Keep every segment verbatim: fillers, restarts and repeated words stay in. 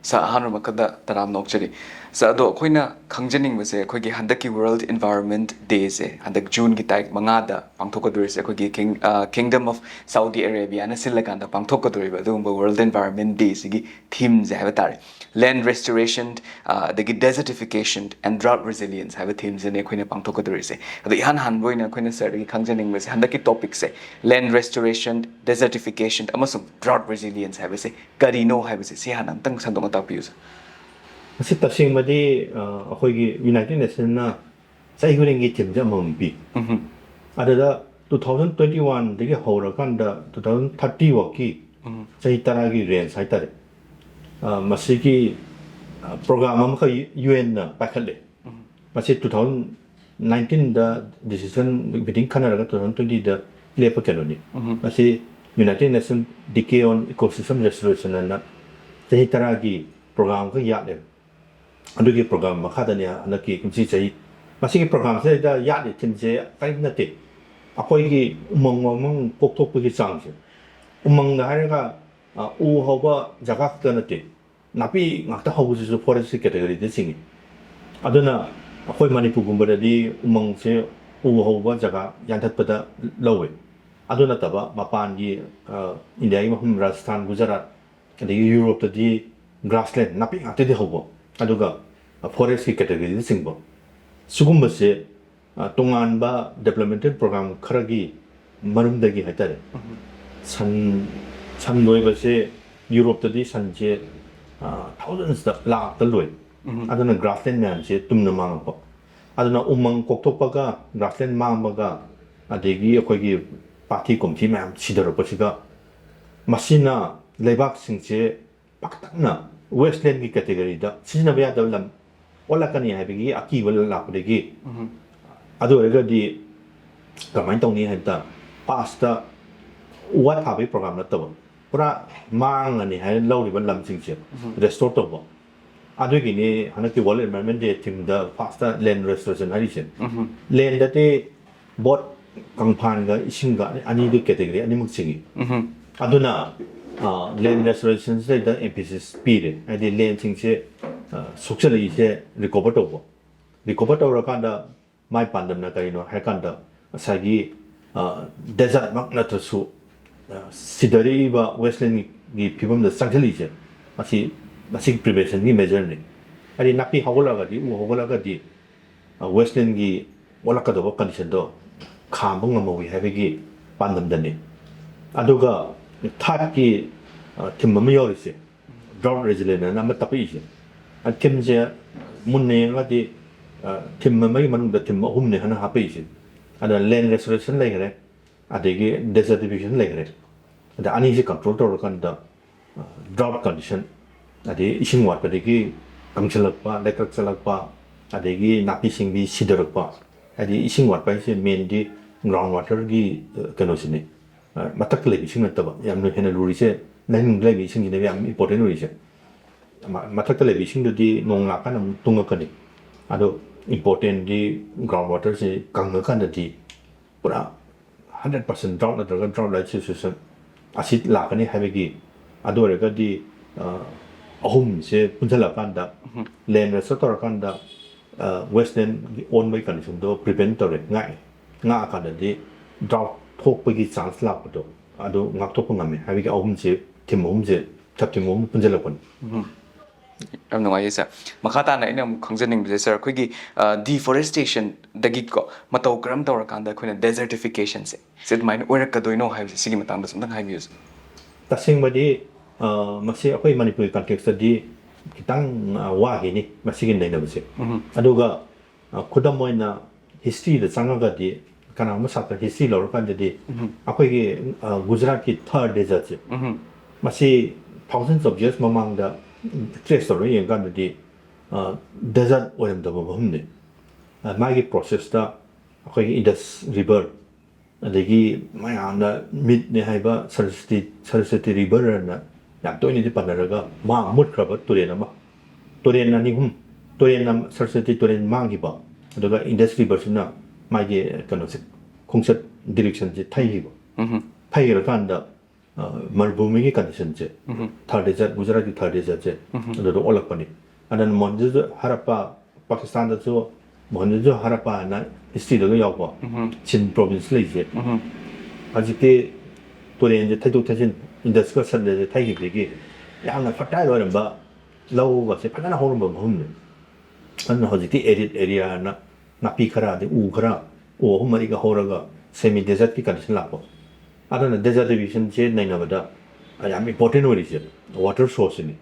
ꯁꯥꯔ, ꯑꯍꯥꯟꯕꯃꯛꯇꯗ ꯇꯔꯥꯝꯅ ꯑꯣꯛꯆꯔꯤ꯫ ꯁꯥꯔ, ꯑꯗꯣ ꯑꯩꯈꯣꯏꯅ ꯈꯪꯖꯅꯤꯡꯕꯁꯦ, ꯑꯩꯈꯣꯏꯒꯤ ꯍꯟꯗꯛꯀꯤ World Environment Day ꯁꯦ ꯍꯟꯗꯛ June ꯒꯤ ꯇꯥꯔꯤꯛ ꯃꯉꯥꯗ ꯄꯥꯡꯊꯣꯛꯀꯗꯧꯔꯤꯁꯦ, ꯑꯩꯈꯣꯏꯒꯤ King-, ꯑ, Kingdom of Saudi Arabia ꯅ ꯁꯤꯜꯂꯀꯥꯟꯗ ꯄꯥꯡꯊꯣꯛꯀꯗꯧꯔꯤꯕ ꯑꯗꯨꯒꯨꯝꯕ World Environment Day ꯁꯤꯒꯤ theme ꯁꯦ ꯍꯥꯏꯕ ꯇꯥꯔꯦ, Land Restoration, ꯑ, ꯑꯗꯒꯤ Desertification and Drought Resilience ꯍꯥꯏꯕ theme ꯁꯤꯅꯦ ꯑꯩꯈꯣꯏꯅ ꯄꯥꯡꯊꯣꯛꯀꯗꯧꯔꯤꯁꯦ꯫ ꯑꯗꯣ ꯏꯍꯥꯟ ꯍꯥꯟꯕ ꯑꯣꯏꯅ ꯑꯩꯈꯣꯏꯅ ꯁꯥꯔꯗꯒꯤ ꯈꯪꯖꯅꯤꯡꯕꯁꯦ, ꯍꯟꯗꯛꯀꯤ topic ꯁꯦ, Land Restoration, Desertification ꯑꯃꯁꯨꯡ Drought Resilience ꯍꯥꯏꯕꯁꯦ ꯀꯔꯤꯅꯣ ꯍꯥꯏꯕꯁꯦ, ꯁꯤ ꯍꯥꯟꯅ ꯑꯝꯇꯪ ꯁꯟꯗꯣꯛꯅ ꯇꯥꯛꯄꯤꯌꯨ, ꯁꯥꯔ꯫ ꯃꯁꯤ ꯇꯁꯦꯡꯕꯗꯤ, ꯑ, ꯑꯩꯈꯣꯏꯒꯤ United Nation ꯅ ꯆꯍꯤ ꯈꯨꯗꯤꯡꯒꯤ theme ꯁꯦ ꯑꯃꯃꯝ ꯄꯤ꯫ ꯎꯝ꯫ ꯑꯗꯨꯗ two thousand twenty one ꯗꯒꯤ ꯍꯧꯔꯀꯥꯟꯗ two thousand thirty ꯐꯥꯎꯒꯤ, ꯎꯝ꯫ ꯆꯍꯤ ꯇꯔꯥꯒꯤ range ꯍꯥꯏꯇꯥꯔꯦ, ꯑ, ꯃꯁꯤꯒꯤ, ꯑ, program ꯑꯃꯈꯛ U N ꯅ ꯄꯥꯏꯈꯠꯂꯦ꯫ ꯎꯝ꯫ ꯃꯁꯤ two thousand nineteen ꯗ decision meeting ꯈꯟꯅꯔꯒ two thousand twenty ꯗ ꯂꯦꯞꯄ ꯀꯩꯅꯣꯅꯤ꯫ ꯎꯝ꯫ ꯃꯁꯤ United Nation Decade on Ecosystem Restoration ꯍꯥꯏꯅ ꯆꯍꯤ ꯇꯔꯥꯒꯤ program ꯈꯛ ꯌꯥꯠꯂꯦꯕ꯫ ꯑꯗꯨꯒꯤ program ꯃꯈꯥꯗꯅꯤ ꯍꯟꯗꯛꯀꯤ ꯀꯨꯝꯁꯤ ꯆꯍꯤ꯫ ꯃꯁꯤꯒꯤ program ꯁꯤꯗ ꯌꯥꯠꯂꯤ theme ꯁꯦ ꯀꯔꯤꯝ ꯅꯠꯇꯦ, ꯑꯩꯈꯣꯏꯒꯤ ꯎꯃꯪ ꯋꯥꯃꯪ ꯀꯣꯛꯊꯣꯛꯄꯒꯤ ꯆꯥꯡꯁꯦ꯫ ꯎꯃꯪꯗ ꯍꯥꯏꯔꯒ, ꯑ, ꯎ ꯍꯧꯕ ꯖꯒꯥ ꯈꯛꯇ ꯅꯠꯇꯦ, ꯅꯥꯄꯤ ꯉꯥꯛꯇ ꯍꯧꯕꯁꯤꯁꯨ forest ꯀꯤ category ꯗ ꯆꯤꯡꯏ꯫ ꯑꯗꯨꯅ ꯑꯩꯈꯣꯏ ꯃꯅꯤꯄꯨꯔꯒꯨꯝꯕꯗꯗꯤ ꯎꯃꯪꯁꯦ, ꯎ ꯍꯧꯕ ꯖꯒꯥ ꯌꯥꯟꯊꯠꯄꯗ ꯂꯧꯋꯦ꯫ ꯑꯗꯨ ꯅꯠꯇꯕ ꯃꯄꯥꯟꯒꯤ, ꯑ, ꯏꯟꯗꯤꯌꯥꯒꯤ ꯃꯐꯝ ꯔꯥꯖꯁꯊꯥꯟ, ꯒꯨꯖꯔꯥꯠ, ꯑꯗꯒꯤ ꯌꯨꯔꯣꯞꯇꯗꯤ grassland, ꯅꯥꯄꯤ ꯉꯥꯛꯇꯗꯤ ꯍꯧꯕ, ꯑꯗꯨꯒ forest ꯀꯤ category ꯗ ꯆꯤꯡꯕ꯫ ꯁꯤꯒꯨꯝꯕꯁꯦ, ꯑ, ꯇꯣꯉꯥꯟꯕ developmental program ꯈꯔꯒꯤ ꯃꯔꯨꯝꯗꯒꯤ ꯍꯥꯏꯇꯥꯔꯦ꯫ ꯁꯟ, ꯁꯟ ꯂꯣꯏꯕꯁꯦ, ꯌꯨꯔꯣꯞꯇꯗꯤ ꯁꯟꯁꯦ, ꯑ, thousands ꯇ, ꯂꯥꯛꯇ ꯂꯣꯏ꯫ ꯎꯝ꯫ ꯑꯗꯨꯅ grassland ꯃꯌꯥꯝꯁꯦ ꯇꯨꯝꯅ ꯃꯥꯡꯉꯛꯄ꯫ ꯑꯗꯨꯅ ꯎꯃꯪ ꯀꯣꯛꯊꯣꯛꯄꯒ, grassland ꯃꯥꯡꯕꯒ, ꯑꯗꯒꯤ ꯑꯩꯈꯣꯏꯒꯤ ꯄꯥꯠꯊꯤ ꯀꯣꯝꯊꯤ ꯃꯌꯥꯝ ꯁꯤꯊꯔꯛꯄꯁꯤꯒ, ꯃꯁꯤꯅ ꯂꯩꯕꯥꯛꯁꯤꯡꯁꯦ ꯄꯥꯛꯇꯛꯅ wasteland ꯀꯤ category ꯗ, ꯁꯤꯖꯤꯟꯅꯕ ꯌꯥꯗꯕ ꯂꯝ ꯑꯣꯜꯂꯛꯀꯅꯤ ꯍꯥꯏꯕꯒꯤ ꯑꯀꯤꯕ ꯂꯥꯛꯄꯗꯒꯤ, ꯎꯝ꯫ ꯑꯗꯨ ꯑꯣꯏꯔꯒꯗꯤ ꯀꯃꯥꯏꯅ ꯇꯧꯅꯤ ꯍꯥꯏꯕꯗ, past ꯇ ꯎ ꯋꯥ ꯊꯥꯕꯒꯤ program ꯅꯠꯇꯕ, ꯄꯨꯔꯥ ꯃꯥꯡꯉꯅꯤ ꯍꯥꯏꯅ ꯂꯧꯔꯤꯕ ꯂꯝꯁꯤꯡꯁꯦ ꯎꯝ꯫ restore ꯇꯧꯕ꯫ ꯑꯗꯨꯒꯤꯅꯤ ꯍꯟꯗꯛꯀꯤ World Environment Day theme ꯗ first ꯇ land restoration ꯍꯥꯏꯔꯤꯁꯦ꯫ ꯎꯝ꯫ Land ꯗꯗꯤ both ꯀꯪꯐꯥꯟꯒ ꯏꯁꯤꯡꯒ ꯑꯅꯤꯗꯨ category ꯑꯅꯤꯃꯛ ꯆꯤꯡꯏ꯫ ꯎꯝ꯫ ꯑꯗꯨꯅ ꯂꯦꯟ ꯔꯦꯁꯇꯣꯔꯦꯁꯟꯁꯤꯗꯩꯗ ꯑꯦꯝꯐꯦꯁꯤꯁ ꯄꯤꯔꯦ꯫ ꯍꯥꯏꯗꯤ ꯂꯦꯟꯁꯤꯡꯁꯦ ꯁꯣꯛꯆꯜꯂꯛꯏꯁꯦ ꯔꯤꯀꯣꯚꯔ ꯇꯧꯕ꯫ ꯔꯤꯀꯣꯚꯔ ꯇꯧꯔꯀꯥꯟꯗ ꯃꯥꯏ ꯄꯥꯟꯗꯝꯅ ꯀꯔꯤꯅꯣ ꯍꯥꯏꯔꯀꯥꯟꯗ ꯉꯁꯥꯏꯒꯤ ꯗꯦꯖꯔꯠꯃꯛ ꯅꯠꯇ꯭ꯔꯁꯨ ꯁꯤꯗꯔꯛꯏꯕ ꯋꯦꯁꯂꯦꯟꯒꯤ ꯐꯤꯕꯝꯗ ꯆꯪꯁꯤꯜꯂꯤꯁꯦ ꯃꯁꯤ ꯃꯁꯤꯒꯤ ꯄ꯭ꯔꯤꯚꯦꯟꯁꯟꯒꯤ ꯃꯦꯖꯔꯅꯤ꯫ ꯍꯥꯏꯗꯤ ꯅꯥꯄꯤ ꯍꯧꯒꯠꯂꯛꯑꯒꯗꯤ, ꯎ ꯍꯧꯒꯠꯂꯛꯑꯒꯗꯤ ꯋꯦꯁꯂꯦꯟꯒꯤ ꯑꯣꯜꯂꯛꯀꯗꯧꯕ ꯀꯟꯗꯤꯁꯟꯗꯣ ꯈꯥꯝꯕ ꯉꯝꯍꯧꯋꯤ ꯍꯥꯏꯕꯒꯤ ꯄꯥꯟꯗꯝꯗꯅꯤ꯫ ꯑꯗꯨꯒ ꯊꯥꯔꯠꯀꯤ ꯊꯤꯝ ꯑꯃ ꯌꯥꯎꯔꯤꯁꯦ, ꯗ꯭ꯔꯥꯎꯠ ꯔꯦꯖꯤꯂꯦꯟ ꯍꯥꯏꯅ ꯑꯃ ꯇꯞꯄꯛꯏꯁꯦ꯫ ꯊꯤꯝꯁꯦ ꯃꯨꯟꯅ ꯌꯦꯡꯉꯒꯗꯤ ꯊꯤꯝ ꯑꯃꯒꯤ ꯃꯅꯨꯡꯗ ꯊꯤꯝ ꯑꯍꯨꯝꯅꯦ ꯍꯥꯏꯅ ꯍꯥꯞꯄꯛꯏꯁꯦ꯫ ꯑꯗ ꯂꯦꯟ ꯔꯦꯁꯇꯣꯔꯦꯁꯟ ꯂꯩꯈ꯭ꯔꯦ, ꯑꯗꯒꯤ ꯗꯦꯖꯔꯇꯤꯐꯤꯀꯦꯁꯟ ꯂꯩꯈ꯭ꯔꯦ꯫ ꯑꯗ ꯑꯅꯤꯁꯦ ꯀꯟꯇ꯭ꯔꯣꯜ ꯇꯧꯔꯀꯥꯟꯗ ꯗ꯭ꯔꯥꯎꯠ ꯀꯟꯗꯤꯁꯟ, ꯑꯗꯩ ꯏꯁꯤꯡ ꯋꯥꯠꯄꯗꯒꯤ ꯀꯪꯁꯤꯜꯂꯛꯄ, ꯂꯩꯀ꯭ꯔꯛ ꯆꯠꯂꯛꯄ, ꯑꯗꯒꯤ ꯅꯥꯄꯤ ꯁꯤꯡꯕꯤ ꯁꯤꯊꯔꯛꯄ꯫ ꯍꯥꯏꯗꯤ ꯏꯁꯤꯡ ꯋꯥꯠꯄ ꯍꯥꯏꯁꯦ ꯃꯦꯟꯗꯤ ꯒ꯭ꯔꯥꯎꯟ ꯋꯥꯇꯔꯒꯤ ꯀꯩꯅꯣꯁꯤꯅꯤ꯫ ꯃꯊꯛꯇ ꯂꯩꯕ ꯏꯁꯤꯡ ꯅꯠꯇꯕ, ꯌꯥꯝꯅ ꯍꯦꯟꯅ ꯂꯨꯔꯤꯁꯦ ꯂꯩꯅꯨꯡꯗ ꯂꯩꯕ ꯏꯁꯤꯡꯁꯤꯅꯦꯕ ꯌꯥꯝ ꯏꯝꯄꯣꯔꯇꯦꯟ ꯑꯣꯏꯔꯤꯁꯦ꯫ ꯃꯊꯛꯇ ꯂꯩꯕ ꯏꯁꯤꯡꯗꯨꯗꯤ ꯅꯣꯡ ꯂꯥꯛꯀꯥꯟꯗ ꯑꯃꯨꯛ ꯇꯨꯡꯉꯛꯀꯅꯤ꯫ ꯑꯗꯣ ꯏꯝꯄꯣꯔꯇꯦꯟꯗꯤ ꯒ꯭ꯔꯥꯎꯟ ꯋꯥꯇꯔꯁꯤ ꯀꯪꯉꯀꯥꯟꯗꯗꯤ ꯄꯨꯔꯥ ꯍꯟꯗ꯭ꯔꯦꯠ ꯄꯥꯔꯁꯦꯟ ꯗ꯭ꯔꯥꯎꯠ ꯅꯠꯇ꯭ꯔꯒ ꯗ꯭ꯔꯥꯎꯠ ꯂꯥꯏꯛ ꯁꯤꯆꯨꯋꯦꯁꯟ ꯑꯁꯤ ꯂꯥꯛꯀꯅꯤ ꯍꯥꯏꯕꯒꯤ꯫ ꯑꯗꯨ ꯑꯣꯏꯔꯒꯗꯤ ꯑꯍꯨꯝꯁꯦ ꯄꯨꯟꯁꯤꯜꯂꯀꯥꯟꯗ ꯂꯦꯟ ꯔꯦꯁꯇꯣꯔ ꯇꯧꯔꯀꯥꯟꯗ ꯋꯦꯁꯂꯦꯟꯒꯤ ꯑꯣꯟꯕꯒꯤ ꯀꯟꯗꯤꯁꯟꯗꯣ ꯄ꯭ꯔꯤꯚꯦꯟ ꯇꯧꯔꯦ, ꯉꯥꯛꯑꯦ꯫ ꯉꯥꯛꯑꯀꯥꯟꯗꯗꯤ ꯗ꯭ꯔꯥꯎꯠ ꯊꯣꯛꯄꯒꯤ ꯆꯥꯟꯁ ꯂꯥꯛꯄꯗꯣ ꯑꯗꯨ ꯉꯥꯛꯊꯣꯛꯄ ꯉꯝꯃꯦ ꯍꯥꯏꯕꯒꯤ ꯑꯍꯨꯝꯁꯦ, ꯊꯤꯝ ꯑꯍꯨꯝꯁꯦ, ꯁꯕ ꯊꯤꯝ ꯑꯍꯨꯝ ꯄꯨꯟꯁꯤꯜꯂꯛꯄꯅꯤ꯫ ꯌꯥꯝ ꯅꯨꯡꯉꯥꯏꯖꯩ ꯁꯥꯔ꯫ ꯃꯈꯥ ꯇꯥꯅ ꯑꯩꯅ ꯑꯃꯨꯛ ꯈꯪꯖꯅꯤꯡꯕꯁꯦ, ꯁꯥꯔ, ꯑꯩꯈꯣꯏꯒꯤ ꯗꯤꯐꯣꯔꯦꯁꯇꯦꯁꯟꯗꯒꯤꯀꯣ ꯃꯇꯧ ꯀꯔꯝ ꯇꯧꯔꯀꯥꯟꯗ ꯑꯩꯈꯣꯏꯅ ꯗꯦꯖꯔꯇꯤꯐꯤꯀꯦꯁꯟꯁꯦ ꯁꯤ ꯑꯗꯨꯃꯥꯏꯅ ꯑꯣꯏꯔꯛꯀꯗꯣꯏꯅꯣ ꯍꯥꯏꯕꯁꯦ, ꯁꯤꯒꯤ ꯃꯇꯥꯡꯗꯁꯨ ꯑꯝꯇꯪ ꯍꯥꯏꯕꯤꯌꯨ ꯁꯥꯔ꯫ ꯇꯁꯦꯡꯕꯗꯤ ꯃꯁꯤ ꯑꯩꯈꯣꯏ ꯃꯅꯤꯄꯨꯔꯒꯤ ꯀꯟꯇꯦꯛꯁꯇꯗꯤ ꯈꯤꯇꯪ ꯋꯥꯈꯤꯅꯤ ꯃꯁꯤꯒꯤ ꯅꯩꯅꯕꯁꯦ꯫ ꯑꯗꯨꯒ ꯈꯨꯗꯝ ꯑꯣꯏꯅ ꯍꯤꯁꯇ꯭ꯔꯤꯗ ꯆꯪꯉꯒꯗꯤ, ꯀꯅꯥꯒꯨꯝꯕ ꯁꯥꯇ꯭ꯔ ꯍꯤꯁꯇ꯭ꯔꯤ ꯂꯧꯔꯀꯥꯟꯗꯗꯤ ꯑꯩꯈꯣꯏꯒꯤ ꯒꯨꯖꯔꯥꯠꯀꯤ ꯊꯥꯔ ꯗꯦꯖꯔꯠꯁꯦ, ꯃꯁꯤ thousands of years ꯃꯃꯥꯡꯗ ꯇ꯭ꯔꯦꯁ ꯇꯧꯔꯒ ꯌꯦꯡꯀꯥꯟꯗꯗꯤ ꯗꯦꯖꯔꯠ ꯑꯣꯏꯔꯝꯗꯕ ꯃꯐꯝꯅꯤ꯫ ꯃꯥꯒꯤ ꯄ꯭ꯔꯣꯁꯦꯁꯇ ꯑꯩꯈꯣꯏꯒꯤ ꯏꯟꯗꯁ ꯔꯤꯚꯔ, ꯑꯗꯒꯤ ꯃꯌꯥꯝꯅ ꯃꯤꯠꯅꯦ ꯍꯥꯏꯕ ꯁꯔꯁꯇꯤ ꯁꯔꯁꯇꯤ ꯔꯤꯚꯔ ꯑꯅ ꯌꯥꯝ ꯇꯣꯏꯅꯗꯤ ꯄꯟꯅꯔꯒ ꯃꯥ ꯃꯨꯠꯈ꯭ꯔꯕ ꯇꯨꯔꯦꯜ ꯑꯃ, ꯇꯨꯔꯦꯜ ꯑꯅꯤ ꯑꯍꯨꯝ, ꯇꯨꯔꯦꯜ ꯑꯃ, ꯁꯔꯁꯇꯤ ꯇꯨꯔꯦꯜ ꯃꯥꯡꯈꯤꯕ, ꯑꯗꯨꯒ ꯏꯟꯗꯁ ꯔꯤꯚꯔꯁꯤꯅ ꯃꯥꯒꯤ ꯀꯩꯅꯣꯁꯦ, ꯈꯣꯡꯆꯠ ꯗꯤꯔꯦꯛꯁꯟꯁꯦ ꯊꯩꯈꯤꯕ꯫ ꯊꯩꯈ꯭ꯔꯀꯥꯟꯗ ꯃꯔꯨꯚꯨꯃꯤꯒꯤ ꯀꯟꯗꯤꯁꯟꯁꯦ, ꯊꯥꯔ ꯗꯦꯖꯔꯠ, ꯒꯨꯖꯔꯥꯠꯀꯤ ꯊꯥꯔ ꯗꯦꯖꯔꯠꯁꯦ, ꯑꯗꯨꯗ ꯑꯣꯜꯂꯛꯄꯅꯤ꯫ ꯑꯗꯨꯅ ꯃꯣꯍꯟꯖꯣꯗ ꯍꯔꯞꯄꯥ, ꯄꯥꯀꯤꯁꯇꯥꯟꯗꯁꯨ ꯃꯣꯍꯟꯖꯣꯗ ꯍꯔꯞꯄꯥ ꯍꯥꯏꯅ ꯍꯤꯁꯇ꯭ꯔꯤꯗꯒ ꯌꯥꯎꯕ ꯁꯤꯟ ꯄ꯭ꯔꯣꯚꯤꯟꯁ ꯂꯩꯁꯦ, ꯍꯧꯖꯤꯛꯇꯤ ꯇꯨꯔꯦꯟꯁꯦ ꯊꯩꯗꯣꯛ ꯊꯩꯖꯤꯟ, ꯏꯟꯗꯁꯀ ꯁꯠꯂꯦꯁꯦ ꯊꯩꯈꯤꯕꯗꯒꯤ ꯌꯥꯝꯅ ꯐꯔꯇꯥꯏꯜ ꯑꯣꯏꯔꯝꯕ ꯂꯧꯒꯁꯦ ꯐꯖꯅ ꯍꯧꯔꯝꯕ ꯃꯐꯝꯅꯤ꯫ ꯑꯗꯨꯅ ꯍꯧꯖꯤꯛꯇꯤ ꯑꯦꯔꯤꯠ ꯑꯦꯔꯤꯌꯥꯅ ꯅꯥꯄꯤ ꯈꯔ, ꯑꯗꯩ ꯎ ꯈꯔ, ꯎ ꯑꯍꯨꯝ ꯃꯔꯤꯒ ꯍꯧꯔꯒ ꯁꯦꯃꯤ ꯗꯦꯖꯔꯠꯀꯤ ꯀꯟꯗꯤꯁꯟ ꯂꯥꯛꯄ꯫ ꯑꯗꯨꯅ ꯗꯦꯖꯔꯇꯤꯐꯤꯀꯦꯁꯟꯁꯦ ꯅꯩꯅꯕꯗ ꯌꯥꯝ ꯏꯝꯄꯣꯔꯇꯦꯟ ꯑꯣꯏꯔꯤꯁꯦ ꯋꯥꯇꯔ ꯁꯣꯔꯁꯁꯤꯅꯤ꯫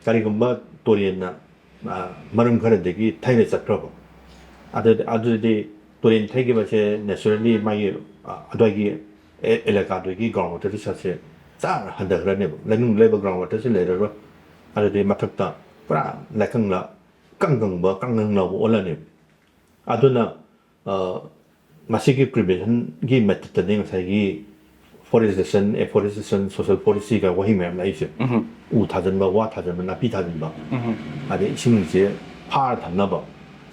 ꯀꯔꯤꯒꯨꯝꯕ ꯇꯨꯔꯦꯜꯅ, ꯑ, ꯃꯔꯝ ꯈꯔꯗꯒꯤ ꯊꯩꯔ ꯆꯠꯈ꯭ꯔꯕ, ꯑꯗꯨ, ꯑꯗꯨꯗꯤ ꯇꯨꯔꯦꯜ ꯊꯩꯈꯤꯕꯁꯦ ꯅꯦꯆꯔꯦꯜꯂꯤ ꯃꯥꯒꯤ, ꯑ, ꯑꯗꯨꯋꯥꯏꯒꯤ ꯑꯦ-, ꯑꯦꯂꯥꯀꯥꯗꯨꯒꯤ ꯒ꯭ꯔꯥꯎꯟ ꯋꯥꯇꯔ ꯔꯤꯁꯣꯔꯁꯁꯦ ꯆꯥꯔ ꯍꯟꯊꯈ꯭ꯔꯅꯦꯕ, ꯂꯩꯅꯨꯡ ꯂꯩꯕ ꯒ꯭ꯔꯥꯎꯟ ꯋꯥꯇꯔꯁꯦ ꯂꯩꯔꯔꯣꯏ꯫ ꯑꯗꯨꯗꯤ ꯃꯊꯛꯇ ꯄꯨꯔꯥ ꯂꯩꯀꯪꯂ ꯀꯪ ꯀꯪꯕ ꯀꯪ ꯀꯪ ꯂꯥꯎꯕ ꯑꯣꯜꯂꯅꯦꯕ꯫ ꯑꯗꯨꯅ, ꯑ, ꯃꯁꯤꯒꯤ ꯄ꯭ꯔꯤꯚꯦꯟꯁꯟꯒꯤ ꯃꯦꯊꯠꯇꯗꯤ ꯉꯁꯥꯏꯒꯤ ꯐꯣꯔꯦꯁꯇꯦꯁꯟ, ꯑꯦꯐꯣꯔꯦꯁꯇꯦꯁꯟ, ꯁꯣꯁꯤꯌꯦꯜ ꯐꯣꯔꯦꯁꯇ꯭ꯔꯤ ꯀꯥꯏꯅ ꯋꯥꯍꯩ ꯃꯌꯥꯝ ꯂꯥꯛꯏꯁꯦ꯫ ꯎꯝ꯫ ꯎ ꯊꯥꯖꯤꯟꯕ, ꯋꯥ ꯊꯥꯖꯤꯟꯕ, ꯅꯥꯄꯤ ꯊꯥꯖꯤꯟꯕ, ꯎꯝ꯫ ꯑꯗꯩ ꯏꯁꯤꯡꯁꯦ ꯐꯥꯔ ꯊꯝꯅꯕ,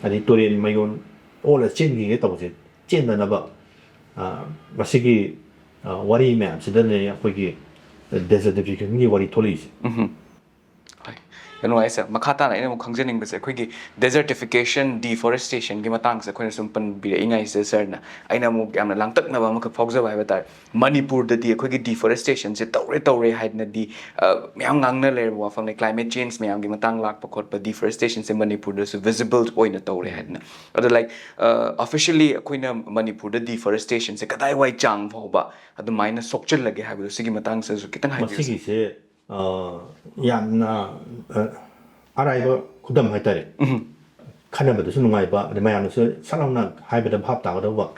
ꯑꯗꯩ ꯇꯨꯔꯦꯟ ꯃꯌꯣꯟ ꯑꯣꯜꯂ ꯆꯦꯟꯈꯤꯒꯦ ꯇꯧꯕꯁꯦ ꯆꯦꯟꯗꯅꯕ, ꯑ, ꯃꯁꯤꯒꯤ, ꯑ, ꯋꯥꯔꯤ ꯃꯌꯥꯝꯁꯤꯗꯅꯦ ꯑꯩꯈꯣꯏꯒꯤ ꯗꯦꯖꯔꯇꯤꯐꯤꯀꯦꯁꯟꯒꯤ ꯋꯥꯔꯤ ꯊꯣꯛꯂꯛꯏꯁꯦ꯫ ꯎꯝ꯫ ꯍꯣꯏ, ꯌꯥꯝ ꯅꯨꯡꯉꯥꯏ ꯁꯥꯔ꯫ ꯃꯈꯥ ꯇꯥꯅ ꯑꯩꯅ ꯑꯃꯨꯛ ꯈꯪꯖꯅꯤꯡꯕꯁꯦ, ꯑꯩꯈꯣꯏꯒꯤ ꯗꯦꯖꯔꯇꯤꯐꯤꯀꯦꯁꯟ, ꯗꯤꯐꯣꯔꯦꯁꯇꯦꯁꯟꯒꯤ ꯃꯇꯥꯡꯁꯦ ꯑꯩꯈꯣꯏꯅ ꯁꯨꯝ ꯄꯟꯕꯤꯔꯛꯏꯉꯩꯁꯤꯗ ꯁꯥꯔꯅ ꯑꯩꯅ ꯑꯃꯨꯛ ꯌꯥꯝꯅ ꯂꯥꯡꯇꯛꯅꯕ ꯑꯃꯈꯛ ꯐꯥꯎꯖꯕ ꯍꯥꯏꯕ ꯇꯥꯔꯦ꯫ ꯃꯅꯤꯄꯨꯔꯗꯗꯤ ꯑꯩꯈꯣꯏꯒꯤ ꯗꯤꯐꯣꯔꯦꯁꯇꯦꯁꯟꯁꯦ ꯇꯧꯔꯦ ꯇꯧꯔꯦ ꯍꯥꯏꯗꯅꯗꯤ, ꯑ, ꯃꯌꯥꯝ ꯉꯥꯡꯅ ꯂꯩꯔꯕ ꯋꯥꯐꯝꯅꯤ꯫ ꯀ꯭ꯂꯥꯏꯃꯦꯠ ꯆꯦꯟꯖ ꯃꯌꯥꯝꯒꯤ ꯃꯇꯥꯡ ꯂꯥꯛꯄ ꯈꯣꯠꯄ, ꯗꯤꯐꯣꯔꯦꯁꯇꯦꯁꯟꯁꯦ ꯃꯅꯤꯄꯨꯔꯗꯁꯨ ꯚꯤꯖꯤꯕꯜ ꯑꯣꯏꯅ ꯇꯧꯔꯦ ꯍꯥꯏꯗꯅ꯫ ꯑꯗꯣ, ꯂꯥꯏꯛ, ꯑ, ꯑꯣꯐꯤꯁꯤꯌꯦꯜꯂꯤ ꯑꯩꯈꯣꯏꯅ ꯃꯅꯤꯄꯨꯔꯗ ꯗꯤꯐꯣꯔꯦꯁꯇꯦꯁꯟꯁꯦ ꯀꯗꯥꯏꯋꯥꯏ ꯆꯥꯡ ꯐꯥꯎꯕ ꯑꯗꯨꯃꯥꯏꯅ ꯁꯣꯛꯆꯤꯜꯂꯒꯦ ꯍꯥꯏꯕꯗꯣ, ꯁꯤꯒꯤ ꯃꯇꯥꯡꯁꯤꯗꯁꯨ ꯈꯤꯇꯪ ꯍꯥꯏꯕꯤꯌꯨ, ꯁꯥꯔ꯫ ꯃꯁꯤꯒꯤꯁꯦ, ꯑ, ꯌꯥꯝꯅ, ꯑ, ꯑꯔꯥꯏꯕ ꯈꯨꯗꯝ ꯍꯥꯏꯇꯥꯔꯦ꯫ ꯎꯝ꯫ ꯈꯟꯅꯕꯗꯁꯨ ꯅꯨꯡꯉꯥꯏꯕ, ꯑꯗꯩ ꯃꯌꯥꯝꯅꯁꯨ ꯁꯠ ꯂꯥꯎꯅ ꯍꯥꯏꯕꯗ ꯚꯥꯞ ꯇꯥꯒꯗꯧꯕ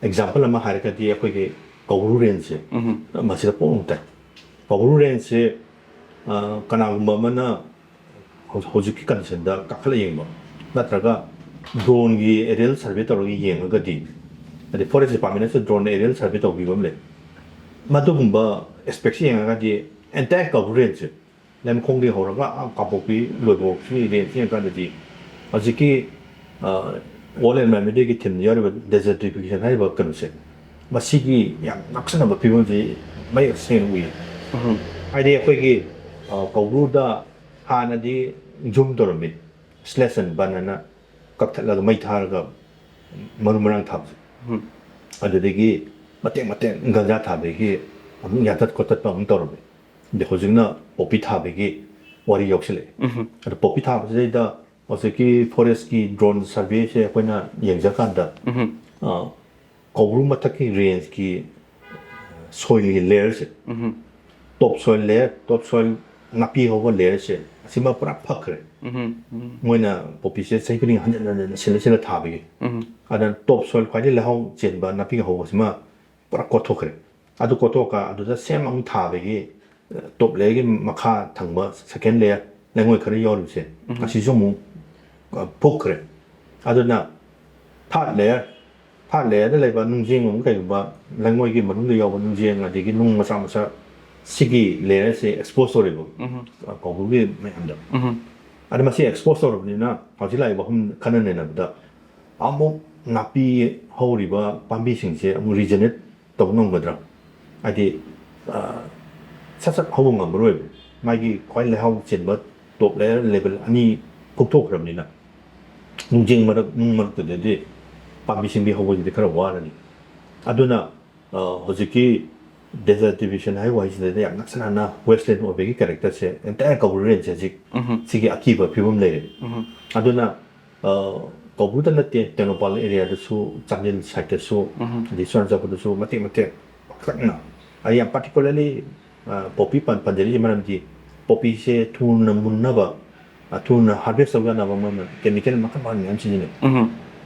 ꯑꯦꯛꯖꯥꯝꯄꯜ ꯑꯃ ꯍꯥꯏꯔꯒꯗꯤ ꯑꯩꯈꯣꯏꯒꯤ ꯀꯧꯕ꯭ꯔꯨ ꯔꯦꯟꯖꯁꯦ, ꯎꯝ꯫ ꯃꯁꯤꯗ ꯄꯣꯛꯅ ꯇꯥꯏ꯫ ꯀꯧꯕ꯭ꯔꯨ ꯔꯦꯟꯖꯁꯦ, ꯑ, ꯀꯅꯥꯒꯨꯝꯕ ꯑꯃꯅ ꯍꯧ-, ꯍꯧꯖꯤꯛꯀꯤ ꯀꯟꯗꯤꯁꯟꯗ ꯀꯥꯈꯠꯂ ꯌꯦꯡꯕ, ꯅꯠꯇ꯭ꯔꯒ ꯗ꯭ꯔꯣꯟꯒꯤ ꯑꯦꯔꯤꯌꯦꯜ ꯁꯔꯚꯦ ꯇꯧꯔꯒ ꯌꯦꯡꯉꯒꯗꯤ, ꯑꯗꯩ ꯐꯣꯔꯦꯁ ꯗꯤꯄꯥꯔꯠꯃꯦꯟꯅꯁꯨ ꯗ꯭ꯔꯣꯟ ꯑꯦꯔꯤꯌꯦꯜ ꯁꯔꯚꯦ ꯇꯧꯕꯤꯕ ꯑꯃ ꯂꯩ꯫ ꯃꯗꯨꯒꯨꯝꯕ ꯑꯦꯁꯄꯦꯛꯁꯦ ꯌꯦꯡꯉꯒꯗꯤ ꯑꯦꯟꯇꯥꯌꯔ ꯀꯧꯕ꯭ꯔꯨ ꯔꯦꯟꯖꯁꯦ, ꯂꯩꯃꯈꯣꯡꯗꯒꯤ ꯍꯧꯔꯒ ꯑꯥ ꯀꯥꯡꯄꯣꯛꯄꯤ ꯂꯣꯏꯕꯐꯥꯎꯁꯤ ꯔꯦꯟꯖ ꯌꯦꯡꯉꯀꯥꯟꯗꯗꯤ ꯍꯧꯖꯤꯛꯀꯤ, ꯑ, ꯋꯥꯔꯜ ꯑꯦꯟꯚꯥꯏꯔꯟꯃꯦꯟ ꯗꯦꯒꯤ ꯊꯤꯝꯗ ꯌꯥꯎꯔꯤꯕ ꯗꯦꯖꯔꯇꯤꯐꯤꯀꯦꯁꯟ ꯍꯥꯏꯔꯤꯕ ꯀꯩꯅꯣꯁꯦ, ꯃꯁꯤꯒꯤ ꯌꯥꯝ ꯉꯥꯛꯆꯅꯕ ꯐꯤꯕꯝꯁꯤ ꯃꯌꯦꯛ ꯁꯦꯡꯅ ꯎꯏ꯫ ꯍꯥꯏꯗꯤ ꯑꯩꯈꯣꯏꯒꯤ ꯀꯧꯕ꯭ꯔꯨꯗ ꯍꯥꯟꯅꯗꯤ ꯌꯨꯝ ꯇꯧꯔꯝꯃꯤ, slash and burn ꯍꯥꯏꯅ ꯀꯛꯊꯠꯂꯒ ꯃꯩ ꯊꯥꯔꯒ ꯃꯔꯨ ꯃꯔꯥꯡ ꯊꯥꯕꯁꯦ꯫ ꯑꯗꯨꯗꯒꯤ ꯃꯇꯦꯛ ꯃꯇꯦꯛ ꯒꯟꯖꯥ ꯊꯥꯕꯒꯤ ꯑꯃꯨꯛ ꯌꯥꯟꯊꯠ ꯈꯣꯠꯇꯠꯄ ꯑꯃꯨꯛ ꯇꯧꯔꯝꯃꯤ꯫ ꯑꯗ ꯍꯧꯖꯤꯛꯅ ꯄꯣꯄꯤ ꯊꯥꯕꯒꯤ ꯋꯥꯔꯤ ꯌꯥꯎꯁꯤꯜꯂꯛꯑꯦ꯫ ꯑꯗꯣ ꯄꯣꯄꯤ ꯊꯥꯕꯁꯤꯗꯩꯗ ꯍꯧꯖꯤꯛꯀꯤ forest ꯀꯤ drone survey ꯁꯦ ꯑꯩꯈꯣꯏꯅ ꯌꯦꯡꯖꯀꯥꯟꯗ, ꯑ, ꯀꯧꯕ꯭ꯔꯨ ꯃꯊꯛꯀꯤ range ꯀꯤ soil ꯒꯤ layer ꯁꯦ, top soil layer, top soil ꯅꯥꯄꯤ ꯍꯧꯕ layer ꯁꯦ, ꯑꯁꯤꯃ ꯄꯨꯔꯥ ꯐꯛꯈ꯭ꯔꯦ꯫ ꯃꯣꯏꯅ ꯄꯣꯄꯤꯁꯦ ꯆꯍꯤ ꯈꯨꯗꯤꯡꯒꯤ ꯍꯟꯖꯤꯟ ꯍꯟꯖꯤꯟ ꯁꯤꯜꯂ ꯁꯤꯜꯂ ꯊꯥꯕꯒꯤ꯫ ꯑꯗꯨꯅ top soil ꯈ꯭ꯋꯥꯏꯗꯒꯤ ꯂꯩꯍꯥꯎ ꯆꯦꯟꯕ ꯅꯥꯄꯤ ꯍꯧꯕꯁꯤꯃ ꯄꯨꯔꯥ ꯀꯣꯠꯊꯣꯛꯈ꯭ꯔꯦ꯫ ꯑꯗꯨ ꯀꯣꯠꯊꯣꯛꯑꯒ ꯑꯗꯨꯗ same ꯑꯃꯨꯛ ꯊꯥꯕꯒꯤ, top layer ꯒꯤ ꯃꯈꯥ ꯊꯪꯕ second layer ꯂꯩꯉꯣꯏ ꯈꯔ ꯌꯥꯎꯔꯤꯕꯁꯦ, ꯑꯁꯤꯁꯨ ꯑꯃꯨꯛ, ꯑ, ꯐꯨꯛꯈ꯭ꯔꯦ꯫ ꯑꯗꯨꯅ third layer, third layer ꯗ ꯂꯩꯕ ꯅꯨꯡꯖꯦꯡꯒꯨꯝꯕ ꯀꯩꯒꯨꯝꯕ, ꯂꯩꯉꯣꯏꯒꯤ ꯃꯅꯨꯡꯗ ꯌꯥꯎꯕ ꯅꯨꯡꯖꯦꯡ, ꯑꯗꯒꯤ ꯅꯨꯡ ꯃꯆꯥ ꯃꯆꯥ, ꯁꯤꯒꯤ layer ꯁꯦ expose ꯇꯧꯔꯦꯕ, ꯑ, ꯀꯧꯕ꯭ꯔꯨꯒꯤ ꯃꯌꯥꯝꯗ꯫ ꯑꯗ ꯃꯁꯤ expose ꯇꯧꯔꯕꯅꯤꯅ ꯍꯧꯖꯤꯛ ꯂꯥꯛꯏꯕ ꯋꯥꯐꯝ ꯈꯟꯅ ꯅꯩꯅꯕꯗ ꯑꯃꯨꯛ ꯅꯥꯄꯤ ꯍꯧꯔꯤꯕ ꯄꯥꯝꯕꯤꯁꯤꯡꯁꯦ ꯑꯃꯨꯛ regenerate ꯇꯧꯕ ꯉꯝꯒꯗ꯭ꯔꯥ? ꯍꯥꯏꯗꯤ, ꯑ, ꯁꯠ ꯁꯠ ꯍꯧꯕ ꯉꯝꯃꯔꯣꯏꯕ꯫ ꯃꯥꯒꯤ ꯈ꯭ꯋꯥꯏ ꯂꯩꯍꯥꯎ ꯆꯦꯟꯕ top layer level ꯑꯅꯤ ꯐꯨꯛꯊꯣꯛꯈ꯭ꯔꯕꯅꯤꯅ, ꯅꯨꯡꯖꯦꯡ ꯃꯔꯛ, ꯅꯨꯡ ꯃꯔꯛꯇꯨꯗꯗꯤ ꯄꯥꯝꯕꯤ ꯁꯤꯡꯕꯤ ꯍꯧꯕꯁꯤꯗꯤ ꯈꯔ ꯋꯥꯔꯅꯤ꯫ ꯑꯗꯨꯅ, ꯑ, ꯍꯧꯖꯤꯛꯀꯤ desertification ꯍꯥꯏꯕ ꯋꯥꯍꯩꯁꯤꯗꯗꯤ ꯌꯥꯝ ꯅꯛꯁꯟꯅꯅ wasteland ꯑꯣꯏꯕꯒꯤ character ꯁꯦ entire ꯀꯧꯕ꯭ꯔꯨ range ꯁꯦ ꯍꯧꯖꯤꯛ ꯁꯤꯒꯤ ꯑꯀꯤꯕ ꯐꯤꯕꯝ ꯂꯩꯔꯦ꯫ ꯑꯗꯨꯅ, ꯑ, ꯀꯧꯕ꯭ꯔꯨꯗ ꯅꯠꯇꯦ, ꯇꯦꯡꯅꯧꯄꯜ area ꯗꯁꯨ, ꯆꯥꯟꯗꯦꯜ side ꯇꯁꯨ, ꯑꯗꯩ ꯆꯨꯔꯥꯆꯥꯟꯄꯨꯔꯗꯁꯨ ꯃꯇꯦꯛ ꯃꯇꯦꯛ ꯄꯥꯛꯇꯛꯅ꯫ ꯑꯩ ꯌꯥꯝ particularly, ꯑ, ꯄꯣꯄꯤ ꯄꯟ-, ꯄꯟꯖꯔꯤꯁꯦ ꯃꯔꯝꯗꯤ ꯄꯣꯄꯤꯁꯦ ꯊꯨꯅ ꯃꯨꯟꯅꯕ, ꯑ, ꯊꯨꯅ harvest ꯇꯧ ꯌꯥꯅꯕ ꯃꯣꯏꯅ chemical ꯃꯈꯜ ꯃꯈꯜ ꯃꯌꯥꯝ ꯁꯤꯖꯤꯟꯅꯩ꯫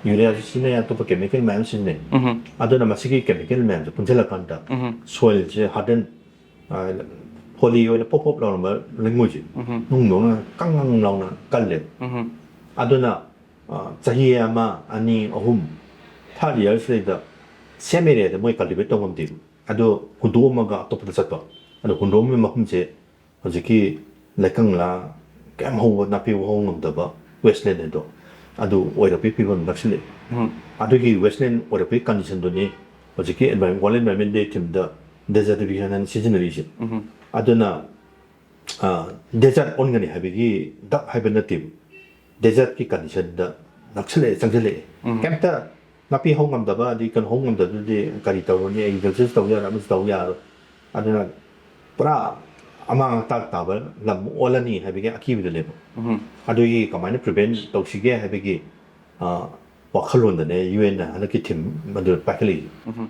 Urea ꯁꯨ ꯁꯤꯖꯤꯟꯅꯩ, ꯑꯇꯣꯞꯄ chemical ꯃꯌꯥꯝ ꯁꯤꯖꯤꯟꯅꯩ꯫ ꯑꯗꯨꯅ ꯃꯁꯤꯒꯤ chemical ꯃꯌꯥꯝꯁꯦ ꯄꯨꯟꯁꯤꯜꯂꯀꯥꯟꯗ soil ꯁꯦ harden, ꯑ, ꯍꯣꯂꯤ ꯑꯣꯏꯅ ꯄꯣꯞ ꯄꯣꯞ ꯂꯥꯎꯔꯝꯕ ꯂꯩꯉꯣꯏꯁꯦ ꯅꯨꯡꯗꯧꯅ ꯀꯪ ꯀꯪ ꯂꯥꯎꯅ ꯀꯜꯂꯦ꯫ ꯑꯗꯨꯅ, ꯑ, ꯆꯍꯤ ꯑꯃ, ꯑꯅꯤ, ꯑꯍꯨꯝ, third year ꯁꯤꯗꯩꯗ same area ꯗ ꯃꯣꯏ cultivate ꯇꯧ ꯉꯝꯗꯦꯕ꯫ ꯑꯗꯣ ꯍꯨꯟꯗꯣꯛꯑꯝꯃꯒ ꯑꯇꯣꯞꯄꯗ ꯆꯠꯄ꯫ ꯑꯗꯣ ꯍꯨꯟꯗꯣꯛꯑꯝꯃꯤꯕ ꯃꯐꯝꯁꯦ ꯍꯧꯖꯤꯛꯀꯤ ꯂꯩꯀꯪꯂꯥ, ꯀꯌꯥꯝ ꯍꯧꯕ ꯅꯥꯄꯤ ꯍꯧ ꯉꯝꯗꯕ wasteland ꯍꯥꯏꯗꯣ ꯑꯗꯨ ꯑꯣꯏꯔꯛꯄꯒꯤ ꯐꯤꯕꯝ ꯅꯛꯁꯤꯜꯂꯛꯑꯦ꯫ ꯑꯗꯨꯒꯤ wasteland ꯑꯣꯏꯔꯛꯄꯒꯤ condition ꯗꯨꯅꯤ ꯍꯧꯖꯤꯛꯀꯤ environment, World Environment Day theme ꯗ desertification ꯍꯥꯏꯅ ꯁꯤꯖꯤꯟꯅꯔꯤꯁꯦ꯫ ꯑꯗꯨꯅ ꯗꯦꯖꯔꯠ ꯑꯣꯟꯒꯅꯤ ꯍꯥꯏꯕꯒꯤ ꯗꯛ ꯍꯥꯏꯕ ꯅꯠꯇꯦꯕ, ꯗꯦꯖꯔꯠꯀꯤ ꯀꯟꯗꯤꯁꯟꯗ ꯅꯛꯁꯜꯂꯛꯑꯦ, ꯆꯪꯁꯤꯜꯂꯛꯑꯦ꯫ ꯎꯝ꯫ ꯀꯩꯝꯇ ꯅꯥꯄꯤ ꯍꯧ ꯉꯝꯗꯕ, ꯑꯗꯩ ꯀꯩꯅꯣ ꯍꯧ ꯉꯝꯗꯕꯗꯨꯗꯤ ꯀꯔꯤ ꯇꯧꯔꯨꯅꯤ? ꯑꯦꯒ꯭ꯔꯤꯀꯜꯆꯔꯁꯨ ꯇꯧ ꯌꯥꯔꯣꯏ, ꯑꯃꯁꯨ ꯇꯧ ꯌꯥꯔꯣꯏ꯫ ꯑꯗꯨꯅ ꯄꯨꯔꯥ ꯑꯃꯥꯡ ꯑꯇꯥꯛ ꯇꯥꯕ ꯂꯝ ꯑꯣꯜꯂꯅꯤ ꯍꯥꯏꯕꯒꯤ ꯑꯀꯤꯕꯗꯨꯅꯦꯕ꯫ ꯎꯝ꯫ ꯑꯗꯨꯒꯤ ꯀꯃꯥꯏꯅ ꯄ꯭ꯔꯤꯚꯦꯟ ꯇꯧꯁꯤꯒꯦ ꯍꯥꯏꯕꯒꯤ, ꯑ, ꯋꯥꯈꯜꯂꯣꯟꯗꯅꯦ ꯌꯨ ꯑꯦꯟꯅ ꯍꯟꯗꯛꯀꯤ ꯊꯤꯝ ꯑꯗꯨ ꯄꯥꯏꯈꯠꯂꯛꯏꯁꯦ꯫ ꯎꯝ꯫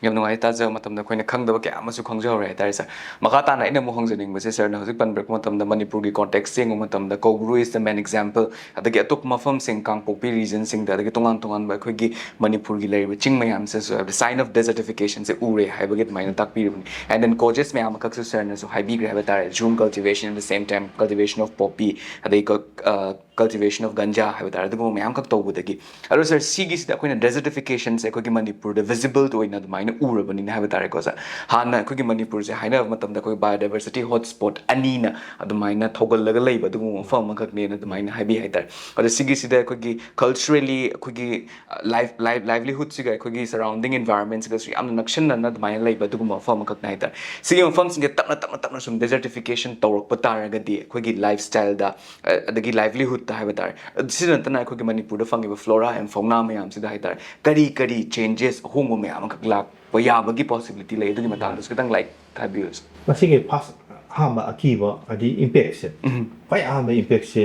ꯌꯥꯝ ꯅꯨꯡꯉꯥꯏ, ꯇꯥꯖꯕ ꯃꯇꯝꯗ ꯑꯩꯈꯣꯏꯅ ꯈꯪꯗꯕ ꯀꯌꯥ ꯑꯃꯁꯨ ꯈꯪꯖꯍꯧꯔꯦ ꯍꯥꯏꯇꯥꯔꯦ ꯁꯥꯔ꯫ ꯃꯈꯥ ꯇꯥꯅ ꯑꯩꯅ ꯑꯃꯨꯛ ꯍꯪꯖꯅꯤꯡꯕꯁꯦ, ꯁꯥꯔꯅ ꯍꯧꯖꯤꯛ ꯄꯟꯕꯤꯔꯛꯄ ꯃꯇꯝꯗ ꯃꯅꯤꯄꯨꯔꯒꯤ ꯀꯣꯟꯇꯦꯛꯁ ꯌꯦꯡꯕ ꯃꯇꯝꯗ ꯀꯧꯕ꯭ꯔꯨ is the main example, ꯑꯗꯒꯤ ꯑꯇꯣꯞꯄ ꯃꯐꯝꯁꯤꯡ, ꯀꯥꯡꯄꯣꯛꯄꯤ ꯔꯤꯖꯟꯁꯤꯡꯗ, ꯑꯗꯒꯤ ꯇꯣꯉꯥꯟ ꯇꯣꯉꯥꯟꯕ ꯑꯩꯈꯣꯏꯒꯤ ꯃꯅꯤꯄꯨꯔꯒꯤ ꯂꯩꯔꯤꯕ ꯆꯤꯡ ꯃꯌꯥꯝꯁꯤꯁꯨ ꯍꯥꯏꯕꯗꯤ sign of desertification ꯁꯦ ꯎꯔꯦ ꯍꯥꯏꯕꯒꯤ ꯑꯗꯨꯃꯥꯏꯅ ꯇꯥꯛꯄꯤꯔꯕꯅꯤ꯫ And then causes ꯃꯌꯥꯝ ꯑꯃꯈꯛꯁꯨ ꯁꯥꯔꯅꯁꯨ ꯍꯥꯏꯕꯤꯈ꯭ꯔꯦ ꯍꯥꯏꯕ ꯇꯥꯔꯦ, jhum cultivation, at the same time cultivation of poppy, ꯑꯗꯩ ꯀ-, ꯑ, cultivation of ganja ꯍꯥꯏꯕ ꯇꯥꯔꯦ, ꯑꯗꯨꯒꯨꯝꯕ ꯃꯌꯥꯝ ꯈꯛ ꯇꯧꯕꯗꯒꯤ꯫ ꯑꯗꯣ ꯁꯥꯔ, ꯁꯤꯒꯤꯁꯤꯗ ꯑꯩꯈꯣꯏꯅ desertification ꯁꯦ ꯑꯩꯈꯣꯏꯒꯤ ꯃꯅꯤꯄꯨꯔꯗ visible ꯑꯣꯏꯅ ꯑꯗꯨꯃꯥꯏꯅ ꯎꯔꯕꯅꯤꯅ ꯍꯥꯏꯕ ꯇꯥꯔꯦꯀꯣ ꯁꯥꯔ꯫ ꯍꯥꯟꯅ ꯑꯩꯈꯣꯏꯒꯤ ꯃꯅꯤꯄꯨꯔꯁꯦ ꯍꯥꯏꯅꯕ ꯃꯇꯝꯗ ꯑꯩꯈꯣꯏ biodiversity hotspot ꯑꯅꯤꯅ ꯑꯗꯨꯃꯥꯏꯅ ꯊꯧꯒꯜꯂꯒ ꯂꯩꯕ ꯑꯗꯨꯒꯨꯝꯕ ꯃꯐꯝ ꯑꯃꯈꯛꯅꯦꯅ ꯑꯗꯨꯃꯥꯏꯅ ꯍꯥꯏꯕꯤ ꯍꯥꯏꯇꯥꯔꯦ꯫ ꯑꯗꯣ ꯁꯤꯒꯤꯁꯤꯗ ꯑꯩꯈꯣꯏꯒꯤ culturally ꯑꯩꯈꯣꯏꯒꯤ, ꯑ, life, life, livelihood ꯁꯤꯒ ꯑꯩꯈꯣꯏꯒꯤ surrounding environment ꯁꯤꯒꯁꯨ ꯌꯥꯝꯅ ꯅꯛꯁꯤꯟꯅꯅ ꯑꯗꯨꯃꯥꯏꯅ ꯂꯩꯕ ꯑꯗꯨꯒꯨꯝꯕ ꯃꯐꯝ ꯑꯃꯈꯛꯅꯦ ꯍꯥꯏꯇꯥꯔꯦ꯫ ꯁꯤꯒꯤ ꯃꯐꯝꯁꯤꯡꯁꯦ ꯇꯞꯅ, ꯇꯞꯅ, ꯇꯞꯅ ꯁꯨꯝ desertification ꯇꯧꯔꯛꯄ ꯇꯥꯔꯒꯗꯤ ꯑꯩꯈꯣꯏꯒꯤ lifestyle ꯗ, ꯑ, ꯑꯗꯒꯤ livelihood ꯇ ꯍꯥꯏꯕ ꯇꯥꯔꯦ, ꯑ, ꯁꯤꯗ ꯅꯠꯇꯅ ꯑꯩꯈꯣꯏꯒꯤ ꯃꯅꯤꯄꯨꯔꯗ ꯐꯪꯉꯤꯕ flora and fauna ꯃꯌꯥꯝꯁꯤꯗ ꯍꯥꯏ ꯇꯥꯔꯦ, ꯀꯔꯤ ꯀꯔꯤ changes, ꯑꯍꯣꯡꯕ ꯃꯌꯥꯝ ꯑꯃꯈꯛ ꯂꯥꯛꯄ ꯌꯥꯕꯒꯤ possibility ꯂꯩ? ꯑꯗꯨꯒꯤ ꯃꯇꯥꯡꯗꯁꯨ ꯈꯤꯇꯪ light ꯍꯥꯏꯕꯤꯌꯨ ꯁꯥꯔ꯫ ꯃꯁꯤꯒꯤ first ꯑꯍꯥꯟꯕ ꯑꯀꯤꯕ ꯍꯥꯏꯗꯤ impact ꯁꯦ, ꯎꯝ꯫ ꯈ꯭ꯋꯥꯏ ꯑꯍꯥꯟꯕ impact ꯁꯦ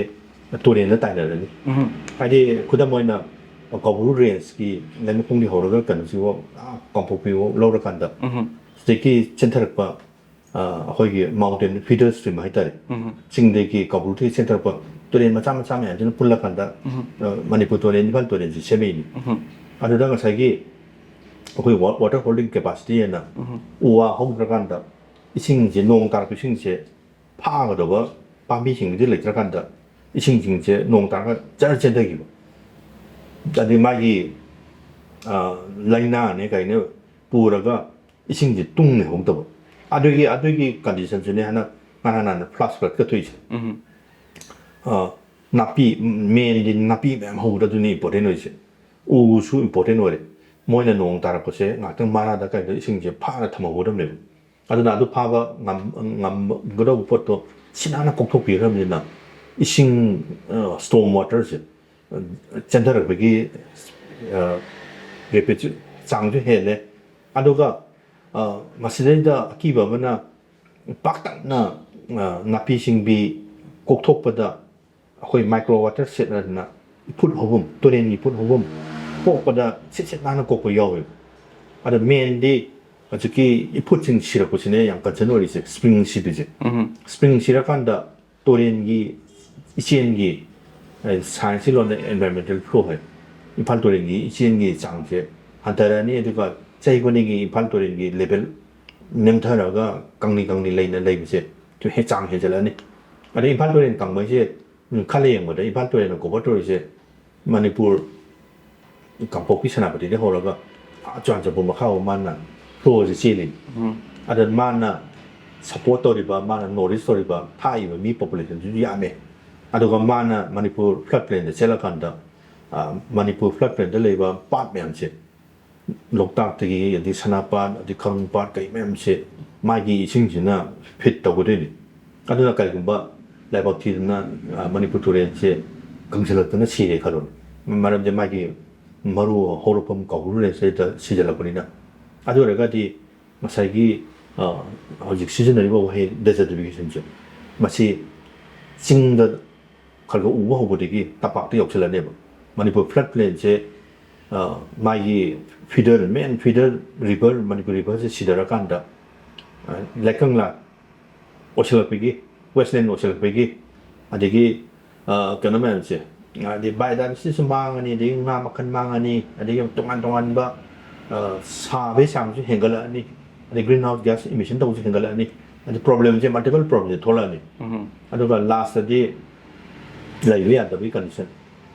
ꯇꯨꯔꯦꯟꯗ ꯇꯥꯏꯅꯔꯅꯤ꯫ ꯎꯝ꯫ ꯍꯥꯏꯗꯤ ꯈꯨꯗꯝ ꯑꯣꯏꯅ ꯀꯧꯕ꯭ꯔꯨ ꯔꯦꯟꯖꯀꯤ ꯂꯩꯃꯈꯣꯡꯗꯒꯤ ꯍꯧꯔꯒ ꯀꯩꯅꯣꯁꯤꯐꯥꯎ, ꯑꯥ, ꯀꯥꯡꯄꯣꯛꯄꯤꯐꯥꯎ ꯂꯧꯔꯀꯥꯟꯗ, ꯎꯝ꯫ ꯁꯤꯗꯒꯤ ꯆꯦꯟꯊꯔꯛꯄ, ꯑ, ꯑꯩꯈꯣꯏꯒꯤ mountain feeder stream ꯍꯥꯏꯇꯥꯔꯦ, ꯎꯝ꯫ ꯆꯤꯡꯗꯒꯤ ꯀꯧꯕ꯭ꯔꯨꯗꯒꯤ ꯆꯦꯟꯊꯔꯛꯄ ꯇꯨꯔꯦꯟ ꯃꯆꯥ ꯃꯆꯥ ꯃꯌꯥꯝꯁꯤꯅ ꯄꯨꯜꯂꯀꯥꯟꯗ, ꯎꯝ꯫ ꯑ, ꯃꯅꯤꯄꯨꯔ ꯇꯨꯔꯦꯟ, ꯏꯝꯐꯥꯜ ꯇꯨꯔꯦꯟꯁꯤ ꯁꯦꯝꯃꯛꯏꯅꯤ꯫ ꯎꯝ꯫ ꯑꯗꯨꯗ ꯉꯁꯥꯏꯒꯤ ꯑꯩꯈꯣꯏ wa-, water holding capacity ꯍꯥꯏꯅ, ꯎꯝ꯫ ꯎ ꯋꯥ ꯍꯧꯗ꯭ꯔꯀꯥꯟꯗ ꯏꯁꯤꯡꯁꯦ, ꯅꯣꯡ ꯇꯥꯔꯛꯄ ꯏꯁꯤꯡꯁꯦ ꯐꯥꯒꯗꯕ ꯄꯥꯝꯕꯤꯁꯤꯡꯗꯤ ꯂꯩꯇ꯭ꯔꯀꯥꯟꯗ ꯏꯁꯤꯡꯁꯤꯡꯁꯦ ꯅꯣꯡ ꯇꯥꯔꯒ ꯖꯔ ꯆꯦꯟꯊꯈꯤꯕ꯫ ꯑꯗꯩ ꯃꯥꯒꯤ, ꯑ, ꯂꯥꯏꯅꯥꯅꯦ ꯀꯩꯅꯦ ꯄꯨꯔꯒ ꯏꯁꯤꯡꯁꯦ ꯇꯨꯡ ꯂꯩꯍꯧꯗꯕ꯫ ꯑꯗꯨꯒꯤ, ꯑꯗꯨꯒꯤ condition ꯁꯤꯅꯦ ꯍꯟꯗꯛ ꯉꯔꯥꯡ ꯅꯍꯥꯟ flash flood ꯀ ꯊꯣꯛꯏꯁꯦ꯫ ꯎꯝ꯫ ꯑ, ꯅꯥꯄꯤ, main ꯗꯤ ꯅꯥꯄꯤ ꯃꯌꯥꯝ ꯍꯧꯕꯗ ꯑꯗꯨꯅꯤ important ꯑꯣꯏꯁꯦ꯫ ꯎꯁꯨ important ꯑꯣꯏꯔꯦ꯫ ꯃꯣꯏꯅ ꯅꯣꯡ ꯇꯥꯔꯛꯄꯁꯦ ꯉꯥꯏꯍꯥꯛꯇꯪ ꯃꯔꯥꯗ ꯀꯩꯗ ꯏꯁꯤꯡꯁꯦ ꯐꯥꯅ ꯊꯝꯍꯧꯒꯗꯕꯅꯦꯕ꯫ ꯑꯗꯨꯅ ꯑꯗꯨ ꯐꯥꯕ ꯉꯝ-, ꯉꯝꯒꯗꯧꯕ ꯄꯣꯠꯇꯣ ꯁꯤꯠ ꯅꯥꯟꯅ ꯀꯣꯛꯊꯣꯛꯄꯤꯈ꯭ꯔꯕꯅꯤꯅ ꯏꯁꯤꯡ, ꯁ꯭ꯇꯣꯝ ꯋꯥꯇꯔꯁꯦ ꯆꯦꯟꯊꯔꯛꯄꯒꯤ ꯔꯦꯄꯤꯠꯁꯨ, ꯆꯥꯡꯁꯨ ꯍꯦꯜꯂꯦ꯫ ꯑꯗꯨꯒ ꯃꯁꯤꯗꯩꯗ ꯑꯀꯤꯕ ꯑꯃꯅ, ꯄꯥꯛꯇꯛꯅ ꯅꯥꯄꯤ ꯁꯤꯡꯕꯤ ꯀꯣꯛꯊꯣꯛꯄꯗ ꯑꯩꯈꯣꯏ ꯃꯥꯏꯀ꯭ꯔꯣ ꯋꯥꯇꯔ ꯁꯦꯠ ꯑꯗꯨꯅ ꯏꯐꯨꯠ ꯍꯧꯐꯝ, ꯇꯨꯔꯦꯟꯒꯤ ꯏꯐꯨꯠ ꯍꯧꯐꯝ ꯀꯣꯛꯄꯗ ꯁꯤꯠ ꯁꯤꯠ ꯅꯥꯟꯅ ꯀꯣꯛꯄ ꯌꯥꯎꯋꯦꯕ꯫ ꯑꯗꯣ ꯃꯦꯟꯗꯤ ꯍꯧꯖꯤꯛꯀꯤ ꯏꯐꯨꯠꯁꯤꯡ ꯁꯤꯔꯛꯄꯁꯤꯅꯦ ꯌꯥꯝ ꯀꯟꯁꯔꯟ ꯑꯣꯏꯔꯤꯁꯦ, ꯁ꯭ꯄ꯭ꯔꯤꯡ ꯁꯤꯕꯁꯦ꯫ ꯎꯝ꯫ ꯁ꯭ꯄ꯭ꯔꯤꯡ ꯁꯤꯔꯀꯥꯟꯗ ꯇꯨꯔꯦꯟꯒꯤ ꯏꯆꯦꯟꯒꯤ, ꯑ, ꯁꯥꯏꯟꯁꯀꯤ ꯂꯣꯟꯗ environmental flow ꯍꯥꯏ, ꯏꯝꯐꯥꯜ ꯇꯨꯔꯦꯟꯒꯤ ꯏꯆꯦꯟꯒꯤ ꯆꯥꯡꯁꯦ ꯍꯟꯊꯔꯛꯑꯅꯤ꯫ ꯑꯗꯨꯒ ꯆꯍꯤ ꯈꯨꯗꯤꯡꯒꯤ ꯏꯝꯐꯥꯜ ꯇꯨꯔꯦꯟꯒꯤ ꯂꯦꯚꯦꯜ ꯅꯦꯝꯊꯔꯒ ꯀꯪꯂꯤ ꯀꯪꯂꯤ ꯂꯩꯅ ꯂꯩꯕꯁꯦ ꯍꯦ-, ꯆꯥꯡ ꯍꯦꯟꯖꯜꯂꯛꯑꯅꯤ꯫ ꯑꯗꯩ ꯏꯝꯐꯥꯜ ꯇꯨꯔꯦꯟ ꯀꯪꯕ ꯍꯥꯏꯁꯦ, ꯎꯝ, ꯈꯜꯂ ꯌꯦꯡꯕꯗ ꯏꯝꯐꯥꯜ ꯇꯨꯔꯦꯟꯅ ꯀꯣꯚꯔ ꯇꯧꯔꯤꯁꯦ ꯃꯅꯤꯄꯨꯔ, ꯀꯥꯡꯄꯣꯛꯄꯤ ꯁꯦꯅꯥꯄꯇꯤꯗꯒꯤ ꯍꯧꯔꯒ ꯑꯥ ꯆꯨꯔꯥꯟꯆꯥꯟꯄꯨꯔ ꯃꯈꯥ ꯐꯥꯎꯕ ꯃꯥꯅ ꯐ꯭ꯂꯣꯁꯦ ꯆꯦꯜꯂꯤꯅꯤ꯫ ꯎꯝ꯫ ꯑꯗ ꯃꯥꯅ ꯁꯞꯄꯣꯔꯠ ꯇꯧꯔꯤꯕ, ꯃꯥꯅ ꯅꯣꯔꯤꯁ ꯇꯧꯔꯤꯕ, ꯊꯥꯛꯏꯕ ꯃꯤ ꯄꯣꯄꯨꯂꯦꯁꯟꯁꯤꯁꯨ ꯌꯥꯝꯃꯦ꯫ ꯑꯗꯨꯒ ꯃꯥꯅ ꯃꯅꯤꯄꯨꯔ ꯐ꯭ꯂꯠ ꯄ꯭ꯂꯦꯟꯗ ꯆꯦꯜꯂꯀꯥꯟꯗ, ꯑ, ꯃꯅꯤꯄꯨꯔ ꯐ꯭ꯂꯠ ꯄ꯭ꯂꯦꯟꯗ ꯂꯩꯕ ꯄꯥꯠ ꯃꯌꯥꯝꯁꯦ, ꯂꯣꯛꯇꯥꯛꯇꯒꯤ, ꯑꯗꯩ ꯁꯅꯥꯄꯥꯠ, ꯑꯗꯩ ꯈꯥꯔꯣꯝ ꯄꯥꯠ, ꯀꯩ ꯃꯌꯥꯝꯁꯦ ꯃꯥꯒꯤ ꯏꯁꯤꯡꯁꯤꯅ ꯐꯤꯠ ꯇꯧꯒꯗꯣꯏꯅꯤ꯫ ꯑꯗꯨꯅ ꯀꯔꯤꯒꯨꯝꯕ ꯂꯥꯏꯕꯛ ꯊꯤꯗꯅ, ꯑ, ꯃꯅꯤꯄꯨꯔ ꯇꯨꯔꯦꯜꯁꯦ ꯀꯪꯁꯤꯜꯂꯛꯇꯅ ꯁꯤꯔꯦ ꯈꯜꯂꯣꯅꯦ꯫ ꯃꯔꯝꯗꯤ ꯃꯥꯒꯤ ꯃꯔꯨ ꯍꯧꯔꯛꯐꯝ ꯀꯧꯕ꯭ꯔꯨ ꯔꯦꯟꯖꯇ ꯁꯤꯖꯤꯜꯂꯛꯄꯅꯤꯅ꯫ ꯑꯗꯨ ꯑꯣꯏꯔꯒꯗꯤ ꯉꯁꯥꯏꯒꯤ, ꯑ, ꯍꯧꯖꯤꯛ ꯁꯤꯖꯤꯟꯅꯔꯤꯕ ꯋꯥꯍꯩ desertificationꯁꯦ, ꯃꯁꯤ ꯆꯤꯡꯗ ꯈꯔ ꯈꯔ ꯎꯕ ꯍꯧꯕꯗꯒꯤ ꯇꯝꯄꯥꯛꯇ ꯌꯧꯁꯤꯜꯂꯅꯦꯕ꯫ ꯃꯅꯤꯄꯨꯔ ꯐ꯭ꯂꯠ ꯄ꯭ꯂꯦꯟꯁꯦ, ꯑ, ꯃꯥꯒꯤ ꯐꯤꯗꯔ, ꯃꯦꯟ ꯐꯤꯗꯔ ꯔꯤꯚꯔ, ꯃꯅꯤꯄꯨꯔ ꯔꯤꯚꯔꯁꯦ ꯁꯤꯊꯔꯀꯥꯟꯗ, ꯑ, ꯂꯩꯀꯪꯂꯥ ꯑꯣꯏꯁꯤꯜꯂꯛꯄꯒꯤ, ꯋꯦꯁꯂꯦꯟ ꯑꯣꯏꯁꯤꯜꯂꯛꯄꯒꯤ, ꯑꯗꯒꯤ, ꯑ, ꯀꯩꯅꯣ ꯃꯌꯥꯝꯁꯦ, ꯍꯥꯏꯗꯤ biodiversityꯁꯨ ꯃꯥꯡꯉꯅꯤ, ꯑꯗꯒꯤ ꯉꯥ ꯃꯈꯜ ꯃꯥꯡꯉꯅꯤ, ꯑꯗꯒꯤ ꯇꯣꯉꯥꯟ ꯇꯣꯉꯥꯟꯕ, ꯑ, ꯁꯥꯕꯒꯤ ꯆꯥꯡꯁꯨ ꯍꯦꯟꯒꯠꯂꯛꯑꯅꯤ, ꯑꯗꯩ greenhouse gas emission ꯇꯧꯕꯁꯨ ꯍꯦꯟꯒꯠꯂꯛꯑꯅꯤ, ꯑꯗꯩ problemꯁꯦ, multiple problemꯁꯦ ꯊꯣꯛꯂꯛꯑꯅꯤ꯫ ꯎꯝ꯫ ꯑꯗꯨꯒ lastꯇꯗꯤ ꯂꯩꯕ ꯌꯥꯗꯕꯒꯤ condition꯫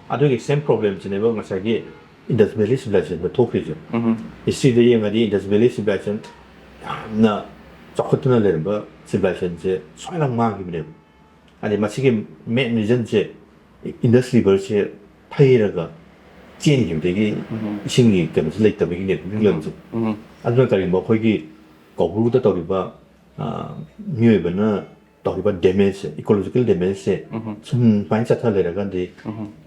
ꯑꯗꯨꯒꯤ same problemꯁꯤꯅꯦꯕ ꯉꯁꯥꯏꯒꯤ Indus Valley Civilizationꯗ ꯊꯣꯛꯈ꯭ꯔꯤꯁꯦ꯫ ꯎꯝ꯫ Historyꯗ ꯌꯦꯡꯉꯗꯤ Indus Valley Civilization ꯌꯥꯝꯅ ꯆꯥꯎꯈꯠꯇꯨꯅ ꯂꯩꯔꯝꯕ civilizationꯁꯦ ꯁꯨꯃꯥꯏꯅ ꯃꯥꯡꯈꯤꯕꯅꯦꯕ꯫ ꯍꯥꯏꯗꯤ ꯃꯁꯤꯒꯤ main reasonꯁꯦ Indus Riverꯁꯦ ꯊꯩꯔꯒ ꯆꯦꯟꯈꯤꯕꯗꯒꯤ ꯎꯝ꯫ ꯏꯁꯤꯡꯒꯤ ꯀꯩꯅꯣꯁꯦ ꯂꯩꯇꯕꯒꯤꯅꯦꯕ, ꯃꯤꯠꯌꯦꯡꯁꯦ꯫ ꯎꯝ꯫ ꯑꯗꯨꯅ ꯀꯔꯤꯒꯨꯝꯕ ꯑꯩꯈꯣꯏꯒꯤ ꯀꯧꯕ꯭ꯔꯨꯗ ꯇꯧꯔꯤꯕ, ꯑ, ꯃꯤꯑꯣꯏꯕꯅ ꯇꯧꯔꯤꯕ ꯗꯦꯃꯦꯖꯁꯦ, ꯏꯀꯣꯂꯣꯖꯤꯀꯦꯜ ꯗꯦꯃꯦꯖꯁꯦ ꯁꯨꯝ ꯁꯨꯃꯥꯏꯅ ꯆꯠꯊ ꯂꯩꯔꯒꯗꯤ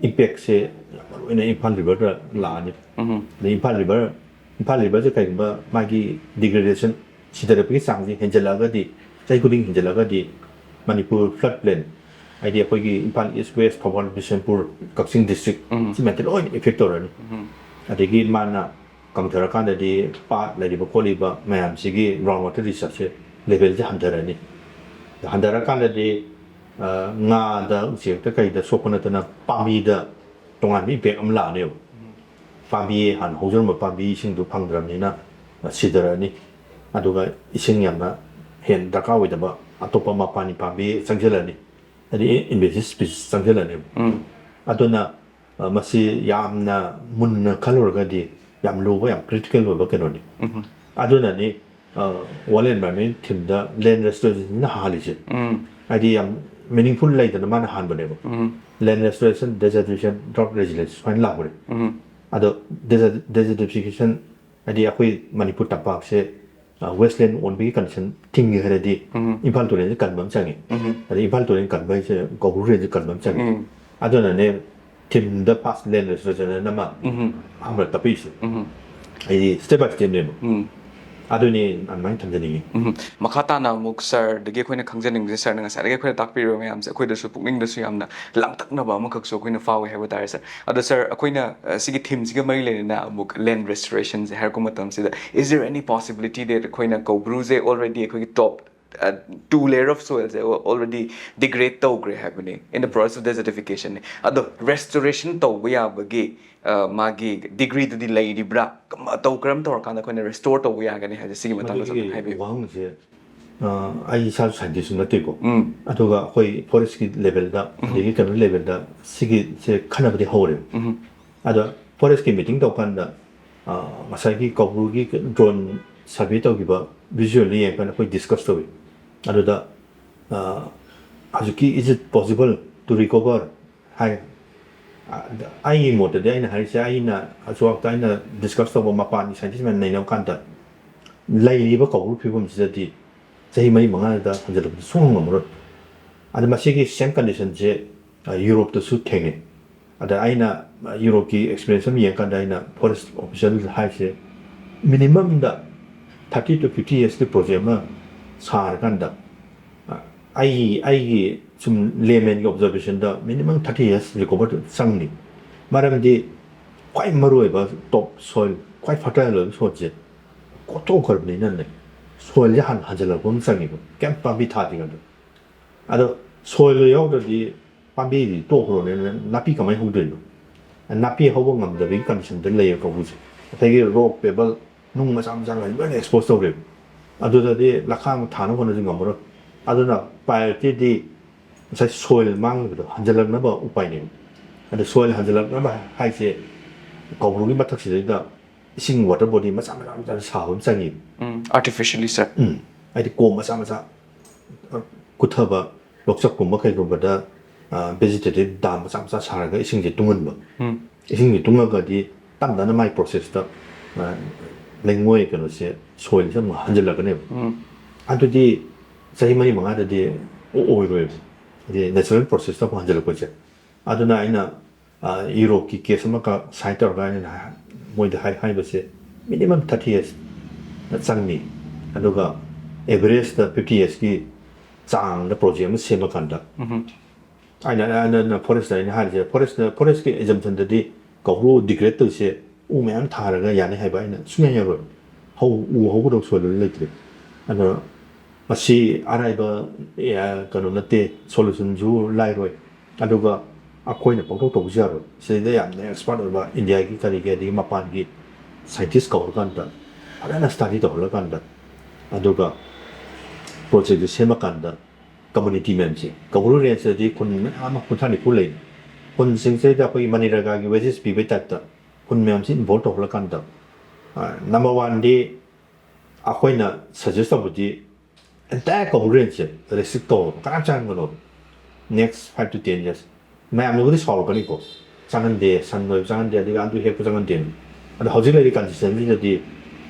ꯏꯝꯄꯦꯛꯁꯦ ꯌꯥꯝ ꯃꯔꯨ ꯑꯣꯏꯅ ꯏꯝꯐꯥꯜ ꯔꯤꯚꯔꯗ ꯂꯥꯛꯑꯅꯤ꯫ ꯑꯗꯩ ꯏꯝꯐꯥꯜ ꯔꯤꯚꯔ, ꯏꯝꯐꯥꯜ ꯔꯤꯚꯔꯁꯦ ꯀꯩꯒꯨꯝꯕ ꯃꯥꯒꯤ ꯗꯤꯒ꯭ꯔꯦꯗꯦꯁꯟ, ꯁꯤꯊꯔꯛꯄꯒꯤ ꯆꯥꯡꯁꯦ ꯍꯦꯟꯖꯜꯂꯛꯑꯒꯗꯤ, ꯆꯍꯤ ꯈꯨꯗꯤꯡ ꯍꯦꯟꯖꯜꯂꯛꯑꯒꯗꯤ, ꯃꯅꯤꯄꯨꯔ ꯐ꯭ꯂꯠ ꯄ꯭ꯂꯦꯟ, ꯍꯥꯏꯗꯤ ꯑꯩꯈꯣꯏꯒꯤ ꯏꯝꯐꯥꯜ ꯏꯁ, ꯋꯦꯁ, ꯊꯧꯕꯥꯜ, ꯕꯤꯁꯦꯝꯄꯨꯔ, ꯀꯛꯆꯤꯡ ꯗꯤꯁꯇ꯭ꯔꯤꯛ, ꯁꯤ ꯃꯌꯥꯝꯁꯦ ꯂꯣꯏꯅ ꯏꯐꯦꯛ ꯇꯧꯔꯅꯤ꯫ ꯑꯗꯒꯤ ꯃꯥꯅ ꯀꯪꯊꯔꯀꯥꯟꯗꯗꯤ ꯄꯥꯠ ꯂꯩꯔꯤꯕ ꯈꯣꯠꯂꯤꯕ ꯃꯌꯥꯝꯁꯤꯒꯤ ꯒ꯭ꯔꯥꯎꯟ ꯋꯥꯇꯔ ꯔꯤꯁꯔꯁꯁꯦ ꯂꯦꯚꯦꯜꯁꯦ ꯍꯟꯊꯔꯅꯤ꯫ ꯍꯟꯊꯔꯀꯥꯟꯗꯗꯤ, ꯑ, ꯉꯥꯗ, ꯎꯆꯦꯛꯇ ꯀꯩꯗ ꯁꯣꯛꯄ ꯅꯠꯇꯅ ꯄꯥꯝꯕꯤꯗ ꯇꯣꯉꯥꯟꯕ ꯏꯝꯄꯦꯛ ꯑꯃ ꯂꯥꯛꯑꯅꯦꯕ꯫ ꯄꯥꯝꯕꯤ, ꯍꯥꯟꯅ ꯍꯧꯖꯔꯝꯕ ꯄꯥꯝꯕꯤꯁꯤꯡꯗꯨ ꯐꯪꯗ꯭ꯔꯕꯅꯤꯅ, ꯑ, ꯁꯤꯊꯔꯅꯤ꯫ ꯑꯗꯨꯒ ꯏꯁꯤꯡ ꯌꯥꯝꯅ ꯍꯦꯟꯅ ꯗꯔꯀꯥꯔ ꯑꯣꯏꯗꯕ ꯑꯇꯣꯞꯄ ꯃꯄꯥꯟꯒꯤ ꯄꯥꯝꯕꯤ ꯆꯪꯁꯤꯜꯂꯅꯤ꯫ ꯍꯥꯏꯗꯤ ꯏꯟꯚꯦꯁꯤꯚ ꯁ꯭ꯄꯤꯁꯤꯁ ꯆꯪꯁꯤꯜꯂꯅꯦꯕ꯫ ꯑꯗꯨꯅ, ꯑ, ꯃꯁꯤ ꯌꯥꯝꯅ ꯃꯨꯟꯅ ꯈꯜꯂꯨꯔꯒꯗꯤ ꯌꯥꯝ ꯂꯨꯕ, ꯌꯥꯝ ꯀ꯭ꯔꯤꯇꯤꯀꯦꯜ ꯑꯣꯏꯕ ꯀꯩꯅꯣꯅꯤ꯫ ꯑꯗꯨꯅꯅꯤ, ꯑ, ꯋꯥꯔꯜ ꯑꯦꯟꯚꯥꯏꯔꯟꯃꯦꯟ ꯊꯤꯝꯗ ꯂꯦꯟ ꯔꯦꯁꯇꯣꯔꯦꯁꯟꯅ ꯍꯥꯜꯂꯤꯁꯦ꯫ ꯍꯥꯏꯗꯤ ꯌꯥꯝ ꯃꯤꯅꯤꯡꯐꯨꯜ ꯂꯩꯗꯅ ꯃꯥꯅ ꯍꯥꯟꯕꯅꯦꯕ꯫ ꯂꯦꯟ ꯔꯦꯁꯇꯣꯔꯦꯁꯟ, ꯗꯦꯖꯔꯇꯦꯁꯟ, ꯗ꯭ꯔꯥꯎꯠ ꯔꯦꯖꯤꯂꯦꯟꯁ ꯁꯨꯃꯥꯏꯅ ꯂꯥꯛꯄꯅꯦ꯫ ꯑꯗꯣ ꯗꯦꯖꯔꯇꯤꯐꯤꯀꯦꯁꯟ, ꯍꯥꯏꯗꯤ ꯑꯩꯈꯣꯏ ꯃꯅꯤꯄꯨꯔ ꯇꯝꯄꯥꯛꯁꯦ, ꯑ, ꯋꯦꯁꯂꯦꯟ ꯑꯣꯟꯕꯒꯤ ꯀꯟꯗꯤꯁꯟ ꯊꯤꯡꯒꯦ ꯍꯥꯏꯔꯗꯤ ꯏꯝꯐꯥꯜ ꯇꯨꯔꯦꯜꯁꯦ ꯀꯟꯕ ꯑꯃ ꯆꯪꯉꯤ꯫ ꯑꯗꯩ ꯏꯝꯐꯥꯜ ꯇꯨꯔꯦꯜ ꯀꯟꯕ ꯍꯥꯏꯁꯦ ꯀꯧꯕ꯭ꯔꯨ ꯔꯦꯟꯁꯦ ꯀꯟꯕ ꯑꯃ ꯆꯪꯉꯤ꯫ ꯑꯗꯨꯅꯅꯦ ꯊꯤꯝꯗ ꯐꯥꯔꯁ ꯂꯦꯟ ꯔꯦꯁꯇꯣꯔꯦꯁꯟ ꯑꯃ ꯑꯍꯥꯟꯕ ꯇꯞꯄꯛꯏꯁꯦ꯫ ꯑꯩꯗꯤ ꯁ꯭ꯇꯦꯞ ꯕꯥꯏ ꯁ꯭ꯇꯦꯞꯅꯦꯕ꯫ ꯑꯗꯨꯅꯤ ꯑꯗꯨꯃꯥꯏꯅ ꯊꯝꯖꯅꯤꯡꯉꯤ꯫ ꯎꯝ꯫ ꯃꯈꯥ ꯇꯥꯅ ꯑꯃꯨꯛ ꯁꯥꯔꯗꯒꯤ ꯑꯩꯈꯣꯏꯅ ꯈꯪꯖꯅꯤꯡꯕꯁꯦ, ꯁꯥꯔꯅ ꯉꯁꯥꯏꯗꯒꯤ ꯑꯩꯈꯣꯏꯅ ꯇꯥꯛꯄꯤꯔꯤꯕ ꯃꯌꯥꯝꯁꯦ ꯑꯩꯈꯣꯏꯗꯁꯨ ꯄꯨꯛꯅꯤꯡꯗꯁꯨ ꯌꯥꯝꯅ ꯂꯥꯡꯇꯛꯅꯕ ꯑꯃꯈꯛꯁꯨ ꯑꯩꯈꯣꯏꯅ ꯐꯥꯎꯋꯦ ꯍꯥꯏꯕ ꯇꯥꯔꯦ, ꯁꯥꯔ꯫ ꯑꯗꯣ ꯁꯥꯔ, ꯑꯩꯈꯣꯏꯅ, ꯑ, ꯁꯤꯒꯤ ꯊꯤꯝꯁꯤꯒ ꯃꯔꯤ ꯂꯩꯅꯅ ꯑꯃꯨꯛ ꯂꯦꯟ ꯔꯦꯁꯇꯣꯔꯦꯁꯟꯁꯦ ꯍꯥꯏꯔꯛꯄ ꯃꯇꯝꯁꯤꯗ, is there any possibility that ꯑꯩꯈꯣꯏꯅ ꯀꯧꯕ꯭ꯔꯨꯁꯦ already ꯑꯩꯈꯣꯏꯒꯤ ꯇꯣꯞ, ꯑ, two layer of soilꯁꯦ already degrade ꯇꯧꯈ꯭ꯔꯦ ꯍꯥꯏꯕꯅꯤ, in the process of desertification ꯅꯤ꯫ ꯑꯗꯣ ꯔꯦꯁꯇꯣꯔꯦꯁꯟ ꯇꯧꯕ ꯌꯥꯕꯒꯤ, ꯑ, ꯃꯥꯒꯤ ꯗꯤꯒ꯭ꯔꯤꯗꯨꯗꯤ ꯂꯩꯔꯤꯕ꯭ꯔꯥ? ꯀꯝ-, ꯇꯧ-, ꯀꯔꯝ ꯇꯧꯔꯀꯥꯟꯗ ꯑꯩꯈꯣꯏꯅ ꯔꯦꯁꯇꯣꯔ ꯇꯧꯕ ꯌꯥꯒꯅꯤ ꯍꯥꯏꯕꯁꯦ ꯁꯤꯒꯤ ꯃꯇꯥꯡꯗꯁꯨ ꯑꯗꯨꯝ ꯃꯗꯨꯒꯤ ꯍꯥꯏꯕꯤꯌꯨ꯫ ꯋꯥꯍꯪꯁꯦ, ꯑ, ꯑꯩ ꯏꯁꯥꯁꯨ ꯁꯥꯏꯟꯇꯤꯁ ꯅꯠꯇꯦꯀꯣ꯫ ꯑꯗꯨꯒ ꯑꯩꯈꯣꯏ ꯐꯣꯔꯦꯁꯀꯤ ꯂꯦꯚꯦꯜꯗ, ꯑꯗꯒꯤ ꯀꯩꯅꯣ ꯂꯦꯚꯦꯜꯗ ꯁꯤꯒꯤꯁꯦ ꯈꯟꯅꯕꯗꯤ ꯍꯧꯔꯦꯕ꯫ ꯑꯗꯣ ꯐꯣꯔꯦꯁꯀꯤ ꯃꯤꯇꯤꯡ ꯇꯧꯀꯥꯟꯗ, ꯑ, ꯉꯁꯥꯏꯒꯤ ꯀꯧꯕ꯭ꯔꯨꯒꯤ ꯗ꯭ꯔꯣꯟ ꯁꯔꯚꯦ ꯇꯧꯈꯤꯕ ꯚꯤꯖꯨꯋꯦꯜꯗ ꯌꯦꯡꯉꯀꯥꯟꯗ ꯑꯩꯈꯣꯏ ꯗꯤꯁꯀꯁ ꯇꯧꯋꯤ꯫ ꯑꯗꯨꯗ, ꯑ, ꯍꯧꯖꯤꯛꯀꯤ "Is it possible to recover?" ꯍꯥꯏ꯫ ꯑ, ꯑꯩꯒꯤ ꯃꯣꯠꯇꯗꯤ ꯑꯩꯅ ꯍꯥꯏꯔꯤꯁꯦ, ꯑꯩꯅ ꯑꯁꯨꯋꯥꯛꯇ ꯑꯩꯅ ꯗꯤꯁꯀꯁ ꯇꯧꯕ ꯃꯄꯥꯟꯒꯤ ꯁꯥꯏꯟꯇꯤꯁ ꯃꯌꯥꯝ ꯅꯩꯅꯕ ꯀꯥꯟꯗ, ꯂꯩꯔꯤꯕ ꯀꯧꯕ꯭ꯔꯨ ꯐꯤꯕꯝꯁꯤꯗꯗꯤ ꯆꯍꯤ ꯃꯔꯤ ꯃꯉꯥꯗ ꯍꯟꯖꯤꯜꯂꯛꯄꯗꯤ ꯁꯨꯡꯉꯝ ꯉꯝꯃꯔꯣꯏ꯫ ꯑꯗ ꯃꯁꯤꯒꯤ same condition ꯁꯦ, ꯑ, ꯌꯨꯔꯣꯞꯇꯁꯨ ꯊꯦꯡꯅꯩ꯫ ꯑꯗ ꯑꯩꯅ, ꯑ, ꯌꯨꯔꯣꯞꯀꯤ experience ꯑꯃ ꯌꯦꯡꯉꯀꯥꯟꯗ ꯑꯩꯅ forest official ꯍꯥꯏꯁꯦ, minimum the thirty to fifty years ꯀꯤ project ꯑꯃ ꯁꯥꯔꯀꯥꯟꯗ, ꯑ, ꯑꯩꯒꯤ, ꯑꯩꯒꯤ ꯁꯨꯝ layman ꯒꯤ observation ꯗ minimum thirty years recover ꯆꯪꯅꯤ꯫ ꯃꯔꯝꯗꯤ ꯈ꯭ꯋꯥꯏ ꯃꯔꯨꯑꯣꯏꯕ top soil, ꯈ꯭ꯋꯥꯏ fertile ꯑꯣꯏꯕ soil ꯁꯦ ꯀꯣꯠꯊꯣꯛꯈ꯭ꯔꯕꯅꯤꯅꯅꯦ, soil ꯁꯦ ꯍꯥꯟꯅ ꯍꯟꯖꯤꯜꯂꯛꯄ ꯑꯃ ꯆꯪꯉꯦꯕ, ꯀꯩꯝ ꯄꯥꯝꯕꯤ ꯊꯥꯗ꯭ꯔꯤꯉꯩꯗ꯫ ꯑꯗꯣ soil ꯗꯣ ꯌꯥꯎꯗ꯭ꯔꯗꯤ ꯄꯥꯝꯕꯤꯗꯤ ꯇꯣꯛꯈ꯭ꯔꯣꯅꯦ, ꯅꯥꯄꯤ ꯀꯃꯥꯏꯅ ꯍꯧꯗꯣꯏꯅꯣ? ꯅꯥꯄꯤ ꯍꯧꯕ ꯉꯝꯗꯕꯒꯤ condition ꯗ ꯂꯩꯌꯦ ꯀꯧꯕ꯭ꯔꯨꯁꯦ꯫ ꯉꯁꯥꯏꯒꯤ rock, pebble, ꯅꯨꯡ ꯃꯆꯥ ꯃꯆꯥ ꯂꯣꯏꯅ expose ꯇꯧꯔꯦꯕ꯫ ꯑꯗꯨꯗꯗꯤ ꯂꯈꯥ ꯑꯃ ꯊꯥꯅꯕ ꯍꯣꯠꯅꯕꯁꯨ ꯉꯝꯃꯔꯣꯏ꯫ ꯑꯗꯨꯅ priority ꯗꯤ ꯉꯁꯥꯏ soil ꯃꯥꯡꯈꯤꯕꯗꯣ ꯍꯟꯖꯤꯜꯂꯛꯅꯕ ꯎꯄꯥꯏꯅꯦꯕ꯫ ꯑꯗꯣ soil ꯍꯟꯖꯤꯜꯂꯛꯅꯕ ꯍꯥꯏꯁꯦ ꯀꯧꯕ꯭ꯔꯨꯒꯤ ꯃꯊꯛꯁꯤꯗꯩꯗ ꯏꯁꯤꯡ water body ꯃꯆꯥ ꯃꯆꯥ ꯃꯆꯥ ꯁꯥꯕ ꯑꯃ ꯆꯪꯉꯦꯕ꯫ ꯎꯝ, artificially, sir. ꯎꯝ, ꯍꯥꯏꯗꯤ ꯀꯣꯝ ꯃꯆꯥ ꯃꯆꯥ, ꯑ, ꯀꯨꯊꯕ, ꯂꯣꯛꯆꯛꯀꯨꯝꯕ ꯀꯩꯒꯨꯝꯕꯗ, ꯑ, vegetative dam ꯃꯆꯥ ꯃꯆꯥ ꯁꯥꯔꯒ ꯏꯁꯤꯡꯁꯦ ꯇꯨꯡꯍꯟꯕ꯫ ꯎꯝ. ꯏꯁꯤꯡꯁꯦ ꯇꯨꯡꯉꯒꯗꯤ ꯇꯞ ꯇꯞꯅ ꯃꯥꯏ process ꯇ, ꯑ, ꯂꯩꯉꯣꯏ ꯀꯩꯅꯣꯁꯦ, soil ꯁꯦ ꯑꯃꯨꯛ ꯍꯟꯖꯤꯜꯂꯛꯀꯅꯦꯕ꯫ ꯎꯝ. ꯑꯗꯨꯗꯤ ꯆꯍꯤ ꯃꯔꯤ ꯃꯉꯥꯗꯗꯤ ꯑꯣ-, ꯑꯣꯏꯔꯣꯏꯕ꯫ ꯍꯥꯏꯗꯤ natural process ꯇ ꯑꯃꯨꯛ ꯍꯟꯖꯤꯜꯂꯛꯄꯁꯦ꯫ ꯑꯗꯨꯅ ꯑꯩꯅ, ꯑ, ꯌꯨꯔꯣꯞꯀꯤ case ꯑꯃꯈꯛ cite ꯇꯧꯔꯒ ꯑꯩꯅ ꯍꯥꯏ-, ꯃꯣꯏꯗ ꯍꯥꯏ-, ꯍꯥꯏꯕꯁꯦ, minimum thirty years ꯆꯪꯅꯤ꯫ ꯑꯗꯨꯒ average ꯇ fifty years ꯀꯤ ꯆꯥꯡꯗ project ꯑꯃ ꯁꯦꯝꯃꯀꯥꯟꯗ, ꯎꯝ. ꯑꯩꯅ, ꯑꯩꯅ, ꯑꯩꯅ forest ꯇ ꯑꯩꯅ ꯍꯥꯏꯔꯤꯁꯦ, forest ꯇ, forest ꯀꯤ assumption ꯗꯗꯤ ꯀꯧꯕ꯭ꯔꯨ degrade ꯇꯧꯔꯤꯁꯦ ꯎ ꯃꯌꯥꯝ ꯊꯥꯔꯒ ꯌꯥꯅꯤ ꯍꯥꯏꯕ ꯑꯩꯅ ꯁꯨꯡꯌꯥ ꯌꯥꯔꯣꯏ꯫ ꯍꯧ-, ꯎ ꯍꯧꯒꯗꯧꯕ soil ꯂꯩꯇ꯭ꯔꯦ꯫ ꯑꯗꯣ ꯃꯁꯤ ꯑꯔꯥꯏꯕ, ꯑꯦ, ꯀꯩꯅꯣ ꯅꯠꯇꯦ, solution ꯁꯨ ꯂꯥꯏꯔꯣꯏ꯫ ꯑꯗꯨꯒ ꯑꯩꯈꯣꯏꯅ ꯄꯪꯇꯧ ꯇꯧꯕꯁꯨ ꯌꯥꯔꯣꯏ꯫ ꯁꯤꯗꯩꯗ ꯌꯥꯝꯅ expert ꯑꯣꯏꯕ India ꯒꯤ ꯀꯔꯤꯒꯤ ꯑꯗꯒꯤ ꯃꯄꯥꯟꯒꯤ scientist ꯀꯧꯔꯀꯥꯟꯗ ꯐꯖꯅ study ꯇꯧꯍꯜꯂꯀꯥꯟꯗ, ꯑꯗꯨꯒ project ꯁꯦꯝꯃꯀꯥꯟꯗ community ꯃꯌꯥꯝꯁꯦ, ꯀꯧꯕ꯭ꯔꯨ range ꯇꯗꯤ ꯈꯨꯟ ꯃꯌꯥꯝ ꯑꯃ ꯀꯨꯟꯊ꯭ꯔꯥ ꯅꯤꯐꯨ ꯂꯩ꯫ ꯈꯨꯟꯁꯤꯡꯁꯤꯗ ꯑꯩꯈꯣꯏꯒꯤ ꯃꯅꯤꯔꯒꯥꯒꯤ wages ꯄꯤꯕꯩ type ꯇ ꯈꯨꯟ ꯃꯌꯥꯝꯁꯤ involve ꯇꯧꯍꯜꯂꯀꯥꯟꯗ, ꯑ, number one ꯗꯤ ꯑꯩꯈꯣꯏꯅ suggest ꯇꯧꯕꯗꯤ entire ꯀꯧꯕ꯭ꯔꯨ range ꯁꯦ restrict ꯇꯧꯔꯣ, ꯀꯅꯥꯝ ꯆꯪꯍꯟꯒꯅꯣ꯫ Next five to ten years ꯃꯌꯥꯝꯅꯕꯨꯗꯤ ꯁꯥꯎꯔꯛꯀꯅꯤꯀꯣ, ꯆꯪꯍꯟꯗꯦ, ꯁꯟ ꯂꯣꯏꯕ ꯆꯪꯍꯟꯗꯦ, ꯑꯗꯒꯤ ꯑꯗꯨ ꯍꯦꯛꯄ ꯆꯪꯍꯟꯗꯦ꯫ ꯑꯗꯣ ꯍꯧꯖꯤꯛ ꯂꯩꯔꯤ condition ꯁꯤꯗꯗꯤ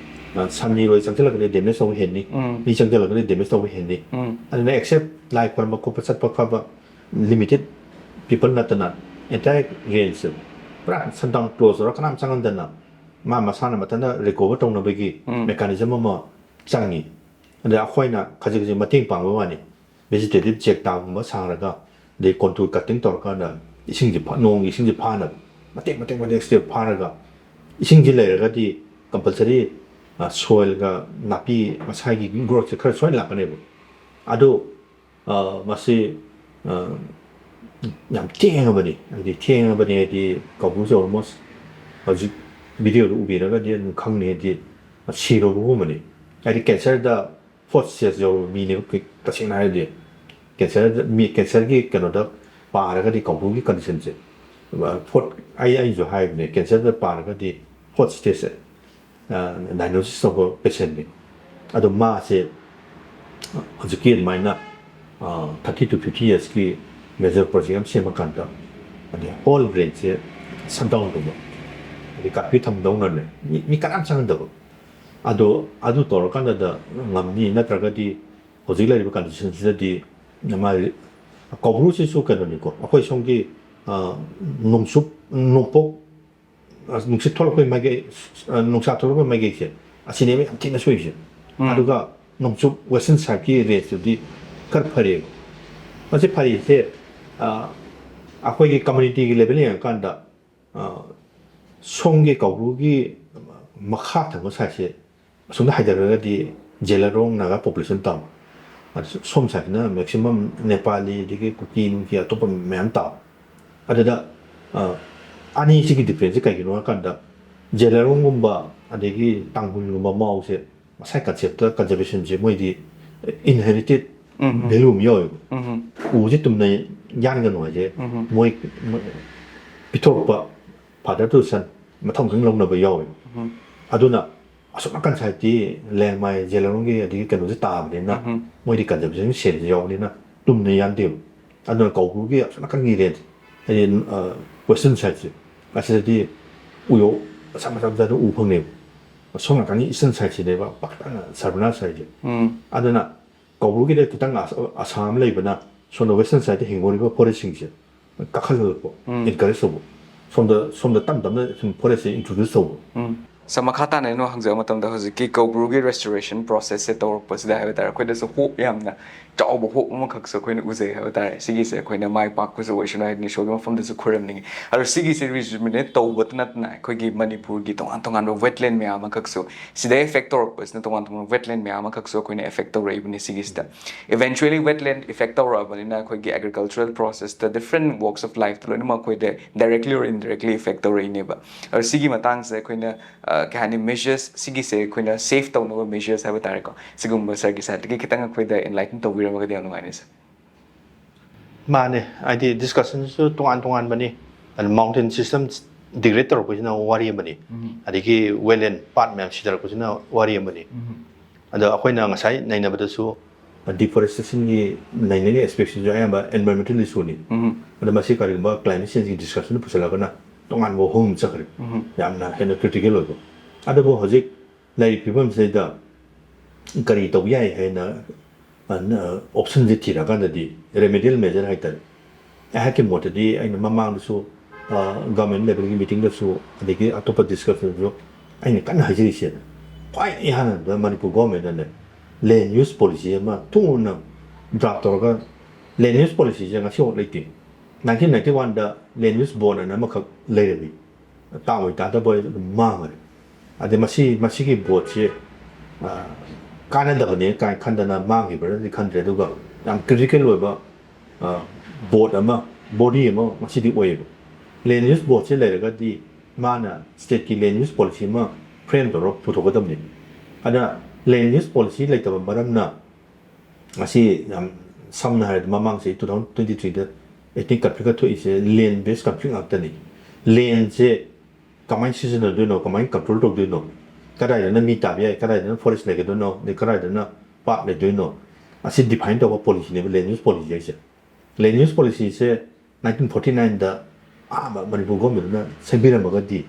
ꯁꯟ ꯏꯔꯣꯏ ꯆꯪꯁꯤꯜꯂꯛꯀꯅꯤ, ꯗꯦꯃꯦꯖ ꯇꯧꯕ ꯍꯦꯟꯅꯤ꯫ ꯎꯝ꯫ ꯃꯤ ꯆꯪꯁꯤꯜꯂꯛꯀꯅꯤ, ꯗꯦꯃꯦꯖ ꯇꯧꯕ ꯍꯦꯟꯅꯤ꯫ ꯎꯝ꯫ ꯑꯗꯨꯅ ꯑꯦꯛꯁꯦꯞ ꯂꯥꯏ ꯈꯣꯏꯔꯝꯕ ꯈꯣꯠꯄ ꯆꯠꯄ ꯐꯕ ꯂꯤꯃꯤꯇꯦꯠ ꯄꯤꯄꯜ ꯅꯠꯇꯅ ꯑꯦꯟꯇꯥꯌꯔ ꯔꯦꯟꯖꯁꯦ ꯄꯨꯔꯥ ꯁꯟꯗꯥꯎꯟ ꯀ꯭ꯂꯣꯖ ꯇꯧꯔꯒ ꯀꯅꯥꯝ ꯆꯪꯍꯟꯗꯅ ꯃꯥ ꯃꯁꯥꯅ ꯃꯊꯟꯇ ꯔꯤꯀꯣꯚꯔ ꯇꯧꯅꯕꯒꯤ ꯎꯝ꯫ ꯃꯦꯀꯥꯅꯤꯖꯝ ꯑꯃ ꯆꯪꯉꯤ꯫ ꯑꯗ ꯑꯩꯈꯣꯏꯅ ꯈꯖꯤꯛ ꯈꯖꯤꯛ ꯃꯇꯦꯡ ꯄꯥꯡꯕ ꯋꯥꯅꯤ꯫ ꯚꯦꯖꯤꯇꯦꯇꯤꯚ ꯆꯦꯛ ꯗꯥꯝꯒꯨꯝꯕ ꯁꯥꯔꯒ, ꯑꯗꯩ ꯀꯣꯟꯇꯨꯔ ꯀꯠꯇꯤꯡ ꯇꯧꯔꯀꯥꯟꯗ ꯏꯁꯤꯡꯁꯦ ꯐ-, ꯅꯣꯡꯒꯤ ꯏꯁꯤꯡꯁꯦ ꯐꯥꯅꯕ ꯃꯇꯦꯛ ꯃꯇꯦꯛ ꯃꯇꯦꯛ ꯁ꯭ꯇꯦꯞ ꯐꯥꯔꯒ, ꯏꯁꯤꯡꯁꯤ ꯂꯩꯔꯒꯗꯤ ꯀꯝꯄꯜꯁꯔꯤ ꯁꯣꯏꯜꯒ ꯅꯥꯄꯤ ꯃꯁꯥꯒꯤ ꯒ꯭ꯔꯣꯠꯁꯦ ꯈꯔ ꯁꯣꯏꯅ ꯂꯥꯛꯀꯅꯦꯕ꯫ ꯑꯗꯨ ꯑ, ꯃꯁꯤ ꯑ, ꯌꯥꯝ ꯊꯦꯡꯉꯕꯅꯤ꯫ ꯍꯥꯏꯗꯤ ꯊꯦꯡꯉꯕꯅꯤ ꯍꯥꯏꯗꯤ ꯀꯧꯕ꯭ꯔꯨꯁꯦ ꯑꯣꯜꯃꯣꯁ ꯍꯧꯖꯤꯛ ꯚꯤꯗꯤꯑꯣꯗ ꯎꯕꯤꯔꯒꯗꯤ ꯑꯗꯨꯝ ꯈꯪꯅꯤ꯫ ꯍꯥꯏꯗꯤ ꯁꯤꯔꯕꯒꯨꯝꯕꯅꯤ꯫ ꯍꯥꯏꯗꯤ ꯀꯦꯟꯁꯔꯗ ꯐꯣꯔꯠ ꯁ꯭ꯇꯦꯖ ꯌꯧꯔꯕ ꯃꯤꯅꯦꯕ ꯀ-, ꯇꯁꯦꯡꯅ ꯍꯥꯏꯔꯗꯤ ꯀꯦꯟꯁꯔꯗ ꯃꯤ, ꯀꯦꯟꯁꯔꯒꯤ ꯀꯩꯅꯣꯗ ꯄꯥꯔꯒꯗꯤ ꯀꯧꯕ꯭ꯔꯨꯒꯤ ꯀꯟꯗꯤꯁꯟꯁꯦ, ꯑ, ꯐꯣꯔꯠ, ꯑꯩ, ꯑꯩꯅꯁꯨ ꯍꯥꯏꯕꯅꯦ, ꯀꯦꯟꯁꯔꯗ ꯄꯥꯔꯒꯗꯤ ꯐꯣꯔꯠ ꯁ꯭ꯇꯦꯖꯁꯦ ꯗꯥꯏꯒꯅꯣꯁꯤꯁ ꯇꯧꯕ ꯄꯦꯁꯦꯟꯅꯤ꯫ ꯑꯗꯣ ꯃꯥꯁꯦ ꯍꯧꯖꯤꯛꯀꯤ ꯑꯗꯨꯃꯥꯏꯅ ꯊꯥꯔꯇꯤ ꯇꯨ ꯐꯤꯐꯇꯤ ꯌꯔꯁꯀꯤ ꯃꯦꯖꯔ ꯄ꯭ꯔꯣꯖꯦꯛ ꯑꯃ ꯁꯦꯝꯃꯀꯥꯟꯗ, ꯑꯗꯩ ꯍꯣꯜ ꯔꯦꯟꯖꯁꯦ ꯁꯠ ꯗꯥꯎꯟ ꯇꯧꯕ, ꯑꯗꯩ ꯀꯥꯔꯐ꯭ꯌꯨ ꯊꯝꯗꯧꯅꯅꯦ, ꯃꯤ, ꯃꯤ ꯀꯅꯥꯝ ꯆꯪꯍꯟꯗꯕ꯫ ꯑꯗꯣ ꯑꯗꯨ ꯇꯧꯔꯀꯥꯟꯗꯗ ꯉꯝꯅꯤ, ꯅꯠꯇ꯭ꯔꯒꯗꯤ ꯍꯧꯖꯤꯛ ꯂꯩꯔꯤꯕ ꯀꯟꯗꯤꯁꯟꯁꯤꯗꯗꯤ ꯃꯥ ꯀꯧꯕ꯭ꯔꯨꯁꯤꯁꯨ ꯀꯩꯅꯣꯅꯤꯀꯣ, ꯑꯩꯈꯣꯏ ꯁꯣꯝꯒꯤ ꯑ, ꯅꯣꯡꯆꯨꯞ, ꯅꯣꯡꯄꯣꯛ, ꯑ, ꯅꯨꯡꯁꯤꯠ ꯊꯣꯛꯂꯛꯄꯒꯤ ꯃꯥꯏꯀꯩ, ꯑ, ꯅꯨꯡꯁꯥ ꯊꯣꯛꯂꯛꯄꯒꯤ ꯃꯥꯏꯀꯩꯁꯦ ꯑꯁꯤꯅꯦꯕ ꯌꯥꯝ ꯊꯤꯅ ꯁꯣꯛꯏꯁꯦ꯫ ꯎꯝ꯫ ꯑꯗꯨꯒ ꯅꯣꯡꯆꯨꯞ ꯋꯦꯁꯇꯔꯟ ꯁꯥꯏꯠꯀꯤ ꯔꯦꯟꯖꯇꯨꯗꯤ ꯈꯔ ꯐꯔꯦꯕ꯫ ꯃꯁꯤ ꯐꯔꯤꯁꯦ, ꯑ, ꯑꯩꯈꯣꯏꯒꯤ ꯀꯝꯃ꯭ꯌꯨꯅꯤꯇꯤꯒꯤ ꯂꯦꯚꯦꯜ ꯌꯦꯡꯉꯀꯥꯟꯗ, ꯑ, ꯁꯣꯝꯒꯤ ꯀꯧꯕ꯭ꯔꯨꯒꯤ ꯃꯈꯥ ꯊꯪꯕ ꯁꯥꯏꯠꯁꯦ ꯑꯁꯣꯝꯗ ꯍꯥꯏꯊꯔꯒꯗꯤ ꯖꯦꯂꯔꯣꯡ ꯅꯥꯒꯥ ꯄꯣꯄꯨꯂꯦꯁꯟ ꯇꯥꯕ꯫ ꯑꯗꯨ ꯁꯣꯝ ꯁꯥꯏꯠꯁꯤꯅ ꯃꯦꯛꯁꯤꯃꯝ ꯅꯦꯄꯥꯂꯤ, ꯑꯗꯒꯤ ꯀꯨꯀꯤ ꯅꯨꯡꯀꯤ ꯑꯇꯣꯞꯄ ꯃꯌꯥꯝ ꯇꯥꯕ꯫ ꯑꯗꯨꯗ, ꯑ, ꯑꯅꯤꯁꯤꯒꯤ ꯗꯤꯐ꯭ꯔꯦꯟꯁꯁꯦ ꯀꯩꯒꯤꯅꯣ ꯍꯥꯏ ꯀꯥꯟꯗ, ꯖꯦꯂꯔꯣꯡꯒꯨꯝꯕ ꯑꯗꯒꯤ ꯇꯥꯡꯒꯨꯜꯒꯨꯝꯕ ꯃꯥꯎꯁꯦ ꯃꯁꯥꯏ ꯀꯟꯁꯦꯞꯇ ꯀꯟꯖꯔꯕꯦꯁꯟꯁꯦ ꯃꯣꯏꯗꯤ ꯏꯟꯍꯦꯔꯤꯇꯦꯠ ꯎꯝ꯫ ꯚꯦꯂꯨ ꯑꯃ ꯌꯥꯎꯋꯦꯕ꯫ ꯎꯝ꯫ ꯎꯁꯦ ꯇꯨꯝꯅ ꯌꯥꯟꯒꯅꯨ ꯍꯥꯏꯁꯦ ꯎꯝ꯫ ꯃꯣꯏ, ꯃꯣꯏ ꯄꯤꯊꯣꯔꯛꯄ father to son ꯃꯊꯪ ꯃꯊꯪ ꯂꯧꯅꯕ ꯌꯥꯎꯋꯦꯕ꯫ ꯎꯝ꯫ ꯑꯗꯨꯅ ꯑꯁꯣꯝ ꯅꯥꯀꯟ ꯁꯥꯏꯠꯇꯤ ꯂꯦꯡꯃꯥꯏ, ꯖꯦꯂꯔꯣꯡꯒꯤ ꯑꯗꯒꯤ ꯀꯩꯅꯣꯁꯦ ꯇꯥꯕꯅꯤꯅ ꯎꯝ꯫ ꯃꯣꯏꯗꯤ ꯀꯟꯖꯔꯕꯦꯁꯟ ꯁꯦꯜꯁꯦ ꯌꯥꯎꯕꯅꯤꯅ ꯇꯨꯝꯅ ꯌꯥꯟꯗꯦꯕ꯫ ꯑꯗꯨꯅ ꯀꯧꯕ꯭ꯔꯨꯒꯤ ꯑꯁꯣꯝ ꯅꯥꯀꯟꯒꯤ ꯔꯦꯟꯖ, ꯍꯥꯏꯗꯤ, ꯑ, ꯋꯦꯁꯇꯔꯟ ꯁꯥꯏꯠꯁꯦ, ꯑꯁꯤꯗꯗꯤ ꯎꯌꯣꯛ ꯃꯆꯥ ꯃꯆꯥ ꯃꯆꯥꯗ ꯎ ꯐꯪꯉꯦꯕ꯫ ꯑꯁꯣꯝ ꯅꯥꯀꯟꯒꯤ ꯏꯁꯇꯔꯟ ꯁꯥꯏꯠꯁꯤꯅꯦꯕ ꯄꯥꯛꯇꯛꯅ ꯁꯔꯕꯅꯥꯁ ꯍꯥꯏꯁꯦ꯫ ꯑꯗꯨꯅ ꯀꯧꯕ꯭ꯔꯨꯒꯤꯗ ꯈꯤꯇꯪ ꯑꯁ-, ꯑꯁꯥ ꯑꯃ ꯂꯩꯕꯅ ꯁꯣꯝꯗ ꯋꯦꯁꯇꯔꯟ ꯁꯥꯏꯠꯇ ꯍꯤꯡꯍꯧꯔꯤꯕ ꯐꯣꯔꯦꯁꯁꯤꯡꯁꯦ ꯀꯥꯈꯠꯍꯜꯂꯛꯄ, ꯎꯝ꯫ Encourage ꯇꯧꯕ, ꯁꯣꯝꯗ, ꯁꯣꯝꯗ ꯇꯞ ꯇꯞꯅ ꯁꯨꯝ ꯐꯣꯔꯦꯁꯁꯦ introduce ꯇꯧꯕ꯫ ꯎꯝ꯫ ꯁꯥꯔ, ꯃꯈꯥ ꯇꯥꯅ ꯑꯩꯅ ꯍꯪꯖꯕ ꯃꯇꯝꯗ, ꯍꯧꯖꯤꯛꯀꯤ ꯀꯧꯕ꯭ꯔꯨꯒꯤ restoration process ꯁꯦ ꯇꯧꯔꯛꯄꯁꯤꯗ ꯍꯥꯏꯕ ꯇꯥꯔꯦ, ꯑꯩꯈꯣꯏꯗꯁꯨ hope ꯌꯥꯝꯅ ꯆꯥꯎꯕ hope ꯑꯃꯈꯛꯁꯨ ꯑꯩꯈꯣꯏꯅ ꯎꯖꯩ ꯍꯥꯏꯕ ꯇꯥꯔꯦ꯫ ꯁꯤꯒꯤꯁꯦ ꯑꯩꯈꯣꯏꯅ ꯃꯥꯏ ꯄꯥꯛꯄꯁꯨ ꯑꯣꯏꯁꯅꯨ ꯍꯥꯏꯗꯅ ꯏꯁꯣꯔꯒꯤ ꯃꯐꯝꯗꯁꯨ ꯈꯨꯔꯨꯝꯅꯤꯡꯉꯤ꯫ ꯑꯗꯣ ꯁꯤꯒꯤꯁꯦ rejuvenate ꯇꯧꯕꯇ ꯅꯠꯇꯅ ꯑꯩꯈꯣꯏꯒꯤ ꯃꯅꯤꯄꯨꯔꯒꯤ ꯇꯣꯉꯥꯟ ꯇꯣꯉꯥꯟꯕ wetland ꯃꯌꯥꯝ ꯑꯃꯈꯛꯁꯨ ꯁꯤꯗ effect ꯇꯧꯔꯛꯄꯁꯤꯅ, ꯇꯣꯉꯥꯟ ꯇꯣꯉꯥꯟꯕ wetland ꯃꯌꯥꯝ ꯑꯃꯈꯛꯁꯨ ꯑꯩꯈꯣꯏꯅ effect ꯇꯧꯔꯛꯏꯕꯅꯤ ꯁꯤꯒꯤꯁꯤꯗ꯫ Eventually wetland effect ꯇꯧꯔꯛꯑꯕꯅꯤꯅ ꯑꯩꯈꯣꯏꯒꯤ agricultural process ꯇ, different walks of life ꯇ ꯂꯣꯏꯅꯃꯛ ꯑꯩꯈꯣꯏꯗ directly or indirectly effect ꯇꯧꯔꯛꯏꯅꯦꯕ꯫ ꯑꯗꯣ ꯁꯤꯒꯤ ꯃꯇꯥꯡꯁꯦ ꯑꯩꯈꯣꯏꯅ, ꯑ, ꯀꯩ ꯍꯥꯏꯅꯤ, measures, ꯁꯤꯒꯤꯁꯦ ꯑꯩꯈꯣꯏꯅ save ꯇꯧꯅꯕ measures ꯍꯥꯏꯕ ꯇꯥꯔꯦꯀꯣ, ꯁꯤꯒꯨꯝꯕ ꯁꯥꯔꯒꯤ side ꯇꯒꯤ ꯈꯤꯇꯪ ꯑꯩꯈꯣꯏꯗ enlighten ꯇꯧꯕꯤꯔꯝꯃꯒꯗꯤ ꯌꯥꯝ ꯅꯨꯡꯉꯥꯏꯅꯤ ꯁꯥꯔ꯫ ꯃꯥꯅꯦ, ꯍꯥꯏꯗꯤ discussion ꯁꯨ ꯇꯣꯉꯥꯟ ꯇꯣꯉꯥꯟꯕꯅꯤ꯫ ꯑꯗꯨ mountain system degrade ꯇꯧꯔꯛꯄꯁꯤꯅ ꯋꯥꯔꯤ ꯑꯃꯅꯤ, ꯎꯝ꯫ ꯑꯗꯒꯤ wetland ꯄꯥꯠ ꯃꯌꯥꯝ ꯁꯤꯊꯔꯛꯄꯁꯤꯅ ꯋꯥꯔꯤ ꯑꯃꯅꯤ꯫ ꯎꯝ꯫ ꯑꯗꯣ ꯑꯩꯈꯣꯏꯅ ꯉꯁꯥꯏ ꯅꯩꯅꯕꯗꯁꯨ deforestation ꯒꯤ ꯅꯩꯅꯔꯤꯕ aspect ꯁꯤꯁꯨ ꯑꯌꯥꯝꯕ environmental issue ꯅꯤ꯫ ꯎꯝ꯫ ꯑꯗꯣ ꯃꯁꯤ ꯀꯔꯤꯒꯨꯝꯕ climate change ꯀꯤ discussion ꯗ ꯄꯨꯁꯤꯜꯂꯒꯅ ꯇꯣꯉꯥꯟꯕ ꯋꯥꯐꯝ ꯑꯃ ꯆꯠꯈ꯭ꯔꯦ꯫ ꯎꯝ꯫ ꯌꯥꯝꯅ ꯍꯦꯟꯅ critical ꯑꯣꯏꯕ꯫ ꯑꯗꯨꯕꯨ ꯍꯧꯖꯤꯛ ꯂꯩꯔꯤꯕ ꯐꯤꯕꯝꯁꯤꯗꯩꯗ ꯀꯔꯤ ꯇꯧꯕ ꯌꯥꯏ ꯍꯥꯏꯅ, ꯑ, option ꯁꯦ ꯊꯤꯔꯀꯥꯟꯗꯗꯤ remedial measure ꯍꯥꯏꯇꯥꯔꯦ꯫ ꯑꯩꯍꯥꯛꯀꯤ ꯃꯣꯠꯇꯗꯤ ꯑꯩꯅ ꯃꯃꯥꯡꯗꯁꯨ, ꯑ, government level ꯒꯤ meeting ꯗꯁꯨ ꯑꯗꯒꯤ ꯑꯇꯣꯞꯄ discussion ꯗꯁꯨ ꯑꯩꯅ ꯀꯟꯅ ꯍꯥꯏꯖꯔꯤꯁꯦ, ꯈ꯭ꯋꯥꯏ ꯏꯍꯥꯟ ꯍꯥꯟꯕꯗ ꯃꯅꯤꯄꯨꯔ government ꯅꯅꯦ land use policy ꯑꯃ ꯊꯨꯅ draft ꯇꯧꯔꯒ, land use policy ꯁꯦ ꯉꯁꯤꯐꯥꯎ ꯂꯩꯇꯦ꯫ Nineteen ninety one ꯗ land use board ꯑꯅ ꯑꯃꯈꯛ ꯂꯩꯔꯝꯃꯤ꯫ ꯇꯥꯛꯑꯣꯏ ꯇꯥꯗꯕ ꯑꯣꯏ ꯑꯗꯨꯝ ꯃꯥꯡꯉꯔꯦ꯫ ꯑꯗꯩ ꯃꯁꯤ, ꯃꯁꯤꯒꯤ board ꯁꯤ, ꯑ, ꯀꯥꯟꯅꯗꯕꯅꯦ ꯀꯥꯏꯅ ꯈꯟꯗꯅ ꯃꯥꯡꯈꯤꯕ꯭ꯔꯥꯗꯤ ꯈꯟꯗ꯭ꯔꯦ, ꯑꯗꯨꯒ ꯌꯥꯝ critical ꯑꯣꯏꯕ, ꯑ, board ꯑꯃ, body ꯑꯃ ꯉꯁꯤꯗꯤ ꯑꯣꯏꯌꯦꯕ꯫ Land use board ꯁꯦ ꯂꯩꯔꯒꯗꯤ ꯃꯥꯅ state ꯀꯤ land use policy ꯑꯃ frame ꯇꯧꯔꯒ ꯄꯨꯊꯣꯛꯀꯗꯕꯅꯤ꯫ ꯑꯗ land use policy ꯂꯩꯇꯕ ꯃꯔꯝꯅ ꯉꯁꯤ ꯌꯥꯝ ꯁꯝꯅ ꯍꯥꯏꯔꯕꯗ ꯃꯃꯥꯡ ꯆꯍꯤ two thousand twenty three ꯗ ethnic conflict ꯀ ꯊꯣꯛꯏꯁꯦ land based conflict ꯉꯥꯛꯇꯅꯤ꯫ Land ꯁꯦ ꯀꯃꯥꯏꯅ ꯁꯤꯖꯤꯟꯅꯗꯣꯏꯅꯣ, ꯀꯃꯥꯏꯅ control ꯇꯧꯗꯣꯏꯅꯣ, ꯀꯗꯥꯏꯗꯅ ꯃꯤ ꯇꯥꯕ ꯌꯥꯏ, ꯀꯗꯥꯏꯗꯅ forest ꯂꯩꯒꯗꯣꯏꯅꯣ, ꯑꯗꯩ ꯀꯗꯥꯏꯗꯅ ꯄꯥꯠ ꯂꯩꯗꯣꯏꯅꯣ, ꯑꯁꯤ define ꯇꯧꯕ policy ꯅꯦꯕ land use policy ꯍꯥꯏꯁꯦ꯫ Land use policy ꯁꯦ nineteen forty nine ꯗ ꯑꯍꯥꯟꯕ ꯃꯅꯤꯄꯨꯔ government ꯅ ꯁꯦꯝꯕꯤꯔꯝꯃꯒꯗꯤ,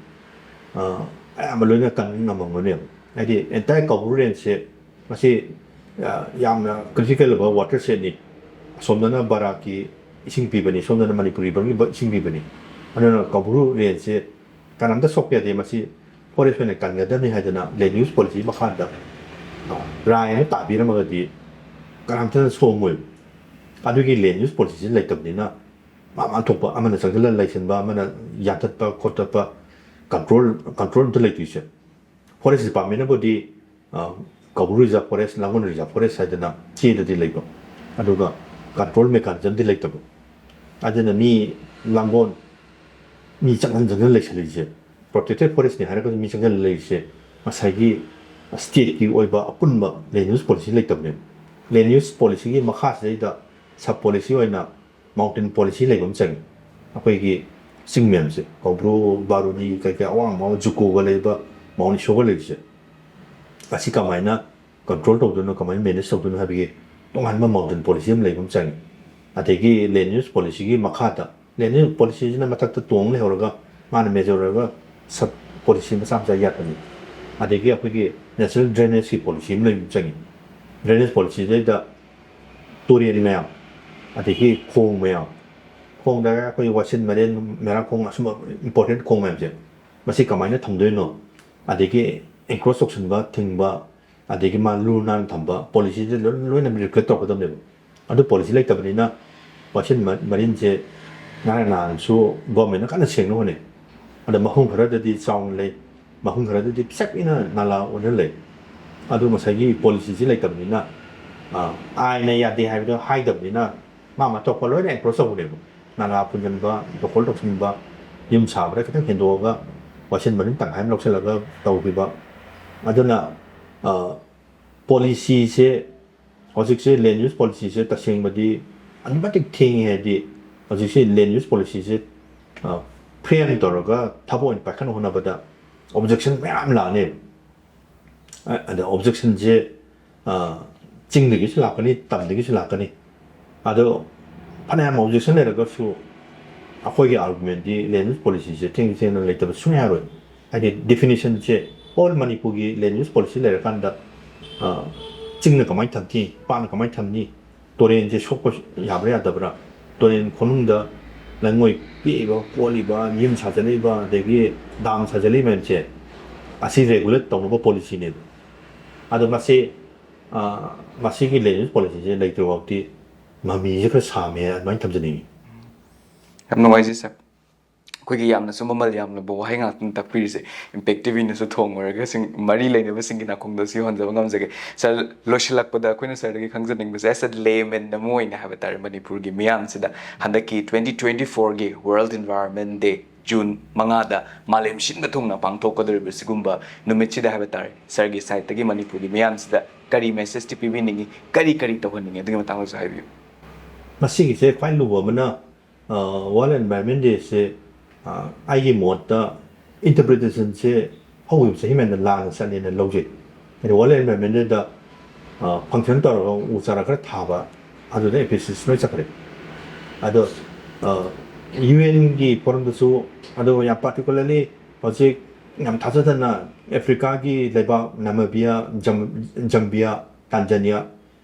ꯑ, ꯑꯌꯥꯝꯕ ꯂꯣꯏꯅ ꯀꯟꯕ ꯉꯝꯃꯝꯒꯅꯦꯕ꯫ ꯍꯥꯏꯗꯤ entire ꯀꯧꯕ꯭ꯔꯨ ꯔꯦꯟꯖꯁꯦ ꯃꯁꯤ, ꯑ, ꯌꯥꯝꯅ ꯀ꯭ꯔꯤꯇꯤꯀꯦꯜ ꯑꯣꯏꯕ ꯋꯥꯇꯔ ꯁꯦꯠꯅꯤ꯫ ꯑꯁꯣꯝꯗꯅ ꯕꯔꯥꯛꯀꯤ ꯏꯁꯤꯡ ꯄꯤꯕꯅꯤ, ꯁꯣꯝꯗꯅ ꯃꯅꯤꯄꯨꯔ ꯔꯤꯚꯔꯒꯤ ꯏꯁꯤꯡ ꯄꯤꯕꯅꯤ꯫ ꯑꯗꯨꯅ ꯀꯧꯕ꯭ꯔꯨ ꯔꯦꯟꯖꯁꯦ ꯀꯅꯥꯝꯇ ꯁꯣꯛꯄ ꯌꯥꯗꯦ꯫ ꯃꯁꯤ ꯐꯣꯔꯦꯁ ꯑꯣꯏꯅ ꯀꯟꯒꯗꯕꯅꯤ ꯍꯥꯏꯗꯅ ꯂꯦꯟ ꯌꯨꯁ ꯄꯣꯂꯤꯁꯤ ꯃꯈꯥꯗ, ꯑ, ꯔꯥꯏ ꯑꯃ ꯇꯥꯕꯤꯔꯝꯃꯒꯗꯤ ꯀꯅꯥꯝꯇꯅ ꯁꯣꯛꯑꯝꯃꯣꯏꯕ꯫ ꯑꯗꯨꯒꯤ ꯂꯦꯟ ꯌꯨꯁ ꯄꯣꯂꯤꯁꯤꯁꯤ ꯂꯩꯇꯕꯅꯤꯅ ꯃꯥ ꯃꯥ ꯊꯣꯛꯄ, ꯑꯃꯅ ꯆꯪꯁꯤꯜꯂ ꯂꯩꯁꯤꯟꯕ, ꯑꯃꯅ ꯌꯥꯟꯊꯠꯄ ꯈꯣꯠꯇꯠꯄ, ꯀꯟꯇ꯭ꯔꯣꯜ, ꯀꯟꯇ꯭ꯔꯣꯜ ꯑꯝꯇ ꯂꯩꯇ꯭ꯔꯤꯁꯦ꯫ ꯐꯣꯔꯦꯁ ꯗꯤꯄꯥꯔꯠꯃꯦꯟꯅꯕꯨꯗꯤ, ꯑ, ꯀꯧꯕ꯭ꯔꯨ ꯔꯤꯖꯥꯔꯚ ꯐꯣꯔꯦꯁ, ꯂꯥꯡꯒꯣꯜ ꯔꯤꯖꯥꯔꯚ ꯐꯣꯔꯦꯁ ꯍꯥꯏꯗꯅ ꯆꯦꯗꯗꯤ ꯂꯩꯕ, ꯑꯗꯨꯒ ꯀꯟꯇ꯭ꯔꯣꯜ ꯃꯦꯀꯥꯅꯤꯖꯝꯗꯤ ꯂꯩꯇꯕ꯫ ꯑꯗꯨꯅ ꯃꯤ ꯂꯥꯡꯒꯣꯜ, ꯃꯤ ꯆꯪꯍꯟ ꯆꯪꯍꯟ ꯂꯩꯁꯜꯂꯤꯁꯦ, ꯄ꯭ꯔꯣꯇꯦꯛꯇꯦꯠ ꯐꯣꯔꯦꯁꯅꯤ ꯍꯥꯏꯔꯒꯁꯨ ꯃꯤ ꯆꯪꯍꯟ ꯂꯩꯔꯤꯁꯦ ꯉꯁꯥꯏꯒꯤ ꯁ꯭ꯇꯦꯠꯀꯤ ꯑꯣꯏꯕ ꯑꯄꯨꯟꯕ ꯂꯦꯟ ꯌꯨꯁ ꯄꯣꯂꯤꯁꯤ ꯂꯩꯇꯕꯅꯦꯕ꯫ ꯂꯦꯟ ꯌꯨꯁ ꯄꯣꯂꯤꯁꯤꯒꯤ ꯃꯈꯥꯁꯤꯗꯩꯗ ꯁꯕ ꯄꯣꯂꯤꯁꯤ ꯑꯣꯏꯅ ꯃꯥꯎꯟꯇꯦꯟ ꯄꯣꯂꯤꯁꯤ ꯂꯩꯕ ꯑꯃ ꯆꯪꯉꯤ꯫ ꯑꯩꯈꯣꯏꯒꯤ ꯆꯤꯡ ꯃꯌꯥꯝꯁꯦ, ꯀꯧꯕ꯭ꯔꯨ, ꯕꯥꯔꯨꯅꯤ, ꯀꯩ ꯀꯩ ꯑꯋꯥꯡꯕ ꯖꯨꯀꯣꯒ ꯂꯩꯕ, ꯃꯥꯎꯟ ꯏꯁꯣꯒ ꯂꯩꯕꯁꯦ, ꯑꯁꯤ ꯀꯃꯥꯏꯅ ꯀꯟꯇ꯭ꯔꯣꯜ ꯇꯧꯗꯣꯏꯅꯣ, ꯀꯃꯥꯏꯅ ꯃꯦꯅꯦꯖ ꯇꯧꯗꯣꯏꯅꯣ ꯍꯥꯏꯕꯒꯤ ꯇꯣꯉꯥꯟꯕ ꯃꯥꯎꯟꯇꯦꯟ ꯄꯣꯂꯤꯁꯤ ꯑꯃ ꯂꯩꯕ ꯑꯃ ꯆꯪꯉꯤ꯫ ꯑꯗꯒꯤ ꯂꯦꯟ ꯌꯨꯁ ꯄꯣꯂꯤꯁꯤꯒꯤ ꯃꯈꯥꯗ, ꯂꯦꯟ ꯌꯨꯁ ꯄꯣꯂꯤꯁꯤꯁꯤꯅ ꯃꯊꯛꯇ ꯇꯣꯡ ꯂꯩꯍꯧꯔꯒ ꯃꯥꯅ ꯃꯦꯖꯔ ꯑꯣꯏꯔꯒ ꯁꯕ ꯄꯣꯂꯤꯁꯤ ꯃꯆꯥ ꯃꯆꯥ ꯌꯥꯠꯄꯅꯤ꯫ ꯑꯗꯒꯤ ꯑꯩꯈꯣꯏꯒꯤ ꯅꯦꯆꯔꯦꯜ ꯗ꯭ꯔꯦꯅꯦꯖꯀꯤ ꯄꯣꯂꯤꯁꯤ ꯑꯃ ꯂꯩꯕ ꯑꯃ ꯆꯪꯉꯤ꯫ ꯗ꯭ꯔꯦꯅꯦꯖ ꯄꯣꯂꯤꯁꯤꯗꯩꯗ ꯇꯨꯔꯦꯟ ꯃꯌꯥꯝ, ꯑꯗꯒꯤ ꯈꯣꯡ ꯃꯌꯥꯝ, ꯈꯣꯡꯗ ꯑꯩꯈꯣꯏ ꯋꯥꯁꯤꯟ ꯃꯔꯦꯟ, ꯃꯦꯔꯥꯈꯣꯡ, ꯑꯁꯨꯝꯕ ꯏꯝꯄꯣꯔꯇꯦꯟ ꯈꯣꯡ ꯃꯌꯥꯝꯁꯦ, ꯃꯁꯤ ꯀꯃꯥꯏꯅ ꯊꯝꯗꯣꯏꯅꯣ, ꯑꯗꯒꯤ ꯑꯦꯟꯀ꯭ꯔꯣꯁ ꯇꯧꯁꯤꯟꯕ, ꯊꯤꯡꯕ, ꯑꯗꯒꯤ ꯃꯥ ꯂꯨ ꯅꯥꯟꯅ ꯊꯝꯕ, ꯄꯣꯂꯤꯁꯤꯁꯦ ꯂꯣꯏ-, ꯂꯣꯏꯅ ꯔꯤꯐ꯭ꯂꯦꯛ ꯇꯧꯔꯛꯀꯗꯕꯅꯦꯕ꯫ ꯑꯗꯨ ꯄꯣꯂꯤꯁꯤ ꯂꯩꯇꯕꯅꯤꯅ ꯋꯥꯁꯤꯟ ꯃ-, ꯃꯔꯤꯟꯁꯦ ꯉꯔꯥꯡ ꯅꯍꯥꯟꯁꯨ ꯒꯣꯔꯃꯦꯟꯅ ꯀꯟꯅ ꯁꯦꯡꯅ ꯍꯣꯠꯅꯩ꯫ ꯑꯗ ꯃꯐꯝ ꯈꯔꯗꯗꯤ ꯆꯥꯎꯅ ꯂꯩ, ꯃꯐꯝ ꯈꯔꯗꯗꯤ ꯄꯤꯁꯛ ꯄꯤꯛꯅ ꯅꯥꯂꯥ ꯑꯣꯏꯅ ꯂꯩ꯫ ꯑꯗꯨ ꯉꯁꯥꯏꯒꯤ ꯄꯣꯂꯤꯁꯤꯁꯤ ꯂꯩꯇꯕꯅꯤꯅ, ꯑ, ꯑꯥꯏꯟꯅ ꯌꯥꯗꯦ ꯍꯥꯏꯕꯗꯣ ꯍꯥꯏꯗꯕꯅꯤꯅ ꯃꯥ ꯃꯥ ꯊꯣꯛꯄ ꯂꯣꯏꯅ ꯑꯦꯟꯀ꯭ꯔꯣꯁ ꯇꯧꯕꯅꯦꯕ꯫ ꯅꯥꯂꯥ ꯐꯨꯟꯖꯤꯟꯕ, ꯗꯣꯈꯣꯜ ꯇꯧꯁꯤꯟꯕ, ꯌꯨꯝ ꯁꯥꯕꯗ ꯈꯤꯇꯪ ꯍꯦꯟꯗꯣꯛꯑꯒ ꯋꯥꯁꯤꯟ ꯃꯔꯤꯟ ꯇꯪꯈꯥꯏ ꯑꯃ ꯂꯧꯁꯤꯜꯂꯒ ꯇꯧꯈꯤꯕ꯫ ꯑꯗꯨꯅ, ꯑ, ꯄꯣꯂꯤꯁꯤꯁꯦ, ꯍꯧꯖꯤꯛꯁꯦ ꯂꯦꯟ ꯌꯨꯁ ꯄꯣꯂꯤꯁꯤꯁꯦ ꯇꯁꯦꯡꯕꯗꯤ ꯑꯗꯨꯛꯀꯤ ꯃꯇꯤꯛ ꯊꯦꯡꯉꯦ꯫ ꯍꯥꯏꯗꯤ ꯍꯧꯖꯤꯛꯁꯦ ꯂꯦꯟ ꯌꯨꯁ ꯄꯣꯂꯤꯁꯤꯁꯦ, ꯑ, ꯐ꯭ꯔꯦꯝ ꯇꯧꯔꯒ ꯊꯕꯛ ꯑꯣꯏꯅ ꯄꯥꯏꯈꯠꯅꯕ ꯍꯣꯠꯅꯕꯗ ꯑꯣꯕꯖꯦꯛꯁꯟ ꯃꯌꯥꯝ ꯂꯥꯛꯑꯅꯦꯕ꯫ ꯑ-, ꯑꯗ ꯑꯣꯕꯖꯦꯛꯁꯟꯁꯦ, ꯑ, ꯆꯤꯡꯗꯒꯤꯁꯨ ꯂꯥꯛꯀꯅꯤ, ꯇꯝꯗꯒꯤꯁꯨ ꯂꯥꯛꯀꯅꯤ꯫ ꯑꯗꯣ ꯐꯅꯌꯥꯝ ꯑꯣꯕꯖꯦꯛꯁꯟ ꯂꯩꯔꯒꯁꯨ ꯑꯩꯈꯣꯏꯒꯤ ꯑꯥꯔꯒꯨꯃꯦꯟꯗꯤ ꯂꯦꯟ ꯌꯨꯁ ꯄꯣꯂꯤꯁꯤꯁꯦ ꯊꯦꯡ ꯊꯦꯡꯅ ꯂꯩꯇꯕ ꯁꯨꯡꯌꯥ ꯌꯥꯔꯣꯏ꯫ ꯍꯥꯏꯗꯤ ꯗꯤꯐꯤꯅꯤꯁꯟꯁꯦ ꯑꯣꯜ ꯃꯅꯤꯄꯨꯔꯒꯤ ꯂꯦꯟ ꯌꯨꯁ ꯄꯣꯂꯤꯁꯤ ꯂꯩꯔꯀꯥꯟꯗ ꯆꯤꯡꯅ ꯀꯃꯥꯏꯅ ꯊꯝꯅꯤ, ꯄꯥꯠꯅ ꯀꯃꯥꯏꯅ ꯊꯝꯅꯤ, ꯇꯨꯔꯦꯟꯁꯦ ꯁꯣꯛꯄ ꯌꯥꯕ꯭ꯔꯥ ꯌꯥꯗꯕ꯭ꯔꯥ, ꯇꯨꯔꯦꯟ ꯈꯣꯡꯅꯨꯡꯗ ꯂꯩꯉꯣꯏ ꯄꯦꯛꯏꯕ ꯈꯣꯠꯂꯤꯕ, ꯌꯨꯝ ꯁꯥꯖꯜꯂꯛꯏꯕ, ꯑꯗꯒꯤ ꯗꯥꯝ ꯁꯥꯖꯜꯂꯛꯏ ꯃꯌꯥꯝꯁꯦ ꯑꯁꯤ ꯔꯦꯒꯨꯂꯦꯠ ꯇꯧꯅꯕ ꯄꯣꯂꯤꯁꯤꯅꯦꯕ꯫ ꯑꯗꯣ ꯃꯁꯤ ꯃꯁꯤꯒꯤ ꯂꯦꯟ ꯌꯨꯁ ꯄꯣꯂꯤꯁꯤꯁꯦ ꯂꯩꯇ꯭ꯔꯤꯐꯥꯎꯗꯤ ꯃꯃꯤꯁꯦ ꯈꯔ ꯁꯥꯝꯃꯦ ꯑꯗꯨꯃꯥꯏꯅ ꯊꯝꯖꯅꯤꯡꯉꯤ꯫ ꯌꯥꯝ ꯅꯨꯡꯉꯥꯏꯖꯩ ꯁꯥꯔ꯫ ꯑꯩꯈꯣꯏꯒꯤ ꯌꯥꯝꯅꯁꯨ ꯃꯃꯜ ꯌꯥꯝꯂꯕ ꯋꯥꯍꯩ ꯉꯥꯛꯇꯅꯤ ꯇꯥꯛꯄꯤꯔꯤꯁꯦ꯫ ꯏꯝꯄꯦꯛ ꯇꯤꯚꯤꯅꯁꯨ ꯊꯣꯡꯉꯨꯔꯒ ꯃꯔꯤ ꯂꯩꯅꯕꯁꯤꯡꯒꯤ ꯅꯥꯀꯣꯡꯗꯁꯨ ꯌꯧꯍꯟꯖꯕ ꯉꯝꯖꯒꯦ꯫ ꯁꯥꯔ, ꯂꯣꯏꯁꯤꯜꯂꯛꯄꯗ ꯑꯩꯈꯣꯏꯅ ꯁꯥꯔꯗꯒꯤ ꯈꯪꯖꯅꯤꯡꯕꯁꯦ, as a layman ꯑꯃ ꯑꯣꯏꯅ ꯍꯥꯏꯕ ꯇꯥꯔꯦ, ꯃꯅꯤꯄꯨꯔꯒꯤ ꯃꯤꯌꯥꯝꯁꯤꯗ ꯍꯟꯗꯛꯀꯤ twenty twenty fourꯒꯤ World Environment Day, June ꯃꯉꯥꯗ ꯃꯥꯂꯦꯝ ꯁꯤꯟꯕ ꯊꯨꯡꯅ ꯄꯥꯡꯊꯣꯛꯀꯗꯧꯔꯤꯕ ꯁꯤꯒꯨꯝꯕ ꯅꯨꯃꯤꯠꯁꯤꯗ ꯍꯥꯏꯕ ꯇꯥꯔꯦ, ꯁꯥꯔꯒꯤ ꯁꯥꯏꯠꯇꯒꯤ ꯃꯅꯤꯄꯨꯔꯒꯤ ꯃꯤꯌꯥꯝꯁꯤꯗ ꯀꯔꯤ ꯃꯦꯁꯦꯖꯇꯤ ꯄꯤꯕꯤꯅꯤꯡꯉꯤ, ꯀꯔꯤ ꯀꯔꯤ ꯇꯧꯍꯟꯅꯤꯡꯉꯤ, ꯑꯗꯨꯒꯤ ꯃꯇꯥꯡꯗꯁꯨ ꯍꯥꯏꯕꯤꯌꯨ꯫ ꯃꯁꯤꯒꯤꯁꯦ ꯈ꯭ꯋꯥꯏ ꯂꯨꯕ ꯑꯃꯅ, ꯋꯥꯔꯜ ꯑꯦꯟꯚꯥꯏꯔꯟꯃꯦꯟ ꯗꯦꯁꯦ ꯑꯩꯒꯤ ꯃꯣꯠꯇ ꯏꯟꯇꯔꯄ꯭ꯔꯤꯇꯦꯁꯟꯁꯦ ꯍꯧꯈꯤꯕ ꯆꯍꯤ ꯃꯌꯥꯝꯗ ꯂꯥꯟꯅ ꯆꯠꯂꯦꯅ ꯂꯧꯖꯩ꯫ ꯍꯥꯏꯗꯤ ꯋꯥꯔꯜ ꯑꯦꯟꯚꯥꯏꯔꯟꯃꯦꯟ ꯗꯦꯗ ꯐꯪꯁꯟ ꯇꯧꯔꯒ ꯎ ꯆꯥꯔꯥ ꯈꯔ ꯊꯥꯕ, ꯑꯗꯨꯗ ꯑꯦꯝꯐꯦꯁꯤꯁ ꯂꯣꯏ ꯆꯠꯈ꯭ꯔꯦ꯫ ꯑꯗꯣ ꯌꯨ ꯑꯦꯟꯒꯤ ꯐꯣꯔꯝꯗꯁꯨ, ꯑꯗꯨꯒ ꯌꯥꯝ ꯄꯥꯔꯇꯤꯀꯨꯂꯔꯂꯤ ꯍꯧꯖꯤꯛ ꯌꯥꯝ ꯊꯥꯖꯗꯅ ꯑꯦꯐ꯭ꯔꯤꯀꯥꯒꯤ ꯂꯩꯕꯥꯛ ꯅꯥꯃꯤꯕꯤꯌꯥ, ꯖꯝ- ꯖꯝꯕꯤꯌꯥ, ꯇꯥꯟꯖꯥꯅꯤꯌꯥ,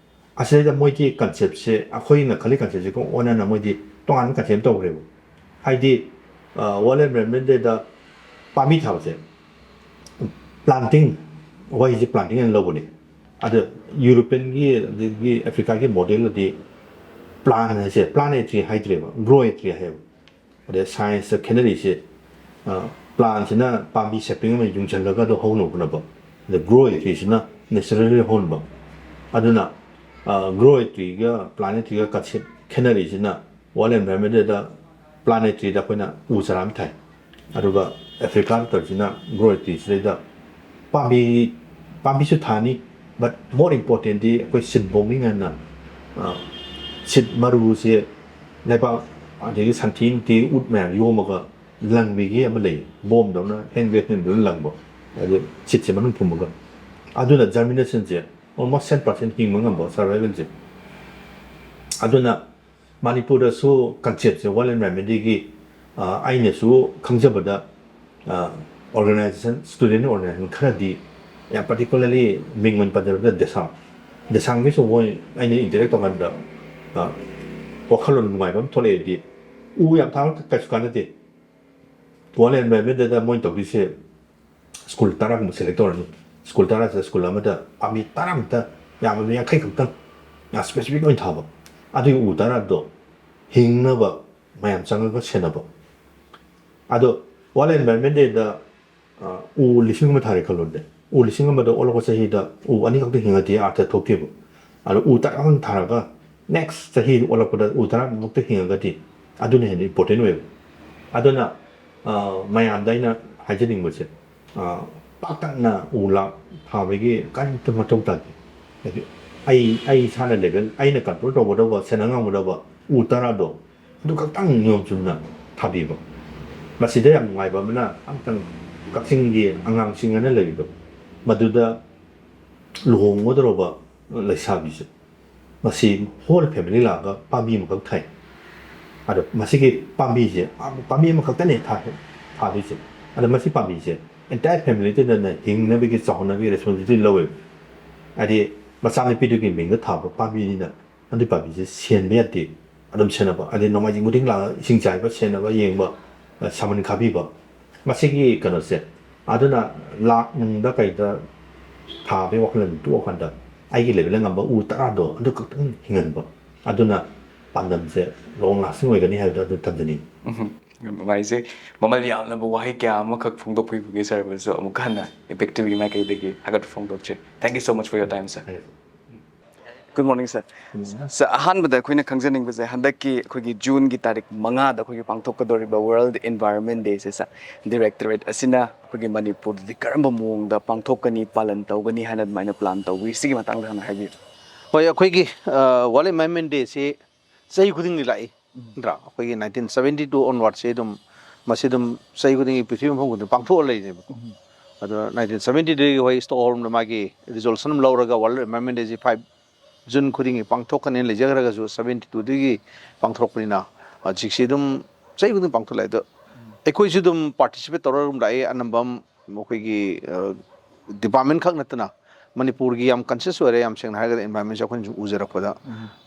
ꯑꯁꯤꯗꯩꯗ ꯃꯣꯏꯒꯤ ꯀꯟꯁꯦꯞꯁꯦ ꯑꯩꯈꯣꯏꯅ ꯈꯜꯂꯤ ꯀꯟꯁꯦꯞꯁꯦ ꯈꯔ ꯑꯣꯟꯅꯅ ꯃꯣꯏꯗꯤ ꯇꯣꯉꯥꯟꯕ ꯀꯟꯁꯦꯞ ꯇꯧꯈ꯭ꯔꯦꯕ꯫ ꯍꯥꯏꯗꯤ ꯋꯥꯔꯜ ꯑꯦꯟꯚꯥꯏꯔꯟꯃꯦꯟ ꯗꯦꯗ ꯄꯥꯝꯕꯤ ꯊꯥꯕꯁꯦ, ꯄ꯭ꯂꯥꯟꯇꯤꯡ, ꯋꯥꯍꯩꯁꯦ ꯄ꯭ꯂꯥꯟꯇꯤꯡ ꯍꯥꯏꯅ ꯂꯧꯕꯅꯦ꯫ ꯑꯗ ꯌꯨꯔꯣꯄꯤꯌꯟꯒꯤ ꯑꯗꯒꯤ ꯑꯦꯐ꯭ꯔꯤꯀꯥꯒꯤ ꯃꯣꯗꯦꯜꯗꯗꯤ ꯄ꯭ꯂꯥꯟ ꯍꯥꯏꯁꯦ, plan A tree ꯍꯥꯏꯗ꯭ꯔꯦꯕ, grow A tree ꯍꯥꯏꯌꯦꯕ꯫ ꯑꯗꯩ ꯁꯥꯏꯟꯁꯇ ꯈꯦꯠꯅꯔꯤꯁꯦ, ꯄ꯭ꯂꯥꯟꯁꯤꯅ ꯄꯥꯝꯕꯤ ꯁꯦꯞꯄꯤꯡ ꯑꯃ ꯌꯨꯡꯁꯤꯜꯂꯒ ꯑꯗꯨ ꯍꯧꯅꯕ ꯍꯣꯠꯅꯕ, ꯑꯗ ꯒ꯭ꯔꯣ ꯑꯦ ꯇ꯭ꯔꯤꯁꯤꯅ ꯅꯦꯆꯔꯦꯜꯂꯤ ꯍꯧꯍꯟꯕ꯫ ꯑꯗꯨꯅ grow A ꯇ꯭ꯔꯤꯒ plan A ꯇ꯭ꯔꯤꯒ concept ꯈꯦꯠꯅꯔꯤꯁꯤꯅ, world environment date plan A ꯇ꯭ꯔꯤꯗ ꯑꯩꯈꯣꯏꯅ ꯎ ꯆꯥꯔꯥ ꯑꯃ ꯊꯥꯏ, ꯑꯗꯨꯒ ꯑꯦꯐ꯭ꯔꯤꯀꯥꯗ ꯇꯧꯔꯤꯁꯤꯅ ꯒ꯭ꯔꯣ ꯑꯦ ꯇ꯭ꯔꯤꯁꯤꯗꯩꯗ ꯄꯥꯝꯕꯤ, ꯄꯥꯝꯕꯤꯁꯨ ꯊꯥꯅꯤ, but more importantly ꯑꯩꯈꯣꯏ ꯁꯤꯠ ꯕꯣꯝꯕꯤꯡ ꯍꯥꯏꯅ, ꯁꯤꯠ ꯃꯔꯨꯁꯦ ꯂꯩꯕꯥꯛ ꯑꯗꯒꯤ ꯁꯟꯊꯤ ꯅꯨꯡꯊꯤ ꯎꯠ ꯃꯌꯥꯝ ꯌꯣꯝꯃꯒ ꯂꯪꯕꯤꯒꯤ ꯑꯃ ꯂꯩ, ꯕꯣꯝꯗꯧꯅ ꯍꯦꯟ ꯒ꯭ꯔꯦꯅꯦꯗꯧꯅ ꯂꯪꯕ, ꯍꯥꯏꯗꯤ ꯁꯤꯠꯁꯦ ꯃꯅꯨꯡ ꯐꯨꯝꯃꯒ꯫ ꯑꯗꯨꯅ ꯖꯔꯃꯤꯅꯦꯁꯟꯁꯦ almost cent percent ꯍꯤꯡꯕ ꯉꯝꯕ, ꯁꯔꯚꯥꯏꯕꯦꯜꯁꯦ꯫ ꯑꯗꯨꯅ ꯃꯅꯤꯄꯨꯔꯗꯁꯨ ꯀꯟꯁꯦꯞꯁꯦ ꯋꯥꯔꯜ ꯑꯦꯟꯚꯥꯏꯔꯟꯃꯦꯟ ꯗꯦꯒꯤ ꯑꯩꯅꯁꯨ ꯈꯪꯖꯕꯗ, ꯑꯣꯔꯒꯅꯥꯏꯖꯦꯁꯟ, ꯁ꯭ꯇꯨꯗꯦꯟ ꯑꯣꯔꯒꯅꯥꯏꯖꯦꯁꯟ ꯈꯔꯗꯤ, ꯌꯥꯝ ꯄꯥꯔꯇꯤꯀꯨꯂꯔꯂꯤ ꯃꯤꯡ ꯑꯣꯏꯅ ꯄꯟꯖꯔꯕꯗ ꯗꯦꯁꯥꯡ, ꯗꯦꯁꯥꯡꯒꯤꯁꯨ ꯃꯣꯏ ꯑꯩꯅ ꯏꯟꯇꯔꯦꯛ ꯇꯧꯀꯥꯟꯗ, ꯑ, ꯋꯥꯈꯜꯂꯣꯟ ꯅꯨꯡꯉꯥꯏꯕ ꯑꯃ ꯊꯣꯛꯂꯛꯑꯦꯗꯤ, ꯎ ꯌꯥꯝ ꯊꯥꯕ ꯀꯩꯁꯨ ꯀꯥꯟꯅꯗꯦ꯫ ꯋꯥꯔꯜ ꯑꯦꯟꯚꯥꯏꯔꯟꯃꯦꯟ ꯗꯦꯗ ꯃꯣꯏꯅ ꯇꯧꯗꯣꯏꯁꯦ, ꯁ꯭ꯀꯨꯜ ꯇꯔꯥꯒꯨꯝꯕ ꯁꯦꯂꯦꯛ ꯇꯧꯔꯅꯤ꯫ ꯁ꯭ꯀꯨꯜ ꯇꯔꯥꯁꯤꯗ ꯁ꯭ꯀꯨꯜ ꯑꯃꯗ ꯄꯥꯝꯕꯤ ꯇꯔꯥꯃꯨꯛꯇ, ꯌꯥꯝꯃꯕꯗ ꯌꯥꯡꯈꯩ ꯈꯛꯇꯪ, ꯌꯥꯝ ꯁ꯭ꯄꯦꯁꯤꯐꯤꯛ ꯑꯣꯏꯅ ꯊꯥꯕ꯫ ꯑꯗꯨꯒꯤ ꯎ ꯇꯔꯥꯗꯣ ꯍꯤꯡꯅꯕ ꯃꯌꯥꯝ ꯆꯪꯉꯒ ꯁꯦꯟꯅꯕ꯫ ꯑꯗꯣ ꯋꯥꯔꯜ ꯑꯦꯟꯚꯥꯏꯔꯟꯃꯦꯟ ꯗꯦꯗ, ꯑ, ꯎ ꯂꯤꯁꯤꯡ ꯑꯃ ꯊꯥꯔꯦ ꯈꯜꯂꯣꯅꯦ꯫ ꯎ ꯂꯤꯁꯤꯡ ꯑꯃꯗ ꯑꯣꯜꯂꯛꯄ ꯆꯍꯤꯗ ꯎ ꯑꯅꯤꯈꯛꯇ ꯍꯤꯡꯉꯗꯤ ꯑꯥꯔꯊ ꯊꯣꯛꯇꯦꯕ꯫ ꯑꯗꯣ ꯎ ꯇꯔꯥꯃꯨꯛ ꯊꯥꯔꯒ ꯅꯦꯛꯁ ꯆꯍꯤ ꯑꯣꯜꯂꯛꯄꯗ ꯎ ꯇꯔꯥꯃꯨꯛꯇ ꯍꯤꯡꯉꯒꯗꯤ ꯑꯗꯨꯅ ꯍꯦꯟꯅ ꯏꯝꯄꯣꯔꯇꯦꯟ ꯑꯣꯏꯌꯦꯕ꯫ ꯑꯗꯨꯅ, ꯑ, ꯃꯌꯥꯝꯗ ꯑꯩꯅ ꯍꯥꯏꯖꯅꯤꯡꯕꯁꯦ, ꯑ, ꯄꯥꯛꯇꯛꯅ ꯎ ꯂꯥꯛ ꯊꯥꯕꯒꯤ ꯀꯔꯤꯝꯇ ꯃꯊꯧ ꯇꯥꯗꯦ꯫ ꯍꯥꯏꯗꯤ ꯑꯩ, ꯑꯩ ꯏꯁꯥꯅ ꯂꯦꯚꯦꯜ, ꯑꯩꯅ ꯀꯟꯇ꯭ꯔꯣꯜ ꯇꯧꯒꯗꯧꯕ, ꯁꯦꯟꯅ ꯉꯝꯒꯗꯧꯕ ꯎ ꯇꯔꯥꯗꯣ ꯑꯗꯨ ꯈꯛꯇꯪ ꯅꯤꯌꯣꯝ ꯆꯨꯝꯅ ꯊꯥꯕꯤꯕ꯫ ꯃꯁꯤꯗ ꯌꯥꯝ ꯅꯨꯡꯉꯥꯏꯕ ꯑꯃꯅ, ꯑꯝꯇꯪ ꯀꯛꯆꯤꯡꯒꯤ ꯑꯉꯥꯡꯁꯤꯡ ꯑꯅ ꯂꯩꯔꯤꯗꯣ, ꯃꯗꯨꯗ ꯂꯨꯍꯣꯡꯒꯗꯧꯔꯕ ꯂꯩꯁꯥꯕꯤꯁꯦ, ꯃꯁꯤ ꯍꯣꯜ ꯐꯦꯃꯤꯂꯤ ꯂꯥꯛꯑꯒ ꯄꯥꯝꯕꯤ ꯑꯃꯈꯛ ꯊꯥꯏ꯫ ꯑꯗꯣ ꯃꯁꯤꯒꯤ ꯄꯥꯝꯕꯤꯁꯦ, ꯄꯥꯝꯕꯤ ꯑꯃꯈꯛꯇꯅꯦ ꯊꯥ-, ꯊꯥꯗꯣꯏꯁꯦ꯫ ꯑꯗꯣ ꯃꯁꯤ ꯄꯥꯝꯕꯤꯁꯦ ꯑꯦꯟꯇꯥꯌꯔ ꯐꯦꯃꯤꯂꯤꯗꯨꯗꯅ ꯍꯤꯡꯅꯕꯒꯤ, ꯆꯥꯎꯍꯟꯅꯕꯒꯤ ꯔꯦꯁꯄꯣꯟꯁꯤꯕꯤꯂꯤꯇꯤ ꯂꯧꯋꯦꯕ꯫ ꯍꯥꯏꯗꯤ ꯃꯆꯥꯅꯨꯄꯤꯗꯨꯒꯤ ꯃꯤꯡꯗ ꯊꯥꯕ ꯄꯥꯝꯕꯤꯅꯤꯅ ꯑꯗꯨꯏ ꯄꯥꯝꯕꯤꯁꯦ ꯁꯦꯟꯕ ꯌꯥꯗꯦ꯫ ꯑꯗꯨꯝ ꯁꯦꯟꯅꯕ, ꯑꯗꯩ ꯅꯣꯡꯃꯥꯏꯖꯤꯡ ꯈꯨꯗꯤꯡ ꯂꯥꯛꯑꯒ ꯏꯁꯤꯡ ꯆꯥꯏꯕ, ꯁꯦꯟꯅꯕ, ꯌꯦꯡꯕ, ꯑ, ꯁꯥꯃꯟ ꯈꯥꯕꯤꯕ, ꯃꯁꯤꯒꯤ ꯀꯩꯅꯣꯁꯦ꯫ ꯑꯗꯨꯅ ꯂꯥꯛ ꯅꯨꯡꯗ ꯀꯩꯗ ꯊꯥꯕꯒꯤ ꯋꯥꯈꯜꯂꯣꯟ ꯇꯣꯛꯑꯀꯥꯟꯗ ꯑꯩꯒꯤ ꯂꯦꯚꯦꯜꯗ ꯉꯝꯕ ꯎ ꯇꯔꯥꯗꯣ ꯑꯗꯨ ꯈꯛꯇꯪ ꯍꯤꯡꯍꯟꯕ꯫ ꯑꯗꯨꯅ ꯄꯥꯟꯗꯝꯁꯦ ꯂꯣꯡ ꯂꯥꯁꯇꯤꯡ ꯑꯣꯏꯒꯅꯤ ꯍꯥꯏꯕꯗꯣ ꯑꯗꯨ ꯊꯝꯖꯅꯤꯡꯉꯤ꯫ ꯎꯝ, ꯌꯥꯝ ꯅꯨꯡꯉꯥꯏꯖꯩ꯫ ꯃꯃꯜ ꯌꯥꯝꯂꯕ ꯋꯥꯍꯩ ꯀꯌꯥ ꯑꯃꯈꯛ ꯐꯣꯡꯗꯣꯛꯄꯤꯕꯒꯤ ꯁꯥꯔꯕꯨꯁꯨ ꯑꯃꯨꯛ ꯍꯟꯅ ꯏꯝꯄꯦꯛ ꯇꯤꯚꯤꯒꯤ ꯃꯥꯏꯀꯩꯗꯒꯤ ꯊꯥꯒꯠꯄ ꯐꯣꯡꯗꯣꯛꯆꯔꯤ꯫ Thank you so much for your time, sir. Good morning, sir. Sir, ꯑꯍꯥꯟꯕꯗ ꯑꯩꯈꯣꯏꯅ ꯈꯪꯖꯅꯤꯡꯕꯁꯦ, ꯍꯟꯗꯛꯀꯤ ꯑꯩꯈꯣꯏꯒꯤ ꯖꯨꯟꯒꯤ ꯇꯥꯔꯤꯛ ꯃꯉꯥꯗ ꯑꯩꯈꯣꯏꯒꯤ ꯄꯥꯡꯊꯣꯛꯀꯗꯧꯔꯤꯕ World Environment Day ꯁꯦ, sir, ꯗꯤꯔꯦꯛꯇꯣꯔꯦꯠ ꯑꯁꯤꯅ ꯑꯩꯈꯣꯏꯒꯤ ꯃꯅꯤꯄꯨꯔꯗꯗꯤ ꯀꯔꯝꯕ ꯃꯑꯣꯡꯗ ꯄꯥꯡꯊꯣꯛꯀꯅꯤ, ꯄꯥꯂꯟ ꯇꯧꯒꯅꯤ ꯍꯥꯏꯅ ꯑꯗꯨꯃꯥꯏꯅ ꯄ꯭ꯂꯥꯟ ꯇꯧꯕꯤ? ꯁꯤꯒꯤ ꯃꯇꯥꯡꯗ ꯍꯥꯟꯅ ꯍꯥꯏꯕꯤꯌꯨ꯫ ꯍꯣꯏ, ꯑꯩꯈꯣꯏꯒꯤ ꯋꯥꯔꯜ ꯏꯟꯚꯥꯏꯔꯟꯃꯦꯟ ꯗꯦꯁꯤ ꯆꯍꯤ ꯈꯨꯗꯤꯡꯒꯤ ꯂꯥꯛꯏ, ꯅꯠꯇ꯭ꯔꯥ? ꯑꯩꯈꯣꯏꯒꯤ ꯅꯥꯏꯟꯇꯤꯟ ꯁꯕꯦꯟꯇꯤ ꯇꯨ ꯑꯣꯟꯋꯥꯔꯗꯁꯤ ꯑꯗꯨꯝ, ꯃꯁꯤ ꯑꯗꯨꯝ ꯆꯍꯤ ꯈꯨꯗꯤꯡꯒꯤ ꯄ꯭ꯔꯤꯊꯤꯕꯤ ꯃꯐꯝ ꯈꯨꯗꯤꯡ ꯄꯥꯡꯊꯣꯛꯑ ꯂꯩꯔꯤꯅꯦꯕꯀꯣ꯫ ꯑꯗꯣ ꯅꯥꯏꯟꯇꯤꯟ ꯁꯕꯦꯟꯇꯤ ꯇꯨꯗꯒꯤ ꯑꯩꯈꯣꯏ ꯁ꯭ꯇꯣꯛꯍꯣꯜꯝꯗ ꯃꯥꯒꯤ ꯔꯤꯖꯣꯂꯨꯁꯟ ꯑꯃ ꯂꯧꯔꯒ ꯋꯥꯔꯜ ꯏꯟꯚꯥꯏꯔꯟꯃꯦꯟ ꯗꯦꯁꯤ ꯐꯥꯏꯚ ꯖꯨꯟ ꯈꯨꯗꯤꯡꯒꯤ ꯄꯥꯡꯊꯣꯛꯀꯅꯦꯅ ꯂꯩꯖꯈ꯭ꯔꯒꯁꯨ, ꯁꯕꯦꯟꯇꯤ ꯇꯨꯗꯒꯤ ꯄꯥꯡꯊꯣꯔꯛꯄꯅꯤꯅ ꯍꯧꯖꯤꯛꯁꯤ ꯑꯗꯨꯝ ꯆꯍꯤ ꯈꯨꯗꯤꯡ ꯄꯥꯡꯊꯣꯛꯂꯛꯑꯦ꯫ ꯑꯗꯣ ꯑꯩꯈꯣꯏꯁꯨ ꯑꯗꯨꯝ ꯄꯥꯔꯇꯤꯁꯤꯄꯦꯠ ꯇꯧꯔꯒ ꯑꯗꯨꯝ ꯂꯥꯛꯑꯦ꯫ ꯑꯅꯝꯕ ꯑꯃ ꯑꯩꯈꯣꯏꯒꯤ ꯗꯤꯄꯥꯔꯠꯃꯦꯟ ꯈꯛ ꯅꯠꯇꯅ ꯃꯅꯤꯄꯨꯔꯒꯤ ꯌꯥꯝ ꯀꯟꯁꯤꯌꯁ ꯑꯣꯏꯔꯦ, ꯌꯥꯝ ꯁꯦꯡꯅ ꯍꯥꯏꯔꯒꯗꯤ ꯏꯟꯚꯥꯏꯔꯣꯟꯃꯦꯟꯁꯦ ꯑꯩꯈꯣꯏꯅ ꯁꯨꯝ ꯎꯖꯔꯛꯄꯗ꯫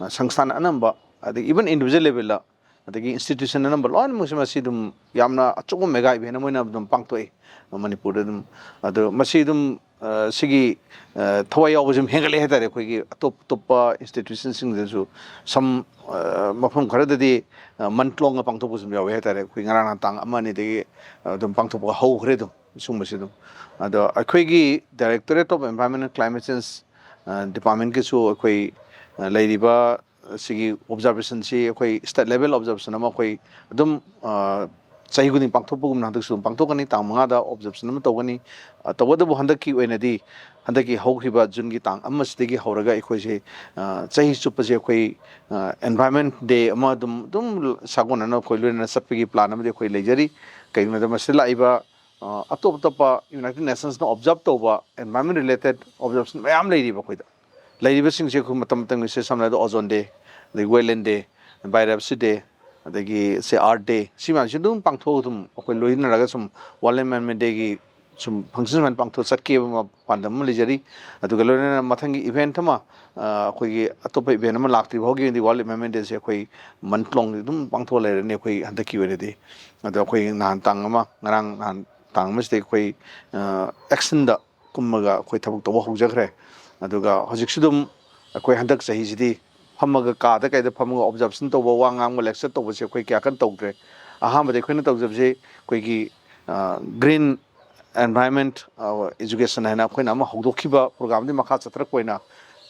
ꯑ, ꯁꯪꯁꯊꯥꯟ ꯑꯅꯝꯕ, ꯑꯗꯒꯤ ꯏꯚꯟ ꯏꯟꯗꯤꯕꯤꯖꯨꯋꯦꯜ ꯂꯦꯚꯦꯜꯗ, ꯑꯗꯒꯤ ꯏꯟꯁꯇꯤꯇ꯭ꯌꯨꯁꯟ ꯑꯅꯝꯕ ꯂꯣꯏꯅꯃꯛꯁꯦ ꯃꯁꯤ ꯑꯗꯨꯝ ꯌꯥꯝꯅ ꯑꯆꯧꯕ ꯃꯦꯒꯥ ꯏꯚꯦꯟ ꯑꯃ ꯑꯣꯏꯅ ꯑꯗꯨꯝ ꯄꯥꯡꯊꯣꯛꯑꯦ ꯃꯅꯤꯄꯨꯔꯗ ꯑꯗꯨꯝ꯫ ꯑꯗꯣ ꯃꯁꯤ ꯑꯗꯨꯝ, ꯑ, ꯁꯤꯒꯤ, ꯑ, ꯊꯋꯥꯏ ꯌꯥꯎꯕꯁꯤ ꯑꯗꯨꯝ ꯍꯦꯟꯒꯠꯂꯦ ꯍꯥꯏꯇꯥꯔꯦ꯫ ꯑꯩꯈꯣꯏꯒꯤ ꯑꯇꯣꯞ ꯑꯇꯣꯞꯄ ꯏꯟꯁꯇꯤꯇ꯭ꯌꯨꯁꯟꯁꯤꯡꯗꯁꯨ ꯁꯝ, ꯑ, ꯃꯐꯝ ꯈꯔꯗꯗꯤ, ꯑ, ꯃꯟꯊ ꯂꯣꯡꯒ ꯄꯥꯡꯊꯣꯛꯄꯁꯨ ꯑꯗꯨꯝ ꯌꯥꯎꯋꯦ ꯍꯥꯏꯇꯥꯔꯦ꯫ ꯑꯩꯈꯣꯏ ꯉꯔꯥꯡ ꯅꯍꯥꯟ ꯇꯥꯡ ꯑꯃ ꯑꯅꯤꯗꯒꯤ ꯑꯗꯨꯝ ꯄꯥꯡꯊꯣꯛꯄ ꯍꯧꯈ꯭ꯔꯦ ꯑꯗꯨꯝ ꯁꯤꯒꯨꯝꯕꯁꯤ ꯑꯗꯨꯝ꯫ ꯑꯗꯣ ꯑꯩꯈꯣꯏꯒꯤ Directorate of Environment and Climate Change, ꯑ, ꯗꯤꯄꯥꯔꯠꯃꯦꯟꯒꯤꯁꯨ ꯑꯩꯈꯣꯏ, ꯑ, ꯂꯩꯔꯤꯕ ꯁꯤꯒꯤ ꯑꯣꯕꯖꯥꯔꯕꯦꯁꯟꯁꯤ ꯑꯩꯈꯣꯏ ꯁ꯭ꯇꯦꯠ ꯂꯦꯚꯦꯜ ꯑꯣꯕꯖꯥꯔꯕꯦꯁꯟ ꯑꯃ ꯑꯩꯈꯣꯏ ꯑꯗꯨꯝ, ꯑ, ꯆꯍꯤ ꯈꯨꯗꯤꯡ ꯄꯥꯡꯊꯣꯛꯄꯒꯨꯝꯅ ꯍꯟꯗꯛꯁꯨ ꯑꯗꯨꯝ ꯄꯥꯡꯊꯣꯛꯀꯅꯤ꯫ ꯇꯥꯡ ꯃꯉꯥꯗ ꯑꯣꯕꯖꯥꯔꯕꯦꯁꯟ ꯑꯃ ꯇꯧꯒꯅꯤ꯫ ꯑ, ꯇꯧꯕꯇꯕꯨ ꯍꯟꯗꯛꯀꯤ ꯑꯣꯏꯅꯗꯤ, ꯍꯟꯗꯛꯀꯤ ꯍꯧꯈꯤꯕ ꯖꯨꯟꯒꯤ ꯇꯥꯡ ꯑꯃꯁꯤꯗꯒꯤ ꯍꯧꯔꯒ ꯑꯩꯈꯣꯏꯁꯦ, ꯑ, ꯆꯍꯤ ꯆꯨꯞꯄꯁꯦ ꯑꯩꯈꯣꯏ, ꯑ, ꯑꯦꯟꯚꯥꯏꯔꯟꯃꯦꯟ ꯗꯦ ꯑꯃ ꯑꯗꯨꯝ, ꯑꯗꯨꯝ ꯁꯥꯒꯣꯟꯅꯅ ꯑꯩꯈꯣꯏ ꯂꯣꯏꯅꯅ ꯆꯠꯄꯒꯤ ꯄ꯭ꯂꯥꯟ ꯑꯃꯗꯤ ꯑꯩꯈꯣꯏ ꯂꯩꯖꯔꯤ꯫ ꯀꯩꯒꯤꯅꯣꯗ ꯃꯁꯤꯗ ꯂꯥꯛꯏꯕ, ꯑ, ꯑꯇꯣꯞ ꯑꯇꯣꯞꯄ ꯌꯨꯅꯥꯏꯇꯦꯠ ꯅꯦꯁꯟꯁꯅ ꯑꯣꯕꯖꯥꯔꯕ ꯇꯧꯕ ꯑꯦꯟꯚꯥꯏꯔꯟꯃꯦꯟ ꯔꯤꯂꯦꯇꯦꯠ ꯑꯣꯕꯖꯥꯔꯕꯦꯁꯟ ꯃꯌꯥꯝ ꯂꯩꯔꯤꯕ ꯑꯩꯈꯣꯏꯗ꯫ ꯂꯩꯔꯤꯕꯁꯤꯡꯁꯦ ꯑꯩꯈꯣꯏ ꯃꯇꯝ ꯃꯇꯝꯒꯤ ꯁꯦ ꯁꯝꯅ ꯍꯥꯏꯔꯕꯗ ꯑꯣꯖꯣꯟ ꯗꯦ, ꯑꯗꯒꯤ ꯋꯦꯠꯂꯦꯟ ꯗꯦ, ꯕꯥꯏꯑꯣꯗꯥꯏꯕꯔꯁꯤꯇꯤ ꯗꯦ, ꯑꯗꯒꯤ ꯁꯦ ꯑꯥꯔꯊ ꯗꯦ, ꯁꯤ ꯃꯌꯥꯝꯁꯤ ꯑꯗꯨꯝ ꯄꯥꯡꯊꯣꯛꯑꯒ ꯑꯗꯨꯝ ꯑꯩꯈꯣꯏ ꯂꯣꯏꯅꯔꯒ ꯁꯨꯝ ꯋꯥꯔꯜ ꯑꯦꯟꯚꯥꯏꯔꯟꯃꯦꯟ ꯗꯦꯒꯤ ꯁꯨꯝ ꯐꯪꯁꯟ ꯁꯨꯃꯥꯏꯅ ꯄꯥꯡꯊꯣꯛ ꯆꯠꯀꯦꯕ ꯑꯃ ꯄꯥꯟꯗꯝ ꯑꯃ ꯂꯩꯖꯔꯤ꯫ ꯑꯗꯨꯒ ꯂꯣꯏꯅꯅ ꯃꯊꯪꯒꯤ ꯏꯚꯦꯟꯠ ꯑꯃ, ꯑ, ꯑꯩꯈꯣꯏꯒꯤ ꯑꯇꯣꯞꯄ ꯏꯚꯦꯟꯠ ꯑꯃ ꯂꯥꯛꯇ꯭ꯔꯤꯕ ꯐꯥꯎꯒꯤ ꯑꯣꯏꯅꯗꯤ ꯋꯥꯔꯜ ꯏꯟꯚꯥꯏꯔꯟꯃꯦꯟ ꯗꯦꯁꯦ ꯑꯩꯈꯣꯏ ꯃꯟꯊ ꯂꯣꯡꯗꯤ ꯑꯗꯨꯝ ꯄꯥꯡꯊꯣꯛꯑ ꯂꯩꯔꯅꯤ ꯑꯩꯈꯣꯏ ꯍꯟꯗꯛꯀꯤ ꯑꯣꯏꯅꯗꯤ꯫ ꯑꯗꯣ ꯑꯩꯈꯣꯏ ꯅꯍꯥꯟ ꯇꯥꯡ ꯑꯃ, ꯉꯔꯥꯡ ꯅꯍꯥꯟ ꯇꯥꯡ ꯑꯃꯁꯤꯗꯒꯤ ꯑꯩꯈꯣꯏ, ꯑ, ꯑꯦꯛꯁꯟꯗ ꯀꯨꯝꯃꯒ ꯑꯩꯈꯣꯏ ꯊꯕꯛ ꯇꯧꯕ ꯍꯧꯖꯈ꯭ꯔꯦ꯫ ꯑꯗꯨꯒ ꯍꯧꯖꯤꯛꯁꯨ ꯑꯗꯨꯝ ꯑꯩꯈꯣꯏ ꯍꯟꯗꯛ ꯆꯍꯤꯁꯤꯗꯤ ꯐꯝꯃꯒ, ꯀꯥꯗ ꯀꯩꯗ ꯐꯝꯃꯒ ꯑꯣꯕꯖꯥꯔꯕꯦꯁꯟ ꯇꯧꯕ, ꯋꯥ ꯉꯥꯡꯕ, ꯂꯦꯛꯆꯔ ꯇꯧꯕꯁꯦ ꯑꯩꯈꯣꯏ ꯀꯌꯥ ꯀꯟꯅ ꯇꯧꯗ꯭ꯔꯦ꯫ ꯑꯍꯥꯟꯕꯗ ꯑꯩꯈꯣꯏꯅ ꯇꯧꯖꯕꯁꯦ ꯑꯩꯈꯣꯏꯒꯤ, ꯑ, ꯒ꯭ꯔꯤꯟ ꯑꯦꯟꯚꯥꯏꯔꯟꯃꯦꯟꯠ, ꯑ, ꯑꯦꯖꯨꯀꯦꯁꯟ ꯍꯥꯏꯅ ꯑꯩꯈꯣꯏꯅ ꯑꯃ ꯍꯧꯗꯣꯛꯈꯤꯕ ꯄ꯭ꯔꯣꯒ꯭ꯔꯥꯝꯗꯨꯒꯤ ꯃꯈꯥ ꯆꯠꯊꯔꯛꯄ ꯑꯣꯏꯅ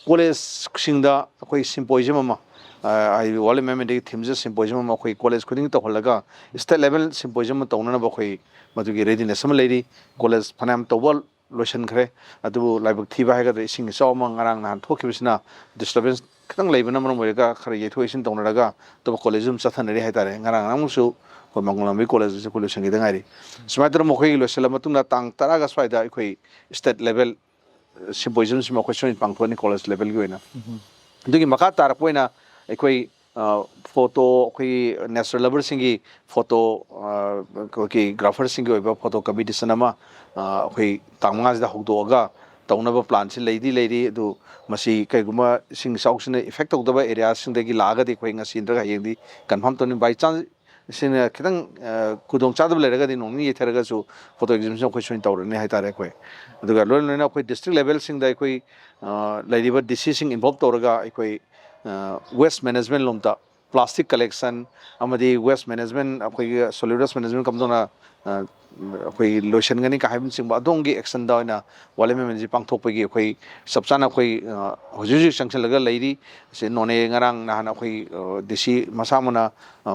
ꯀꯣꯂꯦꯖꯁꯤꯡꯗ ꯑꯩꯈꯣꯏ ꯁꯤꯝꯄꯣꯖꯤꯌꯝ ꯑꯃ, ꯑ, ꯍꯥꯏꯗꯤ ꯋꯥꯔꯜ ꯏꯟꯚꯥꯏꯔꯟꯃꯦꯟ ꯗꯦꯒꯤ ꯊꯤꯝꯁꯤꯗ ꯁꯤꯝꯄꯣꯖꯤꯌꯝ ꯑꯃ ꯑꯩꯈꯣꯏ ꯀꯣꯂꯦꯖ ꯈꯨꯗꯤꯡꯒꯤ ꯇꯧꯍꯜꯂꯒ ꯁ꯭ꯇꯦꯠ ꯂꯦꯚꯦꯜ ꯁꯤꯝꯄꯣꯖꯤꯌꯝ ꯑꯃ ꯇꯧꯅꯅꯕ ꯑꯩꯈꯣꯏ ꯃꯗꯨꯒꯤ ꯔꯦꯗꯤꯅꯦꯁ ꯑꯃ ꯂꯩꯔꯤ꯫ ꯀꯣꯂꯦꯖ ꯐꯅꯌꯥꯝ ꯇꯧꯕ ꯂꯣꯏꯁꯤꯟꯈ꯭ꯔꯦ꯫ ꯑꯗꯨꯕꯨ ꯂꯥꯏꯕꯛ ꯊꯤꯕ ꯍꯥꯏꯒꯗ꯭ꯔꯥ, ꯏꯁꯤꯡ ꯏꯆꯥꯎ ꯑꯃ ꯉꯔꯥꯡ ꯅꯍꯥꯟ ꯊꯣꯛꯈꯤꯕꯁꯤꯅ ꯗꯤꯁꯇꯔꯕꯦꯟꯁ ꯈꯤꯇꯪ ꯂꯩꯕꯅ ꯃꯔꯝ ꯑꯣꯏꯔꯒ ꯈꯔ ꯌꯩꯊꯣꯛ ꯌꯩꯁꯤꯟ ꯇꯧꯅꯔꯒ ꯑꯇꯣꯞꯄ ꯀꯣꯂꯦꯖ ꯑꯗꯨꯝ ꯆꯠꯊꯅꯔꯤ ꯍꯥꯏꯇꯥꯔꯦ꯫ ꯉꯔꯥꯡ ꯉꯔꯥꯡꯁꯨ ꯑꯩꯈꯣꯏ ꯃꯪꯒꯣꯜ ꯂꯝꯕꯤ ꯀꯣꯂꯦꯖꯇꯁꯨ ꯑꯩꯈꯣꯏ ꯂꯣꯏꯁꯤꯟꯈꯤꯗ ꯉꯥꯏꯔꯤ꯫ ꯁꯨꯃꯥꯏꯅ ꯇꯧꯗꯅ ꯃꯈꯣꯏꯒꯤ ꯂꯣꯏꯁꯤꯜꯂ ꯃꯇꯨꯡꯗ ꯇꯥꯡ ꯇꯔꯥꯒ ꯁ꯭ꯋꯥꯏꯗ ꯑꯩꯈꯣꯏ ꯁ꯭ꯇꯦꯠ ꯂꯦꯚꯦꯜ ꯁꯤꯝꯄꯣꯖꯤꯌꯝꯁꯤꯃ ꯑꯩꯈꯣꯏ ꯁꯣꯏꯗꯅ ꯄꯥꯡꯊꯣꯛꯑꯅꯤ ꯀꯣꯂꯦꯖ ꯂꯦꯚꯦꯜꯒꯤ ꯑꯣꯏꯅ꯫ ꯑꯗꯨꯒꯤ ꯃꯈꯥ ꯇꯥꯔꯛꯄ ꯑꯣꯏꯅ ꯑꯩꯈꯣꯏ ꯐꯣꯇꯣ, ꯑꯩꯈꯣꯏꯒꯤ ꯅꯦꯆꯔ ꯂꯚꯔꯁꯤꯡꯒꯤ ꯐꯣꯇꯣ, ꯑꯩꯈꯣꯏꯒꯤ ꯒ꯭ꯔꯥꯐꯔꯁꯤꯡꯒꯤ ꯑꯣꯏꯕ ꯐꯣꯇꯣ ꯀꯝꯄꯤꯇꯤꯁꯟ ꯑꯃ ꯑꯩꯈꯣꯏ ꯇꯥꯡ ꯃꯉꯥꯁꯤꯗ ꯍꯧꯗꯣꯛꯑꯒ ꯇꯧꯅꯕ ꯄ꯭ꯂꯥꯟꯁꯤ ꯂꯩꯗꯤ ꯂꯩꯔꯤ꯫ ꯑꯗꯨ ꯃꯁꯤ ꯀꯩꯒꯨꯝꯕ ꯏꯁꯤꯡ ꯏꯆꯥꯎꯁꯤꯅ ꯏꯐꯦꯛ ꯇꯧꯗꯕ ꯑꯦꯔꯤꯌꯥꯁꯤꯡꯗꯒꯤ ꯂꯥꯛꯑꯒꯗꯤ ꯑꯩꯈꯣꯏ ꯉꯁꯤ ꯅꯠꯇ꯭ꯔꯒ ꯍꯌꯦꯡꯗꯤ ꯀꯟꯐꯥꯔꯝ ꯇꯧꯅꯤ꯫ ꯕꯥꯏ ꯆꯥꯟꯁ ꯁꯤꯅ ꯈꯤꯇꯪ ꯈꯨꯗꯣꯡ ꯆꯥꯗꯕ ꯂꯩꯔꯒꯗꯤ ꯅꯣꯡ ꯅꯤꯅꯤ ꯌꯩꯊꯔꯒꯁꯨ ꯐꯣꯇꯣ ꯑꯦꯛꯖꯤꯕꯤꯁꯟ ꯑꯩꯈꯣꯏ ꯁꯣꯏꯅ ꯇꯧꯔꯅꯤ ꯍꯥꯏꯇꯥꯔꯦ ꯑꯩꯈꯣꯏ꯫ ꯑꯗꯨꯒ ꯂꯣꯏꯅ ꯂꯣꯏꯅ ꯑꯩꯈꯣꯏ ꯗꯤꯁꯇ꯭ꯔꯤꯛ ꯂꯦꯚꯦꯜꯁꯤꯡꯗ ꯑꯩꯈꯣꯏ ꯂꯩꯔꯤꯕ ꯗꯤ ꯁꯤꯁꯤꯡ ꯏꯟꯚꯣꯜꯕ ꯇꯧꯔꯒ ꯑꯩꯈꯣꯏ ꯋꯦꯁ ꯃꯦꯅꯦꯖꯃꯦꯟ ꯂꯣꯝꯗ ꯄ꯭ꯂꯥꯁꯇꯤꯛ ꯀꯂꯦꯛꯁꯟ ꯑꯃꯗꯤ ꯋꯦꯁ ꯃꯦꯅꯦꯖꯃꯦꯟ, ꯑꯩꯈꯣꯏꯒꯤ ꯁꯣꯂꯤꯗ ꯋꯦꯁ ꯃꯦꯅꯦꯖꯃꯦꯟ ꯀꯝꯗꯧꯅ ꯑꯩꯈꯣꯏ ꯂꯣꯏꯁꯤꯟꯒꯅꯤ ꯀ ꯍꯥꯏꯕꯅꯆꯤꯡꯕ ꯑꯗꯣꯝꯒꯤ ꯑꯦꯛꯁꯟꯗ ꯑꯣꯏꯅ ꯋꯥꯔꯜ ꯏꯟꯚꯥꯏꯔꯣꯟꯃꯦꯟ ꯗꯦꯁꯤ ꯄꯥꯡꯊꯣꯛꯄꯒꯤ ꯑꯩꯈꯣꯏ ꯆꯞ ꯆꯥꯅ ꯑꯩꯈꯣꯏ ꯍꯧꯖꯤꯛ ꯍꯧꯖꯤꯛ ꯆꯪꯁꯤꯜꯂꯒ ꯂꯩꯔꯤ꯫ ꯑꯁꯤ ꯅꯣꯅꯦ ꯉꯔꯥꯡ ꯅꯍꯥꯟ ꯑꯩꯈꯣꯏ ꯗꯤ ꯁꯤ ꯃꯁꯥꯃꯛꯅ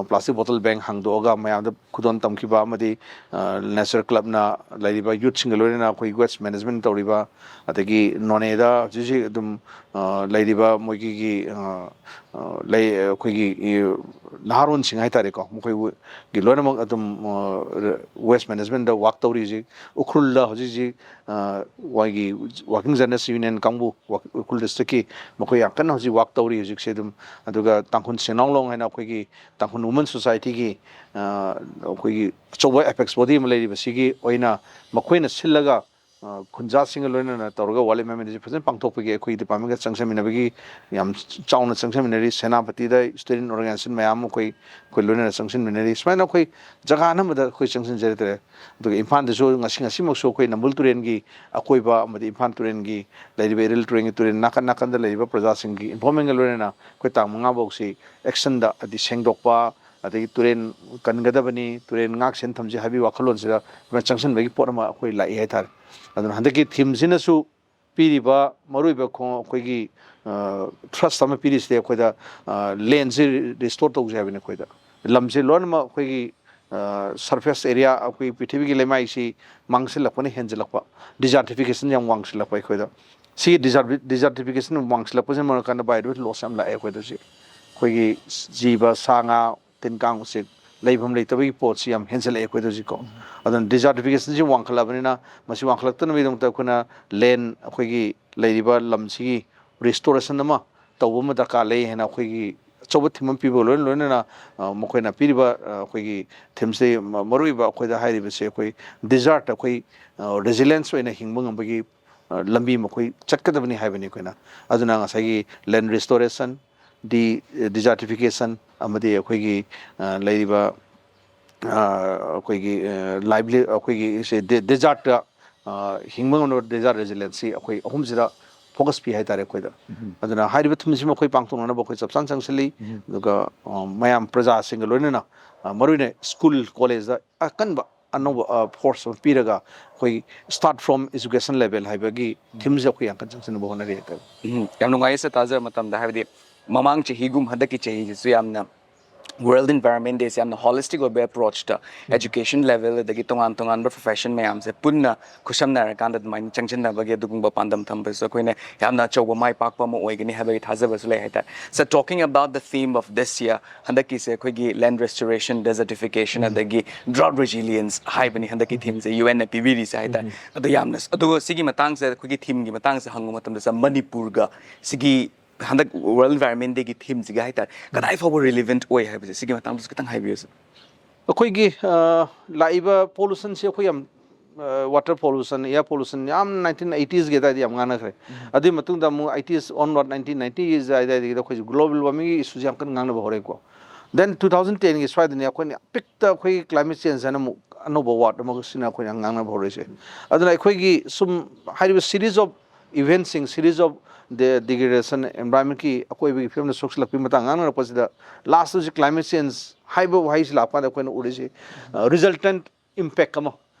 ꯄ꯭ꯂꯥꯁꯇꯤꯛ ꯕꯣꯇꯜ ꯕꯦꯡ ꯍꯥꯡꯗꯣꯛꯑꯒ ꯃꯌꯥꯝꯗ ꯈꯨꯗꯣꯜ ꯇꯝꯈꯤꯕ ꯑꯃꯗꯤ ꯅꯦꯆꯔ ꯀ꯭ꯂꯕꯅ ꯂꯩꯔꯤꯕ ꯌꯨꯠꯁꯤꯡꯒ ꯂꯣꯏꯅꯅ ꯑꯩꯈꯣꯏ ꯋꯦꯁ ꯃꯦꯅꯦꯖꯃꯦꯟ ꯇꯧꯔꯤꯕ, ꯑꯗꯒꯤ ꯅꯣꯅꯦꯗ ꯍꯧꯖꯤꯛ ꯍꯧꯖꯤꯛ ꯑꯗꯨꯝ ꯂꯩꯔꯤꯕ ꯃꯣꯏꯒꯤ ꯂꯩ ꯑꯩꯈꯣꯏꯒꯤ ꯅꯍꯥꯔꯣꯟꯁꯤꯡ ꯍꯥꯏꯇꯥꯔꯦꯀꯣ, ꯃꯈꯣꯏꯒꯤ ꯂꯣꯏꯅꯃꯛ ꯑꯗꯨꯝ ꯋꯦꯁ ꯃꯦꯅꯦꯖꯃꯦꯟꯗ ꯋꯥꯛ ꯇꯧꯔꯤ ꯍꯧꯖꯤꯛ꯫ ꯎꯈ꯭ꯔꯨꯜꯗ ꯍꯧꯖꯤꯛ ꯍꯧꯖꯤꯛ ꯃꯣꯏꯒꯤ ꯋꯥꯔꯀꯤꯡ ꯖꯔꯅꯦꯂꯤꯁ ꯌꯨꯅꯤꯌꯟ ꯀꯥꯡꯕꯨ, ꯎꯈ꯭ꯔꯨꯜ ꯗꯤꯁꯇ꯭ꯔꯤꯛꯀꯤ, ꯃꯈꯣꯏ ꯌꯥꯝ ꯀꯟꯅ ꯍꯧꯖꯤꯛ ꯋꯥꯛ ꯇꯧꯔꯤ ꯍꯧꯖꯤꯛꯁꯦ ꯑꯗꯨꯝ꯫ ꯑꯗꯨꯒ ꯇꯥꯡꯈꯨꯜ ꯁꯦꯡꯅꯥꯎ ꯂꯣꯡ ꯍꯥꯏꯅ ꯑꯩꯈꯣꯏꯒꯤ ꯇꯥꯡꯈꯨꯜ ꯋꯨꯃꯦꯟ ꯁꯣꯁꯥꯏꯇꯤꯒꯤ ꯑꯩꯈꯣꯏꯒꯤ ꯑꯆꯧꯕ ꯑꯦꯄꯦꯛꯁ ꯕꯣꯗꯤ ꯑꯃ ꯂꯩꯔꯤꯕꯁꯤꯒꯤ ꯑꯣꯏꯅ ꯃꯈꯣꯏꯅ ꯁꯤꯜꯂꯒ ꯈꯨꯟꯖꯥꯁꯤꯡꯒ ꯂꯣꯏꯅꯅ ꯇꯧꯔꯒ ꯋꯥꯔꯜ ꯏꯟꯚꯥꯏꯔꯣꯟꯃꯦꯟ ꯗꯦꯁꯤ ꯐꯖꯅ ꯄꯥꯡꯊꯣꯛꯄꯒꯤ ꯑꯩꯈꯣꯏ ꯗꯤꯄꯥꯔꯠꯃꯦꯟꯒ ꯆꯪꯁꯤꯟꯃꯤꯟꯅꯕꯒꯤ ꯌꯥꯝ ꯆꯥꯎꯅ ꯆꯪꯁꯤꯟꯃꯤꯟꯅꯔꯤ꯫ ꯁꯦꯅꯥꯄꯇꯤꯗ ꯁ꯭ꯇꯨꯗꯦꯟ ꯑꯣꯔꯒꯅꯥꯏꯖꯦꯁꯟ ꯃꯌꯥꯝ ꯑꯃ ꯑꯩꯈꯣꯏ ꯑꯩꯈꯣꯏ ꯂꯣꯏꯅꯅ ꯆꯪꯁꯤꯟꯃꯤꯟꯅꯔꯤ꯫ ꯁꯨꯃꯥꯏꯅ ꯑꯩꯈꯣꯏ ꯖꯒꯥ ꯑꯅꯝꯕꯗ ꯑꯩꯈꯣꯏ ꯆꯪꯁꯤꯟꯖꯔꯦ ꯇꯥꯔꯦ꯫ ꯑꯗꯨꯒ ꯏꯝꯐꯥꯜꯗꯁꯨ ꯉꯁꯤ ꯉꯁꯤꯃꯛꯁꯨ ꯑꯩꯈꯣꯏ ꯅꯝꯕꯨꯜ ꯇꯨꯔꯦꯜꯒꯤ ꯑꯀꯣꯏꯕ ꯑꯃꯗꯤ ꯏꯝꯐꯥꯜ ꯇꯨꯔꯦꯜꯒꯤ ꯂꯩꯔꯤꯕ ꯏꯔꯤꯜ ꯇꯨꯔꯦꯜꯒꯤ ꯇꯨꯔꯦꯜ ꯅꯥꯀꯟ ꯅꯥꯀꯟꯗ ꯂꯩꯔꯤꯕ ꯄ꯭ꯔꯖꯥꯁꯤꯡꯒꯤ ꯏꯟꯚꯣꯜꯃꯦꯟꯒ ꯂꯣꯏꯅꯅ ꯑꯩꯈꯣꯏ ꯇꯥꯡ ꯃꯉꯥ ꯐꯥꯎꯁꯤ ꯑꯦꯛꯁꯟꯗ, ꯍꯥꯏꯗꯤ ꯁꯦꯡꯗꯣꯛꯄ, ꯑꯗꯒꯤ ꯇꯨꯔꯦꯜ ꯀꯟꯒꯗꯕꯅꯤ, ꯇꯨꯔꯦꯜ ꯉꯥꯛ ꯁꯦꯟ ꯊꯝꯁꯤ ꯍꯥꯏꯕꯒꯤ ꯋꯥꯈꯜꯂꯣꯟꯁꯤꯗ ꯑꯩꯈꯣꯏꯅ ꯆꯪꯁꯤꯟꯕꯒꯤ ꯄꯣꯠ ꯑꯃ ꯑꯩꯈꯣꯏ ꯂꯥꯛꯏ ꯍꯥꯏꯇꯥꯔꯦ꯫ ꯑꯗꯨꯅ ꯍꯟꯗꯛꯀꯤ ꯊꯤꯝꯁꯤꯅꯁꯨ ꯄꯤꯔꯤꯕ ꯃꯔꯨꯑꯣꯏꯕ ꯈꯣꯡ-, ꯑꯩꯈꯣꯏꯒꯤ ꯊ꯭ꯔꯁ ꯑꯃ ꯄꯤꯔꯤꯁꯤꯗꯤ ꯑꯩꯈꯣꯏꯗ ꯂꯦꯟꯁꯤ ꯔꯤꯁꯇꯣꯔ ꯇꯧꯁꯦ ꯍꯥꯏꯕꯅꯤ꯫ ꯑꯩꯈꯣꯏꯗ ꯂꯝꯁꯤ ꯂꯣꯏꯅꯃꯛ ꯑꯩꯈꯣꯏꯒꯤ ꯁꯔꯐꯦꯁ ꯑꯦꯔꯤꯌꯥ, ꯑꯩꯈꯣꯏ ꯄ꯭ꯔꯤꯊꯤꯕꯤꯒꯤ ꯂꯩꯃꯥꯏꯁꯤ ꯃꯥꯡꯁꯤꯜꯂꯛꯄꯅ ꯍꯦꯟꯖꯤꯜꯂꯛꯄ, ꯗꯤꯖꯥꯔꯇꯤꯐꯤꯀꯦꯁꯟ ꯌꯥꯝ ꯋꯥꯡꯁꯤꯜꯂꯛꯄ ꯑꯩꯈꯣꯏꯗ꯫ ꯁꯤꯒꯤ ꯗꯤꯖꯥꯔꯇꯤꯐꯤꯀꯦꯁꯟ ꯋꯥꯡꯁꯤꯜꯂꯛꯄꯁꯤꯅ ꯃꯔꯝ ꯑꯣꯏꯔꯀꯥꯟꯗ ꯕꯥꯏꯑꯣꯗꯥꯏꯕꯔꯁꯤꯇꯤ ꯂꯣꯁ ꯌꯥꯝ ꯂꯥꯛꯑꯦ ꯑꯩꯈꯣꯏꯗ ꯍꯧꯖꯤꯛ꯫ ꯑꯩꯈꯣꯏꯒꯤ ꯖꯤꯕ, ꯁꯥ ꯉꯥ, ꯇꯤꯟ ꯀꯥꯡ ꯎꯆꯦꯛ ꯂꯩꯐꯝ ꯂꯩꯇꯕꯒꯤ ꯄꯣꯠꯁꯤ ꯌꯥꯝ ꯍꯦꯟꯖꯜꯂꯛꯑꯦ ꯑꯩꯈꯣꯏꯗ ꯍꯧꯖꯤꯛꯀꯣ꯫ ꯑꯗꯨꯅ ꯗꯤꯖꯥꯔꯇꯤꯐꯤꯀꯦꯁꯟꯁꯤ ꯋꯥꯡꯈꯠꯂꯕꯅꯤꯅ ꯃꯁꯤ ꯋꯥꯡꯈꯠꯂꯛꯇꯅꯕꯒꯤꯗꯃꯛꯇ ꯑꯩꯈꯣꯏꯅ ꯂꯦꯟ, ꯑꯩꯈꯣꯏꯒꯤ ꯂꯩꯔꯤꯕ ꯂꯝꯁꯤꯒꯤ ꯔꯤꯁꯇꯣꯔꯦꯁꯟ ꯑꯃ ꯇꯧꯕ ꯑꯃ ꯗꯔꯀꯥꯔ ꯂꯩ ꯍꯥꯏꯅ ꯑꯩꯈꯣꯏꯒꯤ ꯑꯆꯧꯕ ꯊꯤꯝ ꯑꯃ ꯄꯤꯕꯒ ꯂꯣꯏꯅ ꯂꯣꯏꯅꯅ, ꯑ, ꯃꯈꯣꯏꯅ ꯄꯤꯔꯤꯕ, ꯑ, ꯑꯩꯈꯣꯏꯒꯤ ꯊꯤꯝꯁꯤ ꯃ-, ꯃꯔꯨꯑꯣꯏꯕ ꯑꯩꯈꯣꯏꯗ ꯍꯥꯏꯔꯤꯕꯁꯦ ꯑꯩꯈꯣꯏ ꯗꯦꯖꯥꯔꯠꯇ ꯑꯩꯈꯣꯏ, ꯑ, ꯔꯦꯖꯤꯂꯦꯟꯁ ꯑꯣꯏꯅ ꯍꯤꯡꯕ ꯉꯝꯕꯒꯤ, ꯑ, ꯂꯝꯕꯤ ꯑꯃ ꯑꯩꯈꯣꯏ ꯆꯠꯀꯗꯕꯅꯤ ꯍꯥꯏꯕꯅꯤ ꯑꯩꯈꯣꯏꯅ꯫ ꯑꯗꯨꯅ ꯉꯁꯥꯏꯒꯤ ꯂꯦꯟ ꯔꯤꯁꯇꯣꯔꯦꯁꯟ, ꯗꯤ-, ꯗꯤꯖꯥꯔꯇꯤꯐꯤꯀꯦꯁꯟ ꯑꯃꯗꯤ ꯑꯩꯈꯣꯏꯒꯤ, ꯑ, ꯂꯩꯔꯤꯕ, ꯑ, ꯑꯩꯈꯣꯏꯒꯤ, ꯑ, ꯂꯥꯏꯚꯂꯤ-, ꯑꯩꯈꯣꯏꯒꯤ ꯁꯦ ꯗꯦ-, ꯗꯦꯖꯥꯔꯠꯇ, ꯑ, ꯍꯤꯡꯕ ꯉꯝꯅꯕ ꯗꯦꯖꯥꯔꯠ ꯔꯦꯖꯤꯂꯦꯟꯁꯤ ꯑꯩꯈꯣꯏ ꯑꯍꯨꯝꯁꯤꯗ ꯐꯣꯀꯁ ꯄꯤ ꯍꯥꯏꯇꯥꯔꯦ ꯑꯩꯈꯣꯏꯗ꯫ ꯑꯗꯨꯅ ꯍꯥꯏꯔꯤꯕ ꯊꯤꯝꯁꯤꯃ ꯑꯩꯈꯣꯏ ꯄꯥꯡꯊꯣꯛꯅꯅꯕ ꯑꯩꯈꯣꯏ ꯆꯞ ꯆꯥꯅ ꯆꯪꯁꯤꯜꯂꯤ꯫ ꯑꯗꯨꯒ, ꯑ, ꯃꯌꯥꯝ ꯄ꯭ꯔꯖꯥꯁꯤꯡꯒ ꯂꯣꯏꯅꯅ, ꯑ, ꯃꯔꯨꯑꯣꯏꯅ ꯁ꯭ꯀꯨꯜ ꯀꯣꯂꯦꯖꯇ ꯑꯀꯟꯕ ꯑꯅꯧꯕ, ꯑ, ꯐꯣꯔꯁ ꯑꯃ ꯄꯤꯔꯒ ꯑꯩꯈꯣꯏ Start from Education Level ꯍꯥꯏꯕꯒꯤ ꯊꯤꯝꯁꯦ ꯑꯩꯈꯣꯏ ꯌꯥꯝ ꯀꯟꯅ ꯆꯪꯁꯤꯟꯅꯕ ꯍꯣꯠꯅꯔꯤ ꯍꯥꯏꯇꯥꯔꯦ꯫ ꯎꯝ, ꯌꯥꯝ ꯅꯨꯡꯉꯥꯏꯌꯦ ꯁꯔ, ꯇꯥꯖꯕ ꯃꯇꯝꯗ, ꯍꯥꯏꯕꯗꯤ ꯃꯃꯥꯡ ꯆꯍꯤꯒꯨꯝ ꯍꯟꯗꯛꯀꯤ ꯆꯍꯤꯁꯤꯁꯨ ꯌꯥꯝꯅ World Environment Day ꯁꯦ ꯌꯥꯝꯅ ꯍꯣꯂꯤꯁꯇꯤꯛ ꯑꯣꯏꯕ ꯑꯦꯄ꯭ꯔꯣꯆꯇ ꯑꯦꯖꯨꯀꯦꯁꯟ ꯂꯦꯚꯦꯜ ꯑꯗꯒꯤ ꯇꯣꯉꯥꯟ ꯇꯣꯉꯥꯟꯕ ꯄ꯭ꯔꯣꯐꯦꯁꯟ ꯃꯌꯥꯝꯁꯦ ꯄꯨꯟꯅ ꯈꯨꯠꯁꯝꯅꯔꯀꯥꯟꯗ ꯑꯗꯨꯃꯥꯏꯅ ꯆꯪꯁꯤꯟꯅꯕꯒꯤ ꯑꯗꯨꯒꯨꯝꯕ ꯄꯥꯟꯗꯝ ꯊꯝꯕꯁꯨ ꯑꯩꯈꯣꯏꯅ ꯌꯥꯝꯅ ꯑꯆꯧꯕ ꯃꯥꯏ ꯄꯥꯛꯄ ꯑꯃ ꯑꯣꯏꯒꯅꯤ ꯍꯥꯏꯕꯒꯤ ꯊꯥꯖꯕꯁꯨ ꯂꯩ ꯍꯥꯏꯇꯥꯔꯦ꯫ So talking about the theme of this year, ꯍꯟꯗꯛꯀꯤꯁꯦ ꯑꯩꯈꯣꯏꯒꯤ land restoration, desertification ꯑꯗꯒꯤ drought resilience ꯍꯥꯏꯕꯅꯤ ꯍꯟꯗꯛꯀꯤ ꯊꯤꯝꯁꯦ ꯌꯨ ꯑꯦꯟꯅ ꯄꯤꯕꯤꯔꯤꯁꯦ ꯍꯥꯏꯇꯥꯔꯦ꯫ ꯑꯗꯣ ꯌꯥꯝꯅ, ꯑꯗꯨꯒ ꯁꯤꯒꯤ ꯃꯇꯥꯡꯁꯦ, ꯑꯩꯈꯣꯏꯒꯤ ꯊꯤꯝꯒꯤ ꯃꯇꯥꯡꯁꯦ ꯍꯪꯕ ꯃꯇꯝꯗ ꯁꯥꯔ, ꯃꯅꯤꯄꯨꯔꯒ ꯁꯤꯒꯤ ꯍꯟꯗꯛ World Environment Day ꯒꯤ ꯊꯤꯝꯁꯤꯒ ꯍꯥꯏꯇꯥꯔꯦ, ꯀꯗꯥꯏ ꯐꯥꯎꯕ ꯔꯤꯂꯤꯚꯦꯟꯠ ꯑꯣꯏ ꯍꯥꯏꯕꯁꯦ ꯁꯤꯒꯤ ꯃꯇꯥꯡꯗꯁꯨ ꯈꯤꯇꯪ ꯍꯥꯏꯕꯤꯌꯨ ꯁꯥꯔ꯫ ꯑꯩꯈꯣꯏꯒꯤ, ꯑ, ꯂꯥꯛꯏꯕ ꯄꯣꯂꯨꯁꯟꯁꯤ ꯑꯩꯈꯣꯏ ꯌꯥꯝ, ꯑ, ꯋꯥꯇꯔ ꯄꯣꯂꯨꯁꯟ, ꯑꯦꯌꯔ ꯄꯣꯂꯨꯁꯟ ꯌꯥꯝ ꯅꯥꯏꯟꯇꯤꯟ ꯑꯩꯇꯤꯁꯀꯤ ꯑꯗꯥꯏꯗ ꯌꯥꯝ ꯉꯥꯡꯅꯈ꯭ꯔꯦ꯫ ꯑꯗꯨꯒꯤ ꯃꯇꯨꯡꯗ ꯑꯃꯨꯛ ꯑꯩꯇꯤꯁ ꯑꯣꯟꯋꯥꯔꯗ, ꯅꯥꯏꯟꯇꯤꯟ ꯅꯥꯏꯟꯇꯤꯁ ꯑꯗꯥꯏꯗꯒꯤꯗ ꯑꯩꯈꯣꯏꯁꯦ ꯒ꯭ꯂꯣꯕꯦꯜ ꯋꯥꯔꯃꯤꯡꯒꯤ ꯏꯁꯨꯁꯦ ꯌꯥꯝ ꯀꯟꯅ ꯉꯥꯡꯅꯕ ꯍꯧꯔꯛꯑꯦꯀꯣ꯫ Then two thousand ten ꯒꯤ ꯁ꯭ꯋꯥꯏꯗꯅꯤ ꯑꯩꯈꯣꯏꯅ ꯄꯤꯛꯇ ꯑꯩꯈꯣꯏꯒꯤ climate change ꯍꯥꯏꯅ ꯑꯃꯨꯛ ꯑꯅꯧꯕ ꯋꯥꯔꯗ ꯑꯃꯒ ꯁꯤꯅ ꯑꯩꯈꯣꯏꯅ ꯉꯥꯡꯅꯕ ꯍꯧꯔꯛꯏꯁꯦ꯫ ꯑꯗꯨꯅ ꯑꯩꯈꯣꯏꯒꯤ ꯁꯨꯝ ꯍꯥꯏꯔꯤꯕ series of event ꯁꯤꯡ, series of the degradation, environment ꯀꯤ ꯑꯀꯣꯏꯕꯒꯤ ꯐꯤꯕꯝꯗ ꯁꯣꯛꯆꯤꯜꯂꯛꯄꯒꯤ ꯃꯇꯥꯡ ꯉꯥꯡꯅꯔꯛꯄꯁꯤꯗ, ꯂꯥꯁꯇ ꯍꯧꯖꯤꯛ climate change ꯍꯥꯏꯕ ꯋꯥꯍꯩꯁꯤ ꯂꯥꯛꯄ ꯀꯥꯟꯗ ꯑꯩꯈꯣꯏꯅ ꯎꯔꯤꯁꯤ, ꯑ, resultant impact ꯑꯃ,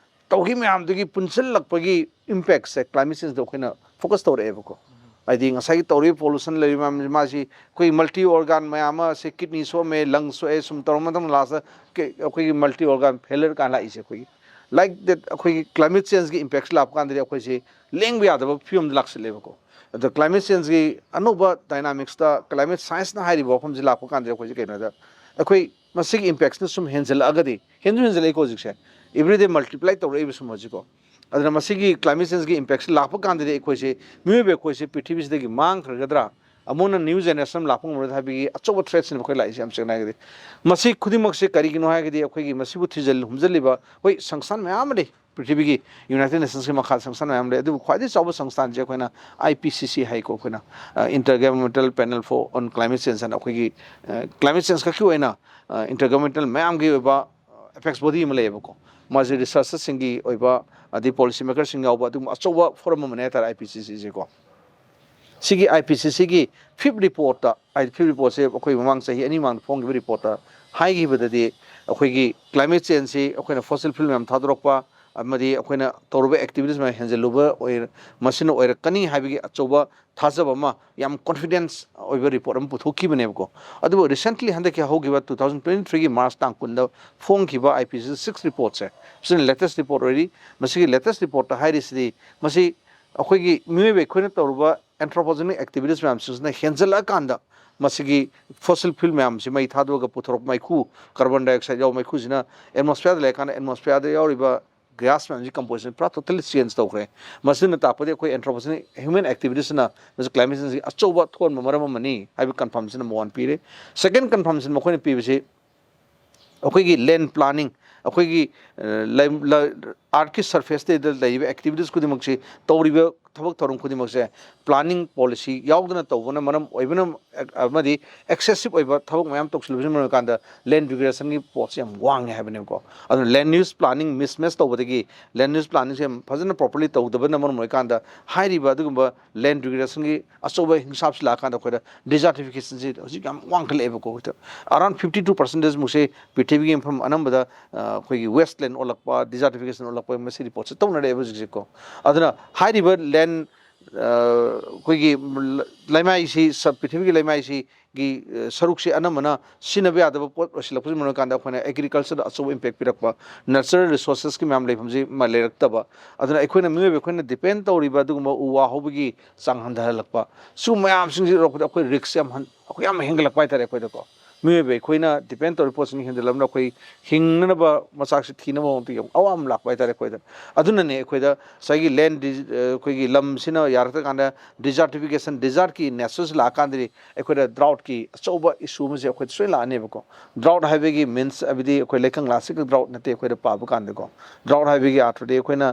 ꯇꯧꯈꯤꯕ ꯃꯌꯥꯝꯗꯨꯒꯤ ꯄꯨꯟꯁꯤꯜꯂꯛꯄꯒꯤ ꯏꯝꯄꯦꯛꯁꯦ climate change ꯗ ꯑꯩꯈꯣꯏꯅ ꯐꯣꯀꯁ ꯇꯧꯔꯛꯑꯦꯕꯀꯣ꯫ ꯍꯥꯏꯗꯤ ꯉꯁꯥꯏꯒꯤ ꯇꯧꯔꯤꯕ ꯄꯣꯂꯨꯁꯟ ꯂꯩꯔꯤꯕ ꯃꯌꯥꯝꯁꯦ, ꯃꯥꯁꯤ ꯑꯩꯈꯣꯏ ꯃꯜꯇꯤ ꯑꯣꯔꯒꯥꯟ ꯃꯌꯥꯝ ꯑꯃ, ꯁꯦ ꯀꯤꯗꯅꯤ ꯁꯣꯛꯑꯝꯃꯦ, ꯂꯪ ꯁꯣꯛꯑꯦ, ꯁꯨꯝ ꯇꯧꯔ ꯃꯇꯝꯗ ꯂꯥꯁꯇ ꯑꯩꯈꯣꯏꯒꯤ ꯃꯜꯇꯤ ꯑꯣꯔꯒꯥꯟ ꯐꯦꯂꯔ ꯀꯥꯏꯅ ꯂꯥꯛꯏꯁꯦ ꯑꯩꯈꯣꯏꯒꯤ, ꯂꯥꯏꯛ ꯗꯦꯠ, ꯑꯩꯈꯣꯏꯒꯤ ꯀ꯭ꯂꯥꯏꯃꯦꯠ ꯆꯦꯟꯖꯀꯤ ꯏꯝꯄꯦꯛꯁ ꯂꯥꯛꯄ ꯀꯥꯟꯗꯗꯤ ꯑꯩꯈꯣꯏꯁꯦ ꯂꯦꯡꯕ ꯌꯥꯗꯕ ꯐꯤꯕꯝꯗ ꯂꯥꯛꯁꯤꯜꯂꯦꯕꯀꯣ꯫ ꯑꯗꯣ ꯀ꯭ꯂꯥꯏꯃꯦꯠ ꯆꯦꯟꯖꯀꯤ ꯑꯅꯧꯕ ꯗꯥꯏꯅꯥꯃꯤꯛꯁꯇ ꯀ꯭ꯂꯥꯏꯃꯦꯠ ꯁꯥꯏꯟꯁꯅ ꯍꯥꯏꯔꯤꯕ ꯋꯥꯐꯝꯁꯤ ꯂꯥꯛꯄ ꯀꯥꯟꯗ ꯑꯩꯈꯣꯏꯁꯦ ꯀꯩꯅꯣꯗ, ꯑꯩꯈꯣꯏ ꯃꯁꯤꯒꯤ ꯏꯝꯄꯦꯛꯁꯤꯅ ꯁꯨꯝ ꯍꯦꯟꯖꯜꯂꯛꯑꯒꯗꯤ, ꯍꯦꯟꯁꯨ ꯍꯦꯟꯖꯜꯂꯛꯏꯀꯣ ꯍꯧꯖꯤꯛꯁꯦ, ꯑꯦꯕ꯭ꯔꯤꯗꯦ ꯃꯜꯇꯤꯄ꯭ꯂꯥꯏ ꯇꯧꯔꯛꯏꯕ ꯁꯨꯝ ꯍꯧꯖꯤꯛꯀꯣ꯫ ꯑꯗꯨꯅ ꯃꯁꯤꯒꯤ ꯀ꯭ꯂꯥꯏꯃꯦꯠ ꯆꯦꯟꯖꯀꯤ ꯏꯝꯄꯦꯛꯁꯤ ꯂꯥꯛꯄ ꯀꯥꯟꯗꯗꯤ ꯑꯩꯈꯣꯏꯁꯦ, ꯃꯤꯑꯣꯏꯕ ꯑꯩꯈꯣꯏꯁꯦ ꯄ꯭ꯔꯤꯊꯤꯕꯤꯁꯤꯗꯒꯤ ꯃꯥꯡꯈ꯭ꯔꯒꯗ꯭ꯔꯥ, ꯑꯃꯨꯛ ꯍꯟꯅ new generation ꯑꯃ ꯂꯥꯛꯄ ꯉꯝꯂꯣꯏꯗ ꯍꯥꯏꯕꯒꯤ ꯑꯆꯧꯕ threatꯁꯤꯅꯦꯕ ꯑꯩꯈꯣꯏ ꯂꯥꯛꯏꯁꯦ, ꯌꯥꯝ ꯁꯦꯡꯅ ꯍꯥꯏꯔꯒꯗꯤ꯫ ꯃꯁꯤ ꯈꯨꯗꯤꯡꯃꯛꯁꯦ ꯀꯔꯤꯒꯤꯅꯣ ꯍꯥꯏꯔꯒꯗꯤ ꯑꯩꯈꯣꯏꯒꯤ ꯃꯁꯤꯕꯨ ꯊꯤꯖꯤꯜ ꯍꯨꯝꯖꯤꯜꯂꯤꯕ ꯑꯩꯈꯣꯏ ꯁꯪꯁꯊꯥꯟ ꯃꯌꯥꯝ ꯑꯃ ꯂꯩ꯫ ꯄ꯭ꯔꯤꯊꯤꯕꯤꯒꯤ United Nationsꯀꯤ ꯃꯈꯥꯗ ꯁꯪꯁꯊꯥꯟ ꯃꯌꯥꯝ ꯂꯩ, ꯑꯗꯨꯕꯨ ꯈ꯭ꯋꯥꯏꯗꯒꯤ ꯆꯥꯎꯕ ꯁꯪꯁꯊꯥꯟꯁꯦ ꯑꯩꯈꯣꯏꯅ I P C C ꯍꯥꯏꯀꯣ, ꯑꯩꯈꯣꯏꯅ Intergovernmental Panel for on Climate Change ꯍꯥꯏꯅ ꯑꯩꯈꯣꯏꯒꯤ climate change ꯈꯛꯀꯤ ꯑꯣꯏꯅ intergovernmental ꯃꯌꯥꯝꯒꯤ ꯑꯣꯏꯕ apex body ꯑꯃ ꯂꯩꯌꯦꯕꯀꯣ꯫ ꯃꯥꯁꯦ researcherꯁꯤꯡꯒꯤ ꯑꯣꯏꯕ ꯑꯗꯩ policy makerꯁꯤꯡ ꯌꯥꯎꯕ ꯑꯗꯨꯒꯨꯝꯕ ꯑꯆꯧꯕ forum ꯑꯃꯅꯦ ꯍꯥꯏꯇꯥꯔꯦ I P C Cꯁꯦꯀꯣ꯫ ꯁꯤꯒꯤ I P C Cꯒꯤ fifth reportꯇ, ꯍꯥꯏꯗꯤ fifth reportꯁꯦ ꯑꯩꯈꯣꯏ ꯃꯃꯥꯡ ꯆꯍꯤ ꯑꯅꯤ ꯃꯃꯥꯡꯗ ꯐꯣꯡꯈꯤꯕ reportꯇ ꯍꯥꯏꯈꯤꯕꯗꯗꯤ, ꯑꯩꯈꯣꯏꯒꯤ climate changeꯁꯤ ꯑꯩꯈꯣꯏꯅ fossil fuel ꯃꯌꯥꯝ ꯊꯥꯗꯣꯔꯛꯄ ꯑꯃꯗꯤ ꯑꯩꯈꯣꯏꯅ ꯇꯧꯔꯨꯕ activities ꯃꯌꯥꯝ ꯍꯦꯟꯖꯜꯂꯨꯕ ꯑꯣꯏꯔ-, ꯃꯁꯤꯅ ꯑꯣꯏꯔꯛꯀꯅꯤ ꯍꯥꯏꯕꯒꯤ ꯑꯆꯧꯕ ꯊꯥꯖꯕ ꯑꯃ, ꯌꯥꯝ confidence ꯑꯣꯏꯕ report ꯑꯃ ꯄꯨꯊꯣꯛꯈꯤꯕꯅꯦꯕꯀꯣ꯫ ꯑꯗꯨꯕꯨ recently ꯍꯟꯗꯛꯀꯤ ꯍꯧꯈꯤꯕ two thousand twenty-threeꯒꯤ March ꯇꯥꯡ ꯀꯨꯟꯗ ꯐꯣꯡꯈꯤꯕ I P C C sixth reportꯁꯦ, ꯁꯤꯅ latest report ꯑꯣꯏꯔꯤ꯫ ꯃꯁꯤꯒꯤ latest reportꯇ ꯍꯥꯏꯔꯤꯁꯤꯗꯤ, ꯃꯁꯤ ꯑꯩꯈꯣꯏꯒꯤ ꯃꯤꯑꯣꯏꯕ ꯑꯩꯈꯣꯏꯅ ꯇꯧꯔꯨꯕ anthropogenic activities ꯃꯌꯥꯝꯁꯤꯡꯁꯤꯅ ꯍꯦꯟꯖꯜꯂꯛꯑꯀꯥꯟꯗ, ꯃꯁꯤꯒꯤ fossil fuel ꯃꯌꯥꯝꯁꯤ ꯃꯩ ꯊꯥꯗꯣꯛꯑꯒ ꯄꯨꯊꯣꯔꯛꯄ ꯃꯩꯈꯨ, carbon dioxide ꯌꯥꯎꯕ ꯃꯩꯈꯨꯁꯤꯅ atmosphereꯗ ꯂꯩꯔꯀꯥꯟꯗ atmosphereꯗ ꯌꯥꯎꯔꯤꯕ gas ꯃꯌꯥꯝꯁꯤ composition ꯄꯨꯔꯥ totally change ꯇꯧꯈ꯭ꯔꯦ꯫ ꯃꯁꯤꯅ ꯇꯥꯛꯄꯗꯤ ꯑꯩꯈꯣꯏ anthropogenic human activitiesꯅ ꯃꯁꯤ climate changeꯒꯤ ꯑꯆꯧꯕ ꯊꯣꯛꯍꯟꯕ ꯃꯔꯝ ꯑꯃꯅꯤ ꯍꯥꯏꯕ confirmation number one ꯄꯤꯔꯦ꯫ Second confirmation ꯃꯈꯣꯏꯅ ꯄꯤꯕꯁꯤ, ꯑꯩꯈꯣꯏꯒꯤ land planning, ꯑꯩꯈꯣꯏꯒꯤ, ꯑ, ꯂꯩ-, ꯂ-, earthꯀꯤ surfaceꯇ ꯂꯩꯔꯤꯕ activities ꯈꯨꯗꯤꯡꯃꯛꯁꯤ, ꯇꯧꯔꯤꯕ ꯊꯕꯛ ꯊꯧꯔꯝ ꯈꯨꯗꯤꯡꯃꯛꯁꯦ planning policy ꯌꯥꯎꯗꯅ ꯇꯧꯕꯅ ꯃꯔꯝ ꯑꯣꯏꯕꯅ, ꯑꯃꯗꯤ excessive ꯑꯣꯏꯕ ꯊꯕꯛ ꯃꯌꯥꯝ ꯇꯧꯁꯤꯜꯂꯨꯕꯁꯤꯅ ꯃꯔꯝ ꯑꯣꯏꯔꯀꯥꯟꯗ land degradation ꯒꯤ ꯄꯣꯠꯁꯤ ꯌꯥꯝ ꯋꯥꯡꯉꯦ ꯍꯥꯏꯕꯅꯦꯕꯀꯣ꯫ ꯑꯗꯨꯅ land use planning mismatch ꯇꯧꯕꯗꯒꯤ, land use planning ꯁꯦ ꯐꯖꯅ properly ꯇꯧꯗꯕꯅ ꯃꯔꯝ ꯑꯣꯏꯔꯀꯥꯟꯗ, ꯍꯥꯏꯔꯤꯕ ꯑꯗꯨꯒꯨꯝꯕ land degradation ꯒꯤ ꯑꯆꯧꯕ ꯍꯤꯡꯁꯥꯞꯁꯤ ꯂꯥꯛꯑꯀꯥꯟꯗ ꯑꯩꯈꯣꯏꯗ desertification ꯁꯤ ꯍꯧꯖꯤꯛ ꯌꯥꯝ ꯋꯥꯡꯈꯠꯂꯛꯑꯦꯕꯀꯣ꯫ ꯑꯩꯈꯣꯏꯗ around fifty two percentage ꯃꯨꯛꯁꯦ ꯄ꯭ꯔꯤꯊꯤꯕꯤꯒꯤ ꯃꯐꯝ ꯑꯅꯝꯕꯗ, ꯑ, ꯑꯩꯈꯣꯏꯒꯤ wasteland ꯑꯣꯜꯂꯛꯄ, desertification ꯑꯣꯜꯂꯛꯄ, ꯃꯁꯤ reportꯁꯦ ꯇꯧꯅꯔꯛꯑꯦꯕ ꯍꯧꯖꯤꯛꯁꯦꯀꯣ꯫ ꯑꯗꯨꯅ ꯍꯥꯏꯔꯤꯕ land, ꯑ, ꯑꯩꯈꯣꯏꯒꯤ ꯂꯩꯃꯥꯏꯁꯤ, ꯁ-, ꯄ꯭ꯔꯤꯊꯤꯕꯤꯒꯤ ꯂꯩꯃꯥꯏꯁꯤꯒꯤ, ꯑ, ꯁꯔꯨꯛꯁꯤ ꯑꯅꯝꯕꯅ ꯁꯤꯖꯤꯟꯅꯕ ꯌꯥꯗꯕ ꯄꯣꯠ ꯑꯣꯏꯁꯤꯜꯂꯛꯄꯁꯤꯅ ꯃꯔꯝ ꯑꯣꯏꯔꯀꯥꯟꯗ ꯑꯩꯈꯣꯏꯅ agricultureꯗ ꯑꯆꯧꯕ impact ꯄꯤꯔꯛꯄ, natural resources ꯀꯤ ꯃꯌꯥꯝ ꯂꯩꯐꯝꯁꯤ ꯃ-, ꯂꯩꯔꯛꯇꯕ꯫ ꯑꯗꯨꯅ ꯑꯩꯈꯣꯏꯅ, ꯃꯤꯑꯣꯏꯕ ꯑꯩꯈꯣꯏꯅ depend ꯇꯧꯔꯤꯕ ꯑꯗꯨꯒꯨꯝꯕ ꯎ ꯋꯥ ꯍꯧꯕꯒꯤ ꯆꯥꯡ ꯍꯟꯊꯍꯜꯂꯛꯄ, ꯁꯤꯒꯨꯝꯕ ꯃꯌꯥꯝꯁꯤꯡꯁꯤ ꯌꯧꯔꯛꯄꯗ ꯑꯩꯈꯣꯏ risk ꯌꯥꯝ ꯍꯟ-, ꯑꯩꯈꯣꯏ ꯌꯥꯝ ꯍꯦꯟꯒꯠꯂꯛꯄ ꯍꯥꯏꯇꯥꯔꯦ ꯑꯩꯈꯣꯏꯗꯀꯣ꯫ ꯃꯤꯑꯣꯏꯕ ꯑꯩꯈꯣꯏꯅ ꯗꯤꯄꯦꯟ ꯇꯧꯔꯤꯕ ꯄꯣꯠꯁꯤꯅ ꯍꯦꯟꯖꯜꯂꯕꯅ ꯑꯩꯈꯣꯏ ꯍꯤꯡꯅꯅꯕ ꯃꯆꯥꯛꯁꯤ ꯊꯤꯅꯕ ꯃꯑꯣꯡꯗ ꯌꯥꯝ ꯑꯋꯥꯕ ꯑꯃ ꯂꯥꯛꯄ ꯍꯥꯏꯇꯥꯔꯦ ꯑꯩꯈꯣꯏꯗ꯫ ꯑꯗꯨꯅꯅꯦ ꯑꯩꯈꯣꯏꯗ ꯉꯁꯥꯏꯒꯤ ꯂꯦꯟ ꯗꯤ-, ꯑ, ꯑꯩꯈꯣꯏꯒꯤ ꯂꯝꯁꯤꯅ ꯌꯥꯔꯛꯇ꯭ꯔꯀꯥꯟꯗ ꯗꯤꯖꯥꯔꯇꯤꯐꯤꯀꯦꯁꯟ, ꯗꯤꯖꯥꯔꯠꯀꯤ ꯅꯦꯆꯔꯁꯤ ꯂꯥꯛꯑꯀꯥꯟꯗꯗꯤ ꯑꯩꯈꯣꯏꯗ ꯗ꯭ꯔꯥꯎꯠꯀꯤ ꯑꯆꯧꯕ ꯏꯁꯨ ꯑꯃꯁꯦ ꯑꯩꯈꯣꯏꯗ ꯁꯣꯏ ꯂꯥꯛꯑꯅꯦꯕꯀꯣ꯫ ꯗ꯭ꯔꯥꯎꯠ ꯍꯥꯏꯕꯒꯤ ꯃꯤꯟꯁ ꯍꯥꯏꯕꯗꯤ ꯑꯩꯈꯣꯏ ꯂꯩꯀꯪꯂꯥꯁꯤꯒ ꯗ꯭ꯔꯥꯎꯠ ꯅꯠꯇꯦ ꯑꯩꯈꯣꯏꯗ ꯄꯥꯕ ꯀꯥꯟꯗꯀꯣ꯫ ꯗ꯭ꯔꯥꯎꯠ ꯍꯥꯏꯕꯒꯤ ꯑꯥꯔꯊꯗꯤ ꯑꯩꯈꯣꯏꯅ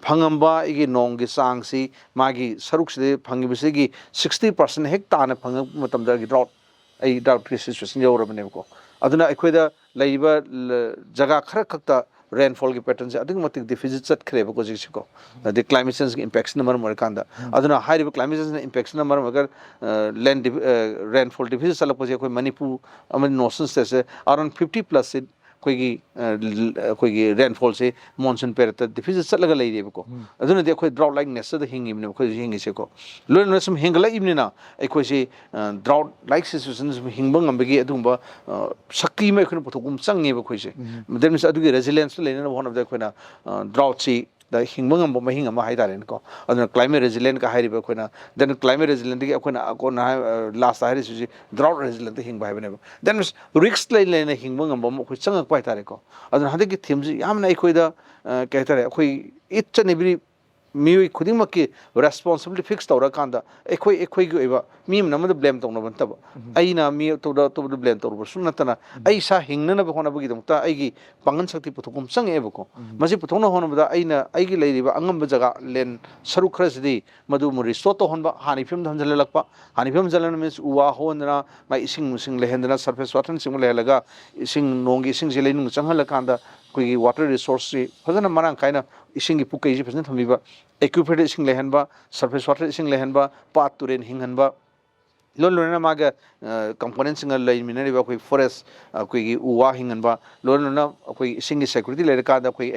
ꯐꯪꯉꯝꯕ ꯑꯩꯒꯤ ꯅꯣꯡꯒꯤ ꯆꯥꯡꯁꯤ ꯃꯥꯒꯤ ꯁꯔꯨꯛꯁꯤꯗ ꯐꯪꯉꯤꯕꯁꯤꯒꯤ ꯁꯤꯛꯁꯇꯤ ꯄꯥꯔꯁꯦꯟ ꯍꯦꯛ ꯇꯥꯅ ꯐꯪꯉꯛꯄ ꯃꯇꯝꯗ ꯑꯩꯒꯤ ꯗ꯭ꯔꯥꯎꯠ, ꯑꯩ ꯗ꯭ꯔꯥꯎꯠꯀꯤ ꯁꯤꯆꯨꯋꯦꯁꯟ ꯌꯧꯔꯕꯅꯦꯕꯀꯣ꯫ ꯑꯗꯨꯅ ꯑꯩꯈꯣꯏꯗ ꯂꯩꯔꯤꯕ ꯂ-, ꯖꯒꯥ ꯈꯔ ꯈꯛꯇ ꯔꯦꯟꯐꯣꯜꯒꯤ ꯄꯦꯇꯔꯟꯁꯦ ꯑꯗꯨꯛꯀꯤ ꯃꯇꯤꯛ ꯗꯤꯐꯤꯁꯤꯠ ꯆꯠꯈ꯭ꯔꯦꯕꯀꯣ ꯍꯧꯖꯤꯛꯁꯤꯀꯣ꯫ ꯑꯗꯩ ꯀ꯭ꯂꯥꯏꯃꯦꯠ ꯆꯦꯟꯖꯀꯤ ꯏꯝꯄꯦꯛꯁꯤꯅ ꯃꯔꯝ ꯑꯣꯏꯔꯀꯥꯟꯗ꯫ ꯑꯗꯨꯅ ꯍꯥꯏꯔꯤꯕ ꯀ꯭ꯂꯥꯏꯃꯦꯠ ꯆꯦꯟꯖꯅ ꯏꯝꯄꯦꯛꯁꯤꯅ ꯃꯔꯝ ꯑꯣꯏꯔꯒ, ꯑ, ꯂꯦꯟ ꯗꯤꯐꯤ-, ꯑ, ꯔꯦꯟꯐꯣꯜ ꯗꯤꯐꯤꯁꯤꯠ ꯆꯠꯂꯛꯄꯁꯦ ꯑꯩꯈꯣꯏ ꯃꯅꯤꯄꯨꯔ ꯑꯃꯗꯤ ꯅꯣꯔꯠ ꯏꯁꯇꯔꯟ ꯁ꯭ꯇꯦꯠꯁꯦ ꯑꯔꯥꯎꯟ ꯐꯤꯐꯇꯤ ꯄ꯭ꯂꯁꯁꯦ ꯑꯩꯈꯣꯏꯒꯤ, ꯑ, ꯂ-, ꯑꯩꯈꯣꯏꯒꯤ ꯔꯦꯟꯐꯣꯜꯁꯦ ꯃꯣꯟꯁꯨꯟ ꯄꯦꯔꯠꯇ ꯗꯤꯐꯤꯁꯤꯠ ꯆꯠꯂꯒ ꯂꯩꯔꯦꯕꯀꯣ꯫ ꯑꯗꯨꯅꯗꯤ ꯑꯩꯈꯣꯏ ꯗ꯭ꯔꯥꯎꯠ ꯂꯥꯏꯛ ꯅꯦꯆꯔꯗ ꯍꯤꯡꯉꯤꯕꯅꯦꯕ ꯑꯩꯈꯣꯏ ꯍꯧꯖꯤꯛ ꯍꯤꯡꯉꯤꯁꯦꯀꯣ꯫ ꯂꯣꯏꯅ ꯂꯣꯏꯅ ꯁꯨꯝ ꯍꯦꯟꯒꯠꯂꯛꯏꯕꯅꯤꯅ ꯑꯩꯈꯣꯏꯁꯤ, ꯑ, ꯗ꯭ꯔꯥꯎꯠ ꯂꯥꯏꯛ ꯁꯤꯆꯨꯋꯦꯁꯟ ꯁꯨꯝ ꯍꯤꯡꯕ ꯉꯝꯕꯒꯤ ꯑꯗꯨꯒꯨꯝꯕ, ꯑ, ꯁꯛꯇꯤ ꯑꯃ ꯑꯩꯈꯣꯏꯅ ꯄꯨꯊꯣꯛꯄ ꯑꯃ ꯆꯪꯉꯦꯕ ꯑꯩꯈꯣꯏꯁꯦ꯫ ꯗꯦꯠ ꯃꯤꯟꯁ ꯑꯗꯨꯒꯤ ꯔꯦꯖꯤꯂꯤꯌꯦꯟꯁꯇ ꯂꯩꯅꯅꯕ ꯍꯣꯠꯅꯕꯗ ꯑꯩꯈꯣꯏꯅ, ꯑ, ꯗ꯭ꯔꯥꯎꯠꯁꯤꯗ ꯍꯤꯡꯕ ꯉꯝꯕ ꯃꯍꯤꯡ ꯑꯃ ꯍꯥꯏꯇꯥꯔꯦꯅꯦꯀꯣ꯫ ꯑꯗꯨꯅ ꯀ꯭ꯂꯥꯏꯃꯦꯠ ꯔꯦꯖꯤꯂꯤꯌꯦꯟꯠꯀ ꯍꯥꯏꯔꯤꯕ ꯑꯩꯈꯣꯏꯅ, ꯗꯦꯠ ꯀ꯭ꯂꯥꯏꯃꯦꯠ ꯔꯦꯖꯤꯂꯤꯌꯦꯟꯠꯇꯒꯤ ꯑꯩꯈꯣꯏꯅ ꯀꯣꯟꯅ ꯍꯥꯏ-, ꯑ, ꯂꯥꯁꯇ ꯍꯥꯏꯔꯤꯁꯤ ꯍꯧꯖꯤꯛ ꯗ꯭ꯔꯥꯎꯠ ꯔꯦꯖꯤꯂꯤꯌꯦꯟꯠꯇ ꯍꯤꯡꯕ ꯍꯥꯏꯕꯅꯦꯕ꯫ ꯗꯦꯠ ꯃꯤꯟꯁ ꯔꯤꯛꯁ ꯂꯩ ꯂꯩꯅ ꯍꯤꯡꯕ ꯉꯝꯕ ꯑꯃ ꯑꯩꯈꯣꯏ ꯆꯪꯉꯛꯄ ꯍꯥꯏꯇꯥꯔꯦꯀꯣ꯫ ꯑꯗꯨꯅ ꯍꯟꯗꯛꯀꯤ ꯊꯤꯝꯁꯤ ꯌꯥꯝꯅ ꯑꯩꯈꯣꯏꯗ, ꯑ, ꯀꯩ ꯍꯥꯏꯇꯥꯔꯦ, ꯑꯩꯈꯣꯏ each and every ꯃꯤꯑꯣꯏ ꯈꯨꯗꯤꯡꯃꯛꯀꯤ ꯔꯦꯁꯄꯣꯟꯁꯤꯕꯤꯂꯤꯇꯤ ꯐꯤꯛꯁ ꯇꯧꯔꯀꯥꯟꯗ ꯑꯩꯈꯣꯏ, ꯑꯩꯈꯣꯏꯒꯤ ꯑꯣꯏꯕ ꯃꯤ ꯑꯃꯅ ꯑꯃꯗ ꯕ꯭ꯂꯦꯝ ꯇꯧꯅꯕ ꯅꯠꯇꯕ, ꯑꯩꯅ ꯃꯤ ꯑꯇꯣꯞꯄꯗ, ꯑꯇꯣꯞꯄꯗ ꯕ꯭ꯂꯦꯝ ꯇꯧꯔꯨꯕꯁꯨ ꯅꯠꯇꯅ ꯑꯩ ꯏꯁꯥ ꯍꯤꯡꯅꯅꯕ ꯍꯣꯠꯅꯕꯒꯤꯗꯃꯛꯇ ꯑꯩꯒꯤ ꯄꯥꯡꯒꯜ ꯁꯛꯇꯤ ꯄꯨꯊꯣꯛꯄ ꯑꯃ ꯆꯪꯉꯛꯑꯦꯕꯀꯣ꯫ ꯃꯁꯤ ꯄꯨꯊꯣꯛꯅꯕ ꯍꯣꯠꯅꯕꯗ ꯑꯩꯅ ꯑꯩꯒꯤ ꯂꯩꯔꯤꯕ ꯑꯉꯝꯕ ꯖꯒꯥ, ꯂꯦꯟ ꯁꯔꯨꯛ ꯈꯔꯁꯤꯗꯤ ꯃꯗꯨ ꯑꯃꯨꯛ ꯔꯤꯁꯇꯣꯔ ꯇꯧꯍꯟꯕ, ꯍꯥꯟꯅꯒꯤ ꯐꯤꯕꯝꯗ ꯍꯟꯖꯤꯜꯍꯜꯂꯛꯄ, ꯍꯥꯟꯅꯒꯤ ꯐꯤꯕꯝ ꯍꯟꯖꯤꯜꯍꯟꯕ ꯃꯤꯟꯁ ꯎ ꯋꯥ ꯍꯧꯍꯟꯗꯅ, ꯃꯥꯏ ꯏꯁꯤꯡ ꯅꯨꯡꯁꯤꯡ ꯂꯩꯍꯟꯗꯅ, ꯁꯔꯐꯦꯁ ꯋꯥꯇꯔꯅꯆꯤꯡꯕ ꯂꯩꯍꯜꯂꯒ, ꯏꯁꯤꯡ ꯅꯣꯡꯒꯤ ꯏꯁꯤꯡꯁꯤ ꯂꯩꯅꯨꯡꯗ ꯆꯪꯍꯜꯂꯀꯥꯟꯗ ꯑꯩꯈꯣꯏꯒꯤ ꯋꯥꯇꯔ ꯔꯤꯁꯣꯔꯁꯁꯤ ꯐꯖꯅ ꯃꯔꯥꯡ ꯀꯥꯏꯅ, ꯏꯁꯤꯡꯒꯤ ꯄꯨꯀꯩꯁꯤ ꯐꯖꯅ ꯊꯝꯕꯤꯕ, ꯑꯦꯀ꯭ꯋꯤꯐꯔꯗ ꯏꯁꯤꯡ ꯂꯩꯍꯟꯕ, ꯁꯔꯐꯦꯁ ꯋꯥꯇꯔ ꯏꯁꯤꯡ ꯂꯩꯍꯟꯕ, ꯄꯥꯠ ꯇꯨꯔꯦꯟ ꯍꯤꯡꯍꯟꯕ, ꯂꯣꯏ ꯂꯣꯏꯅꯅ ꯃꯥꯒ, ꯑ, ꯀꯝꯄꯣꯅꯦꯟꯁꯤꯡꯒ ꯂꯩꯃꯤꯟꯅꯔꯤꯕ ꯑꯩꯈꯣꯏ ꯐꯣꯔꯦꯁ, ꯑꯩꯈꯣꯏꯒꯤ ꯎ ꯋꯥ ꯍꯤꯡꯍꯟꯕ, ꯂꯣꯏ ꯂꯣꯏꯅꯅ ꯑꯩꯈꯣꯏ ꯏꯁꯤꯡꯒꯤ ꯁꯦꯀ꯭ꯌꯨꯔꯤꯇꯤ ꯂꯩꯔꯀꯥꯟꯗ ꯑꯩꯈꯣꯏ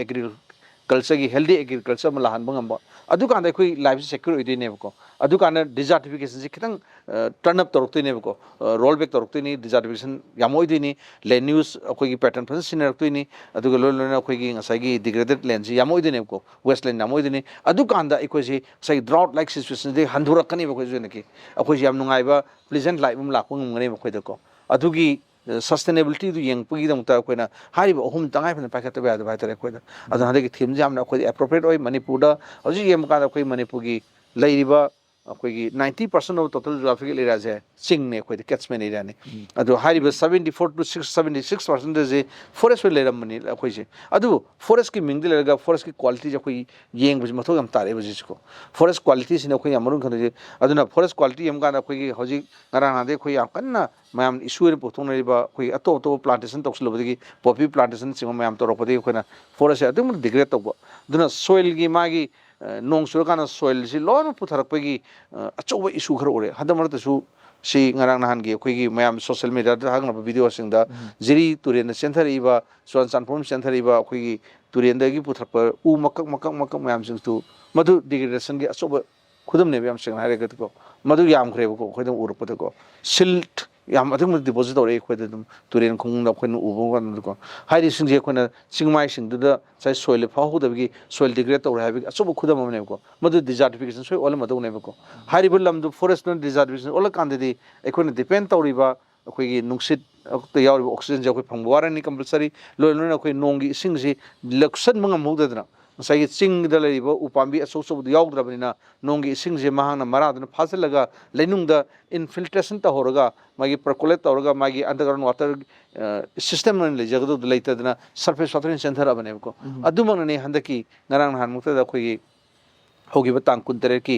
ꯑꯦꯒ꯭ꯔꯤꯀꯜꯆꯔꯒꯤ ꯍꯦꯜꯗꯤ ꯑꯦꯒ꯭ꯔꯤꯀꯜꯆꯔ ꯑꯃ ꯂꯥꯛꯍꯟꯕ ꯉꯝꯕ, ꯑꯗꯨꯀꯥꯟꯗ ꯑꯩꯈꯣꯏ ꯂꯥꯏꯐꯁꯤ ꯁꯦꯀ꯭ꯌꯨꯔ ꯑꯣꯏꯗꯣꯏꯅꯦꯕꯀꯣ꯫ ꯑꯗꯨꯀꯥꯟꯗ ꯗꯤꯖꯥꯔꯇꯤꯐꯤꯀꯦꯁꯟꯁꯤ ꯈꯤꯇꯪ, ꯑ, ꯇꯔꯟ ꯑꯞ ꯇꯧꯔꯛꯇꯣꯏꯅꯦꯕꯀꯣ꯫ ꯑ, ꯔꯣꯜ ꯕꯦꯛ ꯇꯧꯔꯛꯇꯣꯏꯅꯤ, ꯗꯤꯖꯥꯔꯇꯤꯐꯤꯀꯦꯁꯟ ꯌꯥꯝꯃꯛꯑꯣꯏꯗꯣꯏꯅꯤ, ꯂꯦꯟ ꯌꯨꯁ ꯑꯩꯈꯣꯏꯒꯤ ꯄꯦꯇꯔꯟ ꯐꯖꯅ ꯁꯤꯖꯤꯟꯅꯔꯛꯇꯣꯏꯅꯤ, ꯑꯗꯨꯒ ꯂꯣꯏ ꯂꯣꯏꯅꯅ ꯑꯩꯈꯣꯏꯒꯤ ꯉꯁꯥꯏꯒꯤ ꯗꯤꯒ꯭ꯔꯦꯗꯦꯠ ꯂꯦꯟꯁꯤ ꯌꯥꯝꯃꯛꯑꯣꯏꯗꯣꯏꯅꯦꯕꯀꯣ, ꯋꯦꯁ ꯂꯦꯟ ꯌꯥꯝꯃꯛꯑꯣꯏꯗꯣꯏꯅꯤ꯫ ꯑꯗꯨꯀꯥꯟꯗ ꯑꯩꯈꯣꯏꯁꯤ ꯉꯁꯥꯏꯒꯤ ꯗ꯭ꯔꯥꯎꯠ ꯂꯥꯏꯛ ꯁꯤꯆꯨꯋꯦꯁꯟꯁꯤꯗꯒꯤ ꯍꯟꯗꯣꯔꯛꯀꯅꯦꯕ ꯑꯩꯈꯣꯏꯁꯨ ꯍꯦꯟꯅꯀꯤ꯫ ꯑꯩꯈꯣꯏꯁꯤ ꯌꯥꯝ ꯅꯨꯡꯉꯥꯏꯕ ꯄ꯭ꯂꯤꯖꯦꯟꯠ ꯂꯥꯏꯐ ꯑꯃ ꯂꯥꯛꯄ ꯉꯝꯒꯅꯦꯕ ꯑꯩꯈꯣꯏꯗꯀꯣ꯫ ꯑꯗꯨꯒꯤ ꯁꯁꯇꯦꯅꯦꯕꯤꯂꯤꯇꯤꯗꯨ ꯌꯦꯡꯉꯛꯄꯒꯤꯗꯃꯛꯇ ꯑꯩꯈꯣꯏꯅ ꯍꯥꯏꯔꯤꯕ ꯑꯍꯨꯝ ꯇꯉꯥꯏ ꯐꯗꯅ ꯄꯥꯏꯈꯠꯇꯕ ꯌꯥꯗꯕ ꯍꯥꯏꯇꯥꯔꯦ ꯑꯩꯈꯣꯏꯗ꯫ ꯑꯗꯨꯅ ꯍꯟꯗꯛꯀꯤ ꯊꯤꯝꯁꯤ ꯌꯥꯝꯅ ꯑꯩꯈꯣꯏꯗ ꯑꯦꯄ꯭ꯔꯣꯄ꯭ꯔꯤꯌꯦꯠ ꯑꯣꯏ꯫ ꯃꯅꯤꯄꯨꯔꯗ ꯍꯧꯖꯤꯛ ꯌꯦꯡꯕ ꯀꯥꯟꯗ ꯑꯩꯈꯣꯏ ꯃꯅꯤꯄꯨꯔꯒꯤ ꯂꯩꯔꯤꯕ ꯑꯩꯈꯣꯏꯒꯤ ninety percent of total geographical areaꯁꯦ ꯆꯤꯡꯅꯦ, ꯑꯩꯈꯣꯏꯗꯤ catchment areaꯅꯤ꯫ ꯑꯗꯣ ꯍꯥꯏꯔꯤꯕ seventy four to six seventy six percentꯁꯦ forest ꯑꯣꯏꯅ ꯂꯩꯔꯝꯕꯅꯤ ꯑꯩꯈꯣꯏꯁꯦ꯫ ꯑꯗꯨꯕꯨ forestꯀꯤ ꯃꯤꯡꯗ ꯂꯩꯔꯒ forestꯀꯤ qualityꯁꯦ ꯑꯩꯈꯣꯏ ꯌꯦꯡꯕꯁꯦ ꯃꯊꯧ ꯌꯥꯝ ꯇꯥꯔꯛꯑꯦꯕ ꯍꯧꯖꯤꯛꯁꯤꯀꯣ꯫ Forest qualityꯁꯤꯅ ꯑꯩꯈꯣꯏ ꯌꯥꯝ ꯃꯔꯨ ꯈꯟꯗꯣꯏꯁꯦ꯫ ꯑꯗꯨꯅ forest quality ꯌꯦꯡꯕ ꯀꯥꯟꯗ ꯑꯩꯈꯣꯏꯒꯤ ꯍꯧꯖꯤꯛ ꯉꯔꯥꯡ ꯅꯍꯥꯟꯗꯩ ꯑꯩꯈꯣꯏ ꯌꯥꯝ ꯀꯟꯅ ꯃꯌꯥꯝ issue ꯑꯣꯏꯅ ꯄꯨꯊꯣꯛꯅꯔꯤꯕ ꯑꯩꯈꯣꯏ ꯑꯇꯣꯞ ꯑꯇꯣꯞꯄ plantation ꯇꯧꯁꯤꯜꯂꯨꯕꯗꯒꯤ, poppy plantationꯅꯆꯤꯡꯕ ꯃꯌꯥꯝ ꯇꯧꯔꯛꯄꯗꯒꯤ ꯑꯩꯈꯣꯏꯅ forestꯁꯦ ꯑꯗꯨꯛꯀꯤ ꯃꯇꯤꯛ degrade ꯇꯧꯕ꯫ ꯑꯗꯨꯅ soilꯒꯤ ꯃꯥꯒꯤ, ꯑ, ꯅꯣꯡ ꯆꯨꯔꯀꯥꯟꯗ soilꯁꯤ ꯂꯣꯏꯅꯃꯛ ꯄꯨꯊꯔꯛꯄꯒꯤ, ꯑ, ꯑꯆꯧꯕ issue ꯈꯔ ꯎꯔꯦ꯫ ꯍꯟꯗꯛ ꯃꯔꯛꯇꯁꯨ ꯁꯤ ꯉꯔꯥꯡ ꯅꯍꯥꯟꯒꯤ ꯑꯩꯈꯣꯏꯒꯤ ꯃꯌꯥꯝ social mediaꯗ ꯊꯥꯒꯠꯅꯕ videoꯁꯤꯡꯗ ꯎꯝ꯫ ꯖꯤꯔꯤ ꯇꯨꯔꯦꯜꯗ ꯆꯦꯟꯊꯔꯛꯏꯕ, ꯆꯨꯔꯥꯆꯥꯟꯄꯨꯔ ꯆꯦꯟꯊꯔꯛꯏꯕ ꯑꯩꯈꯣꯏꯒꯤ ꯇꯨꯔꯦꯜꯗꯒꯤ ꯄꯨꯊꯔꯛꯄ ꯎ ꯃꯀꯛ ꯃꯀꯛ ꯃꯀꯛ ꯃꯌꯥꯝꯁꯤꯡꯁꯨ ꯃꯗꯨ degradationꯒꯤ ꯑꯆꯧꯕ ꯈꯨꯗꯝꯅꯦꯕ, ꯌꯥꯝ ꯁꯦꯡꯅ ꯍꯥꯏꯔꯒꯗꯤꯀꯣ꯫ ꯃꯗꯨ ꯌꯥꯝꯈ꯭ꯔꯦꯕꯀꯣ ꯑꯩꯈꯣꯏꯅ ꯎꯔꯛꯄꯗꯀꯣ꯫ Silt ꯌꯥꯝ ꯑꯗꯨꯛꯀꯤ ꯃꯇꯤꯛ deposit ꯇꯧꯔꯛꯑꯦ ꯑꯩꯈꯣꯏꯗ ꯑꯗꯨꯝ, ꯇꯨꯔꯦꯟ ꯈꯣꯡꯅꯨꯡꯗ ꯑꯩꯈꯣꯏꯅ ꯎꯕ ꯀꯥꯟꯗꯀꯣ꯫ ꯍꯥꯏꯔꯤꯁꯤꯡꯁꯦ ꯑꯩꯈꯣꯏꯅ ꯆꯤꯡꯃꯥꯏꯁꯤꯡꯗꯨꯗ ꯉꯁꯥꯏ soil ꯐꯥꯎꯍꯧꯗꯕꯒꯤ soil degrade ꯇꯧꯔꯦ ꯍꯥꯏꯕꯒꯤ ꯑꯆꯧꯕ ꯈꯨꯗꯝ ꯑꯃꯅꯦꯕꯀꯣ꯫ ꯃꯗꯨ desertification ꯁꯣꯏ ꯑꯣꯜꯂꯝꯃꯗꯧꯅꯦꯕꯀꯣ꯫ ꯍꯥꯏꯔꯤꯕ ꯂꯝꯗꯨ forestꯅ desertification ꯑꯣꯜꯂꯀꯥꯟꯗꯗꯤ ꯑꯩꯈꯣꯏꯅ depend ꯇꯧꯔꯤꯕ ꯑꯩꯈꯣꯏꯒꯤ ꯅꯨꯡꯁꯤꯠꯇ ꯌꯥꯎꯔꯤꯕ oxygenꯁꯦ ꯑꯩꯈꯣꯏ ꯐꯪꯕ ꯋꯥꯔꯅꯤ compulsory꯫ ꯂꯣꯏꯅ ꯂꯣꯏꯅ ꯑꯩꯈꯣꯏ ꯅꯣꯡꯒꯤ ꯏꯁꯤꯡꯁꯤ ꯂꯧꯁꯟꯕ ꯉꯝꯍꯧꯗꯗꯅ, ꯉꯁꯥꯏꯒꯤ ꯆꯤꯡꯗ ꯂꯩꯔꯤꯕ ꯎꯄꯥꯝꯕꯤ ꯑꯆꯧ ꯑꯆꯧꯕꯗꯨ ꯌꯥꯎꯗ꯭ꯔꯕꯅꯤꯅ, ꯅꯣꯡꯒꯤ ꯏꯁꯤꯡꯁꯦ ꯃꯍꯥꯛꯅ ꯃꯔꯥꯗꯨꯅ ꯐꯥꯖꯤꯜꯂꯒ ꯂꯩꯅꯨꯡꯗ infiltration ꯇꯧꯍꯧꯔꯒ, ꯃꯥꯒꯤ percolate ꯇꯧꯔꯒ, ꯃꯥꯒꯤ underground water system ꯑꯣꯏꯅ ꯂꯩꯖꯒꯗꯧꯗꯨ ꯂꯩꯇꯗꯅ surface water ꯑꯣꯏꯅ ꯆꯦꯟꯊꯔꯛꯑꯕꯅꯦꯕꯀꯣ꯫ ꯎꯝ꯫ ꯑꯗꯨꯃꯛꯅꯅꯦ ꯍꯟꯗꯛꯀꯤ ꯉꯔꯥꯡ ꯅꯍꯥꯟꯃꯛꯇꯗ ꯑꯩꯈꯣꯏꯒꯤ ꯍꯧꯈꯤꯕ ꯇꯥꯡ ꯀꯨꯟꯇꯔꯦꯠꯀꯤ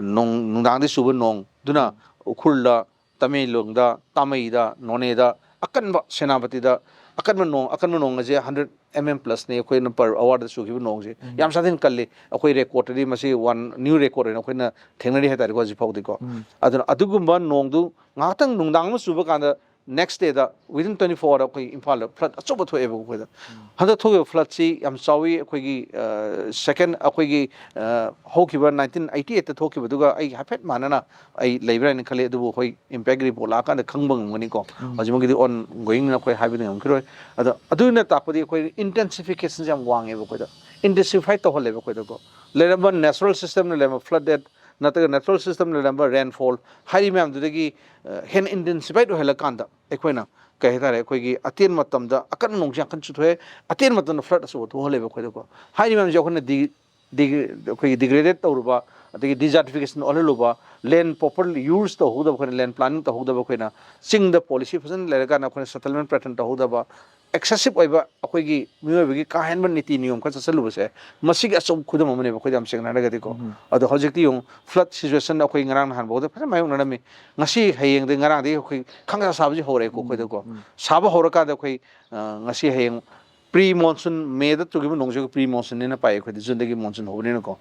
ꯅꯣꯡ, ꯅꯨꯡꯗꯥꯡꯗ ꯆꯨꯕ ꯅꯣꯡꯗꯨꯅ ꯎꯝ꯫ ꯎꯈ꯭ꯔꯨꯜꯗ, ꯇꯃꯦꯡꯂꯣꯡꯗ, ꯇꯥꯃꯩꯗ, ꯅꯣꯅꯦꯗ ꯑꯀꯟꯕ, ꯁꯦꯅꯥꯄꯇꯤꯗ ꯑꯀꯟꯕ ꯅꯣꯡ, ꯑꯀꯟꯕ ꯅꯣꯡ ꯑꯁꯦ hundred mm plusꯅꯤ ꯑꯩꯈꯣꯏꯅ per hourꯗ ꯆꯨꯈꯤꯕ ꯅꯣꯡꯁꯦ꯫ ꯎꯝ꯫ ꯌꯥꯝ ꯁꯥꯊꯤꯅ ꯀꯜꯂꯤ꯫ ꯑꯩꯈꯣꯏ recordꯇꯗꯤ ꯃꯁꯤ one new record ꯑꯣꯏꯅ ꯑꯩꯈꯣꯏꯅ ꯊꯦꯡꯅꯔꯤ ꯍꯥꯏꯇꯥꯔꯦꯀꯣ ꯍꯧꯖꯤꯛ ꯐꯥꯎꯗꯤꯀꯣ꯫ ꯎꯝ꯫ ꯑꯗꯨꯅ ꯑꯗꯨꯒꯨꯝꯕ ꯅꯣꯡꯗꯨ ꯉꯥꯏꯍꯥꯛꯇꯪ ꯅꯨꯡꯗꯥꯡ ꯑꯃ ꯆꯨꯕ ꯀꯥꯟꯗ next dayꯗ within twenty four hour ꯑꯩꯈꯣꯏ ꯏꯝꯐꯥꯜꯗ flood ꯑꯆꯧꯕ ꯊꯣꯛꯑꯦꯕ ꯑꯩꯈꯣꯏꯗ꯫ ꯎꯝ꯫ ꯍꯟꯗꯛ ꯊꯣꯛꯈꯤꯕ floodꯁꯤ ꯌꯥꯝ ꯆꯥꯎꯋꯤ꯫ ꯑꯩꯈꯣꯏꯒꯤ, ꯑ, second, ꯑꯩꯈꯣꯏꯒꯤ, ꯑ, ꯍꯧꯈꯤꯕ nineteen eighty eightꯇ ꯊꯣꯛꯈꯤꯕꯗꯨꯒ ꯑꯩ ꯍꯥꯏꯐꯦꯠ ꯃꯥꯟꯅꯅ ꯑꯩ ꯂꯩꯕ꯭ꯔꯥ ꯍꯥꯏꯅ ꯈꯜꯂꯤ꯫ ꯑꯗꯨꯕꯨ ꯑꯩꯈꯣꯏ impact report ꯂꯥꯛꯑꯀꯥꯟꯗ ꯈꯪꯕ ꯉꯝꯒꯅꯤꯀꯣ꯫ ꯎꯝ꯫ ꯍꯧꯖꯤꯛꯃꯛꯀꯤꯗꯤ ongoingꯅ ꯑꯩꯈꯣꯏ ꯍꯥꯏꯕꯗꯤ ꯉꯝꯈꯤꯔꯣꯏ꯫ ꯑꯗꯣ ꯑꯗꯨꯅ ꯇꯥꯛꯄꯗꯤ ꯑꯩꯈꯣꯏ intensificationꯁꯦ ꯌꯥꯝ ꯋꯥꯡꯉꯦꯕ ꯑꯩꯈꯣꯏꯗ꯫ Intensify ꯇꯧꯍꯜꯂꯦꯕ ꯑꯩꯈꯣꯏꯗꯀꯣ꯫ ꯂꯩꯔꯝꯕ natural systemꯅ ꯂꯩꯔꯝꯕ flood date ꯅꯠꯇ꯭ꯔꯒ natural systemꯅ ꯂꯩꯔꯝꯕ rainfall ꯍꯥꯏꯔꯤꯕ ꯃꯌꯥꯝꯗꯨꯗꯒꯤ, ꯑ, ꯍꯦꯟꯅ intensified ꯑꯣꯏꯍꯜꯂꯀꯥꯟꯗ ꯑꯩꯈꯣꯏꯅ ꯀꯩ ꯍꯥꯏꯇꯥꯔꯦ, ꯑꯩꯈꯣꯏꯒꯤ ꯑꯇꯦꯟ ꯃꯇꯝꯗ ꯑꯀꯟꯕ ꯅꯣꯡꯁꯦ ꯌꯥꯝ ꯀꯟꯅ ꯆꯨꯊꯣꯛꯑꯦ, ꯑꯇꯦꯟ ꯃꯇꯝꯗ ꯐ꯭ꯂꯠ ꯑꯆꯧꯕ ꯊꯣꯛꯍꯜꯂꯦꯕ ꯑꯩꯈꯣꯏꯗꯀꯣ꯫ ꯍꯥꯏꯔꯤꯕ ꯃꯌꯥꯝꯁꯦ ꯑꯩꯈꯣꯏꯅ ꯗꯤ ꯗꯤ ꯑꯩꯈꯣꯏꯒꯤ ꯗꯤꯒ꯭ꯔꯦꯗꯦꯠ ꯇꯧꯔꯨꯕ, ꯑꯗꯒꯤ ꯗꯤꯖꯥꯔꯇꯤꯐꯤꯀꯦꯁꯟ ꯑꯣꯜꯍꯜꯂꯨꯕ, ꯂꯦꯟ ꯄ꯭ꯔꯣꯄꯔ ꯌꯨꯁ ꯇꯧꯍꯧꯗꯕ, ꯑꯩꯈꯣꯏꯅ ꯂꯦꯟ ꯄ꯭ꯂꯥꯅꯤꯡ ꯇꯧꯍꯧꯗꯕ, ꯑꯩꯈꯣꯏꯅ ꯆꯤꯡꯗ ꯄꯣꯂꯤꯁꯤ ꯐꯖꯅ ꯂꯩꯔꯀꯥꯟꯗ ꯑꯩꯈꯣꯏꯅ ꯁꯦꯇꯜꯃꯦꯟ ꯄꯦꯇꯔꯟ ꯇꯧꯍꯧꯗꯕ, ꯑꯦꯛꯁꯦꯁꯤꯞ ꯑꯣꯏꯕ ꯑꯩꯈꯣꯏꯒꯤ ꯃꯤꯑꯣꯏꯕꯒꯤ ꯀꯥ ꯍꯦꯟꯕ ꯅꯤꯇꯤ ꯅꯤꯌꯣꯝ ꯈꯔ ꯆꯠꯁꯜꯂꯨꯕꯁꯦ, ꯃꯁꯤꯒꯤ ꯑꯆꯧꯕ ꯈꯨꯗꯝ ꯑꯃꯅꯦꯕ ꯑꯩꯈꯣꯏꯗ ꯌꯥꯝ ꯁꯦꯡꯅ ꯍꯥꯏꯔꯒꯗꯤꯀꯣ꯫ ꯑꯗꯣ ꯍꯧꯖꯤꯛꯇꯤ ꯌꯦꯡꯉꯨ, ꯐ꯭ꯂꯠ ꯁꯤꯆꯨꯋꯦꯁꯟ ꯑꯩꯈꯣꯏ ꯉꯔꯥꯡ ꯅꯍꯥꯟꯐꯥꯎꯗ ꯐꯖꯅ ꯃꯥꯌꯣꯛꯅꯔꯝꯃꯤ꯫ ꯉꯁꯤ ꯍꯌꯦꯡꯗꯒꯤ, ꯉꯔꯥꯡꯗꯒꯤ ꯑꯩꯈꯣꯏ ꯈꯪꯁꯥ ꯁꯥꯕꯁꯤ ꯍꯧꯔꯛꯑꯦꯀꯣ ꯑꯩꯈꯣꯏꯗꯀꯣ꯫ ꯁꯥꯕ ꯍꯧꯔꯀꯥꯟꯗ ꯑꯩꯈꯣꯏ, ꯑ, ꯉꯁꯤ ꯍꯌꯦꯡ ꯄ꯭ꯔꯤ ꯃꯣꯟꯁꯨꯟ, ꯃꯦꯗ ꯆꯨꯈꯤꯕ ꯅꯣꯡꯁꯤꯒ ꯄ꯭ꯔꯤ ꯃꯣꯟꯁꯨꯟꯅꯦꯅ ꯄꯥꯏ ꯑꯩꯈꯣꯏꯗꯤ, ꯖꯨꯟꯗꯒꯤ ꯃꯣꯟꯁꯨꯟ ꯍꯧꯕꯅꯤꯅꯀꯣ꯫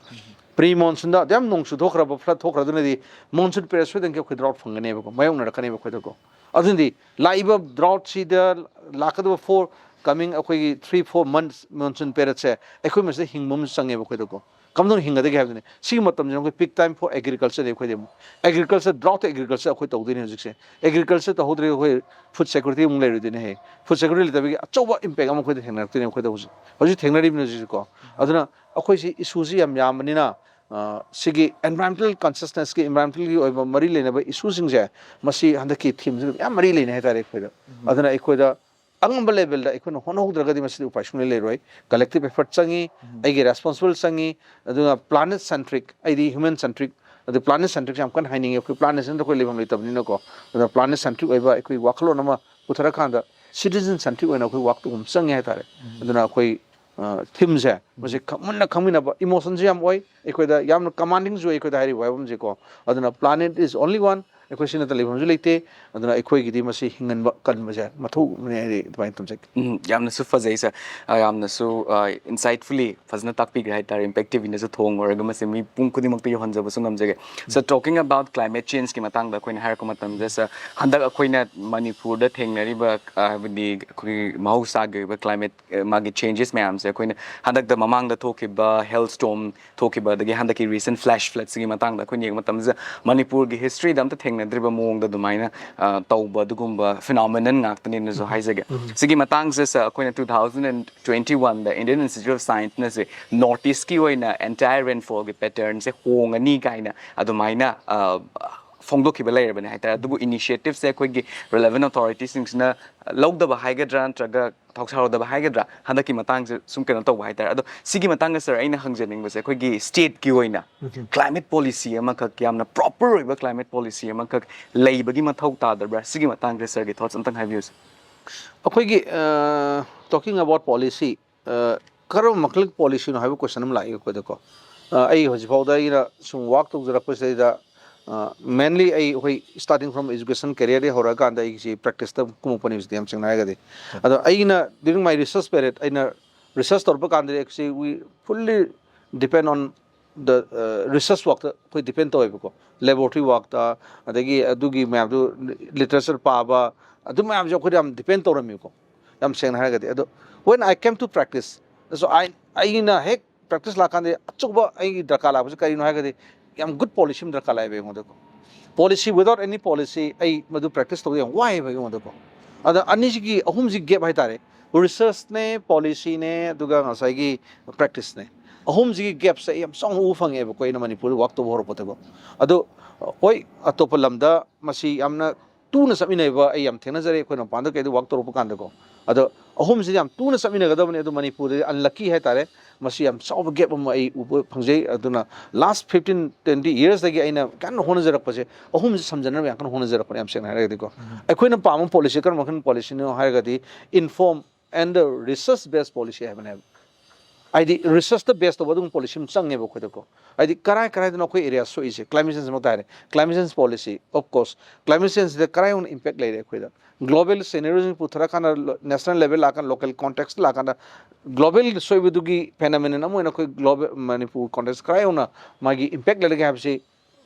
ꯄ꯭ꯔꯤ ꯃꯣꯟꯁꯨꯟꯗ ꯑꯗꯨꯌꯥꯝ ꯅꯣꯡ ꯆꯨꯊꯣꯛꯈ꯭ꯔꯕ, ꯐ꯭ꯂꯠ ꯊꯣꯛꯈ꯭ꯔꯗꯨꯅꯗꯤ ꯃꯣꯟꯁꯨꯟ ꯄꯦꯔꯠ ꯁꯣꯏꯗꯅꯒꯤ ꯑꯩꯈꯣꯏ ꯗ꯭ꯔꯥꯎꯠ ꯐꯪꯒꯅꯦꯕꯀꯣ, ꯃꯥꯌꯣꯛꯅꯔꯛꯀꯅꯦꯕ ꯑꯩꯈꯣꯏꯗꯀꯣ꯫ ꯑꯗꯨꯅꯗꯤ ꯂꯥꯛꯏꯕ ꯗ꯭ꯔꯥꯎꯠꯁꯤꯗ, ꯂꯥꯛꯀꯗꯕ ꯐꯣꯔ ꯀꯃꯤꯡ ꯑꯩꯈꯣꯏꯒꯤ ꯊ꯭ꯔꯤ ꯐꯣꯔ ꯃꯟꯁ ꯃꯣꯟꯁꯨꯟ ꯄꯦꯔꯠꯁꯦ ꯑꯩꯈꯣꯏ ꯃꯁꯤꯗ ꯍꯤꯡꯕ ꯑꯃ ꯆꯪꯉꯦꯕ ꯑꯩꯈꯣꯏꯗꯀꯣ꯫ ꯀꯝꯗꯧꯅ ꯍꯤꯡꯒꯗꯒꯦ ꯍꯥꯏꯕꯗꯨꯅꯤ꯫ ꯁꯤꯒꯤ ꯃꯇꯝꯁꯤꯅ ꯑꯩꯈꯣꯏ ꯄꯤꯛ ꯇꯥꯏꯝ ꯐꯣꯔ ꯑꯦꯒ꯭ꯔꯤꯀꯜꯆꯔꯅꯤ ꯑꯩꯈꯣꯏꯗꯤ ꯑꯃꯨꯛ꯫ ꯑꯦꯒ꯭ꯔꯤꯀꯜꯆꯔ, ꯗ꯭ꯔꯥꯎꯠ ꯑꯦꯒ꯭ꯔꯤꯀꯜꯆꯔ ꯑꯩꯈꯣꯏ ꯇꯧꯗꯣꯏꯅꯤ ꯍꯧꯖꯤꯛꯁꯦ꯫ ꯑꯦꯒ꯭ꯔꯤꯀꯜꯆꯔ ꯇꯧꯍꯧꯗ꯭ꯔꯗꯤ ꯑꯩꯈꯣꯏ ꯐꯨꯗ ꯁꯦꯀ꯭ꯌꯨꯔꯤꯇꯤ ꯑꯃꯨꯛ ꯂꯩꯔꯣꯏꯗꯣꯏꯅꯦ꯫ ꯍꯦ, ꯐꯨꯗ ꯁꯦꯀ꯭ꯌꯨꯔꯤꯇꯤ ꯂꯩꯇꯕꯒꯤ ꯑꯆꯧꯕ ꯏꯝꯄꯦꯛ ꯑꯃ ꯑꯩꯈꯣꯏꯗ ꯊꯦꯡꯅꯔꯛꯇꯣꯏꯅꯦ ꯑꯩꯈꯣꯏꯗ ꯍꯧꯖꯤꯛ꯫ ꯍꯧꯖꯤꯛ ꯊꯦꯡꯅꯔꯤꯕꯅꯤ ꯍꯧꯖꯤꯛꯁꯨꯀꯣ꯫ ꯑꯗꯨꯅ ꯑꯩꯈꯣꯏꯁꯤ ꯏꯁꯨꯁꯤ ꯌꯥꯝ ꯌꯥꯝꯕꯅꯤꯅ, ꯑ, ꯁꯤꯒꯤ ꯑꯦꯟꯚꯥꯏꯔꯣꯟꯃꯦꯟꯇꯦꯜ ꯀꯟꯁꯤꯌꯁꯅꯦꯁꯀꯤ, ꯑꯦꯟꯚꯥꯏꯔꯣꯟꯃꯦꯟꯇꯦꯜꯒꯤ ꯑꯣꯏꯕ ꯃꯔꯤ ꯂꯩꯅꯕ ꯏꯁꯨꯁꯤꯡꯁꯦ, ꯃꯁꯤ ꯍꯟꯗꯛꯀꯤ ꯊꯤꯝꯁꯤꯒ ꯌꯥꯝ ꯃꯔꯤ ꯂꯩꯅꯩ ꯍꯥꯏꯇꯥꯔꯦ ꯑꯩꯈꯣꯏꯗ꯫ ꯑꯗꯨꯅ ꯑꯩꯈꯣꯏꯗ ꯑꯉꯝꯕ ꯂꯦꯚꯦꯜꯗ ꯑꯩꯈꯣꯏꯅ ꯍꯣꯠꯅꯍꯧꯗ꯭ꯔꯒꯗꯤ ꯃꯁꯤꯗꯤ ꯎꯄꯥꯏ ꯁꯨꯡꯂꯩ ꯂꯩꯔꯣꯏ꯫ ꯀꯂꯦꯛꯇꯤꯚ ꯑꯦꯐꯔꯠ ꯆꯪꯉꯤ, ꯑꯩꯒꯤ ꯔꯦꯁꯄꯣꯟꯁꯤꯕꯜ ꯆꯪꯉꯤ, ꯑꯗꯨꯒ ꯄ꯭ꯂꯥꯅꯦꯠ ꯁꯦꯟꯇ꯭ꯔꯤꯛ, ꯑꯩꯗꯤ ꯍ꯭ꯌꯨꯃꯦꯟ ꯁꯦꯟꯇ꯭ꯔꯤꯛ, ꯑꯗꯨ ꯄ꯭ꯂꯥꯅꯦꯠ ꯁꯦꯟꯇ꯭ꯔꯤꯛꯁꯦ ꯌꯥꯝ ꯀꯟꯅ ꯍꯥꯏꯅꯤꯡꯉꯤ꯫ ꯑꯩꯈꯣꯏ ꯄ꯭ꯂꯥꯅꯦꯠ ꯁꯦꯟꯇ꯭ꯔꯤꯛ ꯑꯩꯈꯣꯏ ꯂꯩꯐꯝ ꯂꯩꯇꯕꯅꯤꯅꯀꯣ꯫ ꯑꯗꯨꯅ ꯄ꯭ꯂꯥꯅꯦꯠ ꯁꯦꯟꯇ꯭ꯔꯤꯛ ꯑꯣꯏꯕ ꯑꯩꯈꯣꯏ ꯋꯥꯈꯜꯂꯣꯟ ꯑꯃ ꯄꯨꯊꯔꯀꯥꯟꯗ ꯁꯤꯇꯤꯖꯟ ꯁꯦꯟꯇ꯭ꯔꯤꯛ ꯑꯣꯏꯅ ꯑꯩꯈꯣꯏ ꯋꯥꯛ ꯇꯧꯕ ꯑꯃ ꯆꯪꯉꯦ ꯍꯥꯏꯇꯥꯔꯦ꯫ ꯑꯗꯨꯅ ꯑꯩꯈꯣꯏ, ꯑ, ꯊꯤꯝꯁꯦ ꯃꯁꯤ ꯈꯪ-, ꯃꯨꯟꯅ ꯈꯪꯃꯤꯟꯅꯕ, ꯏꯃꯣꯁꯟꯁꯨ ꯌꯥꯝ ꯑꯣꯏ ꯑꯩꯈꯣꯏꯗ, ꯌꯥꯝꯅ ꯀꯃꯥꯟꯗꯤꯡꯁꯨ ꯑꯣꯏ ꯑꯩꯈꯣꯏꯗ ꯍꯥꯏꯔꯤꯕ ꯋꯥꯐꯝꯁꯦꯀꯣ꯫ ꯑꯗꯨꯅ planet is only one, ꯑꯩꯈꯣꯏ ꯁꯤ ꯅꯠꯇ ꯂꯩꯐꯝꯁꯨ ꯂꯩꯇꯦ꯫ ꯑꯗꯨꯅ ꯑꯩꯈꯣꯏꯒꯤꯗꯤ ꯃꯁꯤ ꯍꯤꯡꯍꯟꯕ ꯀꯟꯕꯁꯦ ꯃꯊꯧꯅꯦ ꯍꯥꯏꯗꯤ ꯑꯗꯨꯃꯥꯏꯅ ꯊꯝꯖꯒꯦ꯫ ꯎꯝ, ꯌꯥꯝꯅꯁꯨ ꯐꯖꯩ ꯁꯥꯔ꯫ ꯑ, ꯌꯥꯝꯅꯁꯨ, ꯑ, insightfully ꯐꯖꯅ ꯇꯥꯛꯄꯤꯈ꯭ꯔꯦ ꯍꯥꯏꯇꯥꯔꯦ꯫ ꯏꯝꯄꯦꯛꯇꯤꯚ ꯏꯟꯅꯁꯨ ꯊꯣꯡꯉꯨꯔꯒ ꯃꯁꯤ ꯃꯤ ꯄꯨꯝ ꯈꯨꯗꯤꯡꯃꯛꯇ ꯌꯧꯍꯟꯖꯕꯁꯨ ꯉꯝꯖꯒꯦ꯫ ꯁꯥꯔ, talking about climate changeꯀꯤ ꯃꯇꯥꯡꯗ ꯑꯩꯈꯣꯏꯅ ꯍꯥꯏꯔꯛꯄ ꯃꯇꯝꯗ, ꯁꯥꯔ, ꯍꯟꯗꯛ ꯑꯩꯈꯣꯏꯅ ꯃꯅꯤꯄꯨꯔꯗ ꯊꯦꯡꯅꯔꯤꯕ, ꯑ, ꯍꯥꯏꯕꯗꯤ ꯑꯩꯈꯣꯏꯒꯤ ꯃꯍꯧꯁꯥꯒꯤ ꯑꯣꯏꯕ climate, ꯑ, ꯃꯥꯒꯤ changes ꯃꯌꯥꯝꯁꯦ ꯑꯩꯈꯣꯏꯅ ꯍꯟꯗꯛꯇ ꯃꯃꯥꯡꯗ ꯊꯣꯛꯈꯤꯕ hail storm ꯊꯣꯛꯈꯤꯕ, ꯑꯗꯒꯤ ꯍꯟꯗꯛꯀꯤ recent flash floodsꯀꯤ ꯃꯇꯥꯡꯗ ꯑꯩꯈꯣꯏꯅ ꯌꯦꯡꯕ ꯃꯇꯝꯗ ꯃꯅꯤꯄꯨꯔꯒꯤ historyꯗ ꯑꯝꯇ ꯊꯦꯡꯅꯗ꯭ꯔꯤꯕ ꯃꯑꯣꯡꯗ ꯑꯗꯨꯃꯥꯏꯅ, ꯑ, ꯇꯧꯕ ꯑꯗꯨꯒꯨꯝꯕ phenomenon ꯉꯥꯛꯇꯅꯦꯅꯁꯨ ꯍꯥꯏꯖꯒꯦ꯫ ꯁꯤꯒꯤ ꯃꯇꯥꯡꯁꯦ, ꯁꯥꯔ, ꯑꯩꯈꯣꯏꯅ two thousand and twenty oneꯗ Indian Institute of Scienceꯅꯁꯦ North Eastꯀꯤ ꯑꯣꯏꯅ entire rainfallꯒꯤ patternꯁꯦ ꯍꯣꯡꯉꯅꯤ ꯀꯥꯏꯅ ꯑꯗꯨꯃꯥꯏꯅ, ꯑ, ꯐꯣꯡꯗꯣꯛꯈꯤꯕ ꯂꯩꯔꯕꯅꯦ ꯍꯥꯏꯇꯥꯔꯦ꯫ ꯑꯗꯨꯕꯨ initiativeꯁꯦ ꯑꯩꯈꯣꯏꯒꯤ relevant authoritiesꯁꯤꯡꯁꯤꯅ ꯂꯧꯗꯕ ꯍꯥꯏꯒꯗ꯭ꯔꯥ ꯅꯠꯇ꯭ꯔꯒ ꯊꯧꯁꯥꯔꯨꯗꯕ ꯍꯥꯏꯒꯗ꯭ꯔꯥ, ꯍꯟꯗꯛꯀꯤ ꯃꯇꯥꯡꯁꯦ ꯁꯨꯝ ꯀꯩꯅꯣ ꯇꯧꯕ ꯍꯥꯏꯇꯥꯔꯦ꯫ ꯑꯗꯣ ꯁꯤꯒꯤ ꯃꯇꯥꯡꯗ ꯁꯥꯔ ꯑꯩꯅ ꯍꯪꯖꯅꯤꯡꯕꯁꯦ, ꯑꯩꯈꯣꯏꯒꯤ stateꯀꯤ ꯑꯣꯏꯅ climate policy ꯑꯃꯈꯛ, ꯌꯥꯝꯅ proper ꯑꯣꯏꯕ climate policy ꯑꯃꯈꯛ ꯂꯩꯕꯒꯤ ꯃꯊꯧ ꯇꯥꯗꯕ꯭ꯔꯥ? ꯁꯤꯒꯤ ꯃꯇꯥꯡꯗ ꯁꯥꯔꯒꯤ thoughts ꯑꯝꯇꯪ ꯍꯥꯏꯕꯤꯌꯨ ꯁꯥꯔ꯫ ꯑꯩꯈꯣꯏꯒꯤ talking about policy, ꯀꯔꯝꯕ ꯃꯈꯜꯒꯤ policyꯅꯣ ꯍꯥꯏꯕ question ꯑꯃ ꯂꯥꯛꯏ ꯑꯩꯈꯣꯏꯗꯀꯣ꯫ ꯑꯩ ꯍꯧꯖꯤꯛꯐꯥꯎꯗ ꯑꯩꯅ ꯁꯨꯝ work ꯇꯧꯖꯔꯛꯄꯁꯤꯗꯩꯗ, mainly ꯑꯩ, ꯑꯩꯈꯣꯏ starting from education careerꯗꯒꯤ ꯍꯧꯔꯛꯑꯀꯥꯟꯗ ꯑꯩꯁꯤ practiceꯇ ꯀꯨꯝꯃꯛꯄꯅꯤ ꯍꯧꯖꯤꯛꯇꯤ, ꯌꯥꯝ ꯁꯦꯡꯅ ꯍꯥꯏꯔꯒꯗꯤ꯫ ꯑꯗꯣ ꯑꯩꯅ during my research period, ꯑꯩꯅ research ꯇꯧꯔꯛꯄ ꯀꯥꯟꯗꯗꯤ actually we fully depend on the research workꯇ ꯑꯩꯈꯣꯏ depend ꯇꯧꯋꯦꯕꯀꯣ꯫ Laboratory workꯇ, ꯑꯗꯒꯤ ꯑꯗꯨꯒꯤ ꯃꯌꯥꯝꯗꯨ, literature ꯄꯥꯕ, ꯑꯗꯨ ꯃꯌꯥꯝꯁꯦ ꯑꯩꯈꯣꯏꯗ ꯌꯥꯝ depend ꯇꯧꯔꯝꯃꯤꯀꯣ, ꯌꯥꯝ ꯁꯦꯡꯅ ꯍꯥꯏꯔꯒꯗꯤ꯫ ꯑꯗꯣ when I came to practice, so I, ꯑꯩꯅ ꯍꯦꯛ practice ꯂꯥꯛꯀꯥꯟꯗ ꯑꯆꯧꯕ ꯑꯩꯒꯤ ꯗꯔꯀꯥꯔ ꯂꯥꯛꯄꯁꯦ ꯀꯔꯤꯅꯣ ꯍꯥꯏꯔꯒꯗꯤ, ꯌꯥꯝ good policy ꯑꯃ ꯗꯔꯀꯥꯔ ꯂꯥꯛꯑꯦꯕ ꯑꯩꯉꯣꯟꯗꯀꯣ꯫ Policy, without any policy, ꯑꯩ ꯃꯗꯨ practice ꯇꯧꯕ ꯌꯥꯝ ꯋꯥꯏꯑꯦꯕ ꯑꯩꯉꯣꯟꯗꯀꯣ꯫ ꯑꯗ ꯑꯅꯤꯁꯤꯒꯤ, ꯑꯍꯨꯝꯁꯤ gap ꯍꯥꯏꯇꯥꯔꯦ, researchꯅꯦ, policyꯅꯦ, ꯑꯗꯨꯒ ꯉꯁꯥꯏꯒꯤ practiceꯅꯦ, ꯑꯍꯨꯝꯁꯤꯒꯤ gapꯁꯦ ꯑꯩ ꯌꯥꯝ ꯆꯥꯎꯅ ꯎꯕ ꯐꯪꯉꯦꯕꯀꯣ, ꯑꯩꯅ ꯃꯅꯤꯄꯨꯔꯗ work ꯇꯧꯕ ꯍꯧꯔꯛꯄꯗꯀꯣ꯫ ꯑꯗꯣ ꯍꯣꯏ, ꯑꯇꯣꯞꯄ ꯂꯝꯗ ꯃꯁꯤ ꯌꯥꯝꯅ ꯇꯨꯅ ꯆꯠꯃꯤꯟꯅꯩꯕ ꯑꯩ ꯌꯥꯝ ꯊꯦꯡꯅꯖꯔꯦ, ꯑꯩꯈꯣꯏꯅ ꯃꯄꯥꯟꯗ ꯀꯩꯗ work ꯇꯧꯔꯛꯄ ꯀꯥꯟꯗꯀꯣ꯫ ꯑꯗꯣ ꯑꯍꯨꯝꯁꯤ ꯌꯥꯝ ꯇꯨꯅ ꯆꯠꯃꯤꯟꯅꯒꯗꯕꯅꯤ, ꯑꯗꯨ ꯃꯅꯤꯄꯨꯔꯗꯗꯤ unlucky ꯍꯥꯏꯇꯥꯔꯦ, ꯃꯁꯤ ꯌꯥꯝ ꯆꯥꯎꯕ gap ꯑꯃ ꯑꯩ ꯎꯕ ꯐꯪꯖꯩ꯫ ꯑꯗꯨꯅ last fifteen twenty yearsꯗꯒꯤ ꯑꯩꯅ ꯀꯟꯅ ꯍꯣꯠꯅꯖꯔꯛꯄꯁꯦ, ꯑꯍꯨꯝꯁꯤ ꯁꯝꯖꯟꯅꯕ ꯌꯥꯝ ꯀꯟꯅ ꯍꯣꯠꯅꯖꯔꯛꯄꯅꯦ, ꯌꯥꯝ ꯁꯦꯡꯅ ꯍꯥꯏꯔꯒꯗꯤꯀꯣ꯫ ꯑꯩꯈꯣꯏꯅ ꯄꯥꯝꯕ policy ꯀꯔꯝꯕ ꯃꯈꯜꯒꯤ policyꯅꯣ ꯍꯥꯏꯔꯒꯗꯤ, inform and research based policy ꯍꯥꯏꯕꯅꯦꯕ꯫ ꯍꯥꯏꯗꯤ researchꯇ base ꯇꯧꯕ ꯑꯗꯨꯝ policy ꯑꯃ ꯆꯪꯉꯦꯕ ꯑꯩꯈꯣꯏꯗꯀꯣ꯫ ꯍꯥꯏꯗꯤ ꯀꯔꯥꯏ ꯀꯔꯥꯏꯗꯅꯣ ꯑꯩꯈꯣꯏ area ꯁꯣꯛꯏꯁꯦ, climate change ꯃꯛꯇ ꯍꯥꯏꯔꯦ, climate change policy, of course, climate changeꯁꯤꯗ ꯀꯔꯥꯏ ꯑꯣꯏꯅ impact ꯂꯩꯔꯦ ꯑꯩꯈꯣꯏꯗ, global scenarioꯁꯤꯡ ꯄꯨꯊꯔꯀꯥꯟꯗ, national level ꯂꯥꯛꯀꯥꯟꯗ, local context ꯂꯥꯛꯀꯥꯟꯗ, global ꯁꯣꯏꯕꯗꯨꯒꯤ phenomenon ꯑꯃ ꯑꯣꯏꯅ ꯑꯩꯈꯣꯏ global ꯃꯅꯤꯄꯨꯔ context ꯀꯔꯥꯏ ꯌꯧꯅ ꯃꯥꯒꯤ impact ꯂꯩꯔꯒꯦ ꯍꯥꯏꯕꯁꯤ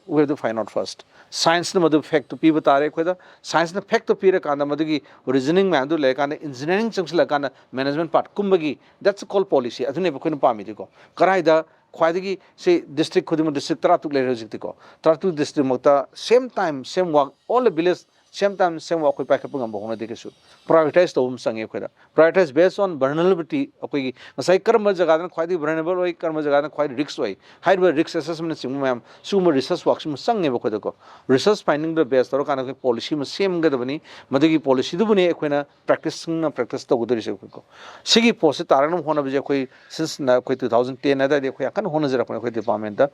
we have to find out first. Scienceꯅ ꯃꯗꯨ factꯇꯨ ꯄꯤꯕ ꯇꯥꯔꯦ ꯑꯩꯈꯣꯏꯗ꯫ Scienceꯅ factꯇꯨ ꯄꯤꯔꯀꯥꯟꯗ, ꯃꯗꯨꯒꯤ reasoning ꯃꯌꯥꯝꯗꯨ ꯂꯩꯔꯀꯥꯟꯗ, engineering ꯆꯪꯁꯤꯜꯂꯀꯥꯟꯗ, management part ꯀꯨꯝꯕꯒꯤ, that's called policy. ꯑꯗꯨꯅꯦꯕ ꯑꯩꯈꯣꯏꯅ ꯄꯥꯝꯃꯤꯗꯤꯀꯣ꯫ ꯀꯗꯥꯏꯗ ꯈ꯭ꯋꯥꯏꯗꯒꯤ, ꯁꯤ district ꯈꯨꯗꯤꯡꯃꯛ, district ꯇꯔꯥ ꯇꯔꯨꯛ ꯂꯩꯔꯦ ꯍꯧꯖꯤꯛꯇꯤꯀꯣ, ꯇꯔꯥ ꯇꯔꯨꯛ districtꯃꯛꯇ same time same work, all the village same time same ꯑꯩꯈꯣꯏ ꯄꯥꯏꯈꯠꯄ ꯉꯝꯕ ꯍꯧꯅꯗꯦ ꯀꯩꯁꯨ꯫ Prioritize ꯇꯧꯕ ꯑꯃ ꯆꯪꯉꯦ ꯑꯩꯈꯣꯏꯗ꯫ Prioritize based on vulnerability, ꯑꯩꯈꯣꯏꯒꯤ ꯉꯁꯥꯏ ꯀꯔꯝꯕ ꯖꯒꯥꯗꯅ ꯈ꯭ꯋꯥꯏꯗꯒꯤ vulnerable ꯑꯣꯏ, ꯀꯔꯝꯕ ꯖꯒꯥꯗꯅ ꯈ꯭ꯋꯥꯏꯗꯒꯤ risk ꯑꯣꯏ, ꯍꯥꯏꯔꯤꯕ risk assessment ꯅꯆꯤꯡꯕ ꯃꯌꯥꯝ, ꯁꯤꯒꯨꯝꯕ research work ꯁꯤꯃ ꯆꯪꯉꯦꯕ ꯑꯩꯈꯣꯏꯗꯀꯣ꯫ Research finding ꯗ base ꯇꯧꯔꯀꯥꯟꯗ ꯑꯩꯈꯣꯏ policy ꯑꯃ ꯁꯦꯝꯒꯗꯕꯅꯤ꯫ ꯃꯗꯨꯒꯤ policy ꯗꯨꯕꯨꯅꯤ ꯑꯩꯈꯣꯏꯅ practice ꯅ practice ꯇꯧꯒꯗꯧꯔꯤꯁꯦ ꯑꯩꯈꯣꯏꯀꯣ꯫ ꯁꯤꯒꯤ ꯄꯣꯠꯁꯤ ꯇꯥꯔꯛꯅꯕ ꯍꯣꯠꯅꯕꯁꯦ ꯑꯩꯈꯣꯏ since ꯅ ꯑꯩꯈꯣꯏ two thousand ten ꯑꯗꯥꯏꯗꯒꯤ ꯑꯩꯈꯣꯏ ꯌꯥꯝ ꯀꯟꯅ ꯍꯣꯠꯅꯖꯔꯛꯄꯅꯦ ꯑꯩꯈꯣꯏ department ꯇ꯫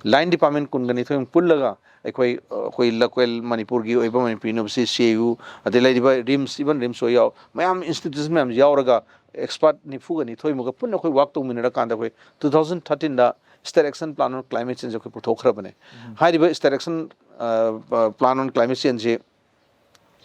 Line department ꯀꯨꯟꯒ ꯅꯤꯊꯣꯏꯃꯨꯛ ꯄꯨꯜꯂꯒ ꯑꯩꯈꯣꯏ, ꯑꯩꯈꯣꯏ local ꯃꯅꯤꯄꯨꯔꯒꯤ ꯑꯣꯏꯕ Manipur University, C I U, ꯑꯗꯩ ꯂꯩꯔꯤꯕ RIMS, even RIMS ꯍꯣꯏ ꯌꯥꯎ-, ꯃꯌꯥꯝ institution ꯃꯌꯥꯝ ꯌꯥꯎꯔꯒ expert ꯅꯤꯐꯨꯒ ꯅꯤꯊꯣꯏꯃꯨꯛꯀ ꯄꯨꯟꯅ ꯑꯩꯈꯣꯏ work ꯇꯧꯃꯤꯟꯅꯔꯀꯥꯟꯗ ꯑꯩꯈꯣꯏ two thousand thirteen the State Action Plan on Climate Change ꯑꯩꯈꯣꯏ ꯄꯨꯊꯣꯛꯈ꯭ꯔꯕꯅꯦ꯫ ꯍꯥꯏꯔꯤꯕ State Action, ꯑ, ꯑ, Plan on Climate Change ꯁꯤ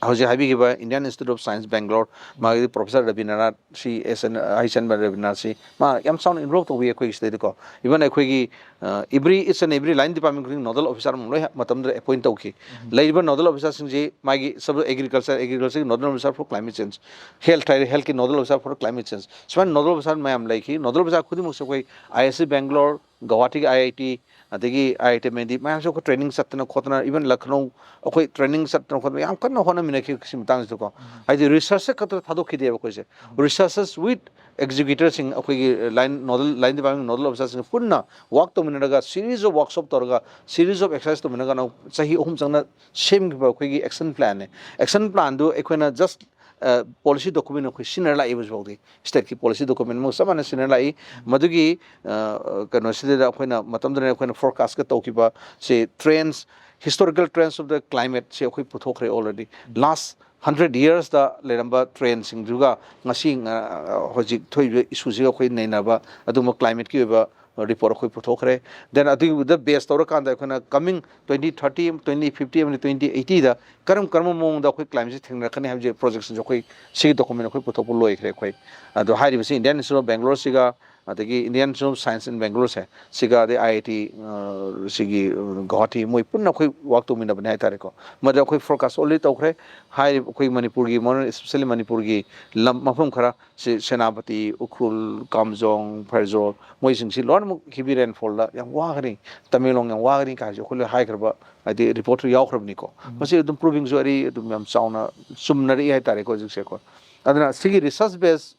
ꯍꯧꯖꯤꯛ ꯍꯥꯏꯕꯤꯈꯤꯕ Indian Institute of Science Bangalore, ꯃꯥꯒꯤ Professor Rabindranath C S and ꯍꯩꯆꯟꯕ Rabindranath ꯁꯤ ꯃꯥ ꯌꯥꯝ ꯆꯥꯎꯅ involve ꯇꯧꯕꯤ ꯑꯩꯈꯣꯏꯒꯤ ꯁꯤꯗꯩꯗꯀꯣ꯫ Even ꯑꯩꯈꯣꯏꯒꯤ, ꯑ, every, each and every line department ꯈꯨꯗꯤꯡ nodal officer ꯑꯃ ꯂꯣꯏ ꯃꯇꯝꯗꯨꯗ appoint ꯇꯧꯈꯤ꯫ ꯂꯩꯔꯤꯕ nodal officer ꯁꯤꯡꯁꯤ ꯃꯥꯒꯤ sub agriculture, agriculture ꯒꯤ nodal officer for climate change, health ꯍꯥꯏꯔꯦ, health ꯀꯤ nodal officer for climate change, ꯁꯨꯃꯥꯏꯅ nodal officer ꯃꯌꯥꯝ ꯂꯩꯈꯤ꯫ Nodal officer ꯈꯨꯗꯤꯡꯃꯛꯁꯦ ꯑꯩꯈꯣꯏ I I S C Bangalore, ꯒꯧꯍꯥꯇꯤꯒꯤ I I T, ꯑꯗꯒꯤ I I T ꯃꯌꯥꯝꯗꯤ ꯃꯌꯥꯝꯁꯨ ꯑꯩꯈꯣꯏ training ꯆꯠꯇꯅ ꯈꯣꯠꯇꯅ, even ꯂꯈꯅꯧ ꯑꯩꯈꯣꯏ training ꯆꯠꯇꯅ ꯈꯣꯠꯇꯅ ꯌꯥꯝ ꯀꯟꯅ ꯍꯣꯠꯅꯃꯤꯟꯅꯈꯤ ꯁꯤ ꯃꯇꯥꯡꯁꯤꯗꯀꯣ꯫ ꯍꯥꯏꯗꯤ research ꯈꯛꯇ ꯊꯥꯗꯣꯛꯈꯤꯗꯦꯕ ꯑꯩꯈꯣꯏꯁꯦ꯫ Researchers with executor ꯁꯤꯡ, ꯑꯩꯈꯣꯏꯒꯤ line, nodal, line department nodal officer ꯁꯤꯡ ꯄꯨꯟꯅ work ꯇꯧꯃꯤꯟꯅꯔꯒ series of workshop ꯇꯧꯔꯒ series of exercise ꯇꯧꯃꯤꯟꯅꯔꯒ ꯆꯍꯤ ꯑꯍꯨꯝ ꯆꯪꯅ ꯁꯦꯝꯈꯤꯕ ꯑꯩꯈꯣꯏꯒꯤ action plan ꯅꯦ꯫ Action plan ꯗꯨ ꯑꯩꯈꯣꯏꯅ just, ꯑ, policy document ꯑꯩꯈꯣꯏ ꯁꯤꯖꯤꯟꯅꯔ ꯂꯥꯛꯏ ꯍꯧꯖꯤꯛ ꯐꯥꯎꯗꯤ꯫ State ꯀꯤ policy document ꯑꯃꯒ ꯆꯞ ꯃꯥꯟꯅ ꯁꯤꯖꯤꯟꯅꯔ ꯂꯥꯛꯏ꯫ ꯃꯗꯨꯒꯤ, ꯑ, ꯀꯩꯅꯣꯁꯤꯗ ꯑꯩꯈꯣꯏꯅ ꯃꯇꯝꯗꯨꯗ ꯑꯩꯈꯣꯏꯅ forecast ꯀ ꯇꯧꯈꯤꯕ ꯁꯤ trends, historical trends of the climate ꯁꯦ ꯑꯩꯈꯣꯏ ꯄꯨꯊꯣꯛꯈ꯭ꯔꯦ already꯫ Last hundred years ꯇ ꯂꯩꯔꯝꯕ trend ꯁꯤꯡꯗꯨꯒ ꯉꯁꯤ, ꯑ, ꯍꯧꯖꯤꯛ ꯊꯣꯛꯏꯕ issue ꯁꯤꯒ ꯑꯩꯈꯣꯏ ꯅꯩꯅꯕ ꯑꯗꯨꯒꯨꯝꯕ climate ꯀꯤ ꯑꯣꯏꯕ report ꯑꯩꯈꯣꯏ ꯄꯨꯊꯣꯛꯈ꯭ꯔꯦ꯫ Then ꯑꯗꯨꯒꯤꯗ base ꯇꯧꯔꯀꯥꯟꯗ ꯑꯩꯈꯣꯏꯅ coming twenty thirty, twenty fifty ꯑꯃꯗꯤ twenty eighty ꯗ ꯀꯔꯝ ꯀꯔꯝꯕ ꯃꯑꯣꯡꯗ ꯑꯩꯈꯣꯏ climate ꯁꯤ ꯊꯦꯡꯅꯔꯛꯀꯅꯤ ꯍꯥꯏꯕꯁꯦ projection ꯁꯦ ꯑꯩꯈꯣꯏ ꯁꯤꯒꯤ document ꯑꯩꯈꯣꯏ ꯄꯨꯊꯣꯛꯄ ꯂꯣꯏꯈ꯭ꯔꯦ ꯑꯩꯈꯣꯏ꯫ ꯑꯗꯣ ꯍꯥꯏꯔꯤꯕꯁꯤ Indian Institute of Bangalore ꯁꯤꯒ, ꯑꯗꯒꯤ Indian Institute of Science in Bangalore ꯁꯦ, ꯁꯤꯒ ꯑꯗꯩ I I T, ꯑ, ꯁꯤꯒꯤ, ꯑ, ꯒꯧꯍꯥꯇꯤ, ꯃꯣꯏ ꯄꯨꯟꯅ ꯑꯩꯈꯣꯏ ꯋꯥꯛ ꯇꯧꯃꯤꯟꯅꯕꯅꯦ ꯍꯥꯏꯇꯥꯔꯦꯀꯣ꯫ ꯃꯗ ꯑꯩꯈꯣꯏ ꯐꯣꯔꯀꯥꯁ ꯑꯣꯜꯔꯦꯗꯤ ꯇꯧꯈ꯭ꯔꯦ꯫ ꯍꯥꯏꯔꯤꯕ ꯑꯩꯈꯣꯏ ꯃꯅꯤꯄꯨꯔꯒꯤ, ꯃꯣꯗꯔꯟ, especially ꯃꯅꯤꯄꯨꯔꯒꯤ ꯂꯝ ꯃꯐꯝ ꯈꯔ, ꯁꯤ ꯁꯦꯅꯥꯄꯇꯤ, ꯎꯈ꯭ꯔꯨꯜ, ꯀꯥꯝꯖꯣꯡ, ꯐꯦꯔꯖꯣꯜ, ꯃꯣꯏꯁꯤꯡꯁꯤ ꯂꯣꯏꯅꯃꯛ heavy rainfall ꯗ ꯌꯥꯝ ꯋꯥꯒꯅꯤ, ꯇꯃꯦꯡꯂꯣꯡ ꯌꯥꯝ ꯋꯥꯒꯅꯤ ꯀꯥꯏꯁꯦ ꯑꯩꯈꯣꯏ ꯂꯣꯏ ꯍꯥꯏꯈ꯭ꯔꯕ, ꯍꯥꯏꯗꯤ ꯔꯤꯄꯣꯔꯠꯁꯨ ꯌꯥꯎꯈ꯭ꯔꯕꯅꯤꯀꯣ꯫ ꯎꯝ꯫ ꯃꯁꯤ ꯑꯗꯨꯝ ꯄ꯭ꯔꯨꯚꯤꯡꯁꯨ ꯑꯔꯤ ꯑꯗꯨꯝ ꯌꯥꯝ ꯆꯥꯎꯅ ꯆꯨꯝꯅꯔꯛꯏ ꯍꯥꯏꯇꯥꯔꯦꯀꯣ ꯍꯧꯖꯤꯛꯁꯦꯀꯣ꯫ ꯑꯗꯨꯅ ꯁꯤꯒꯤ research based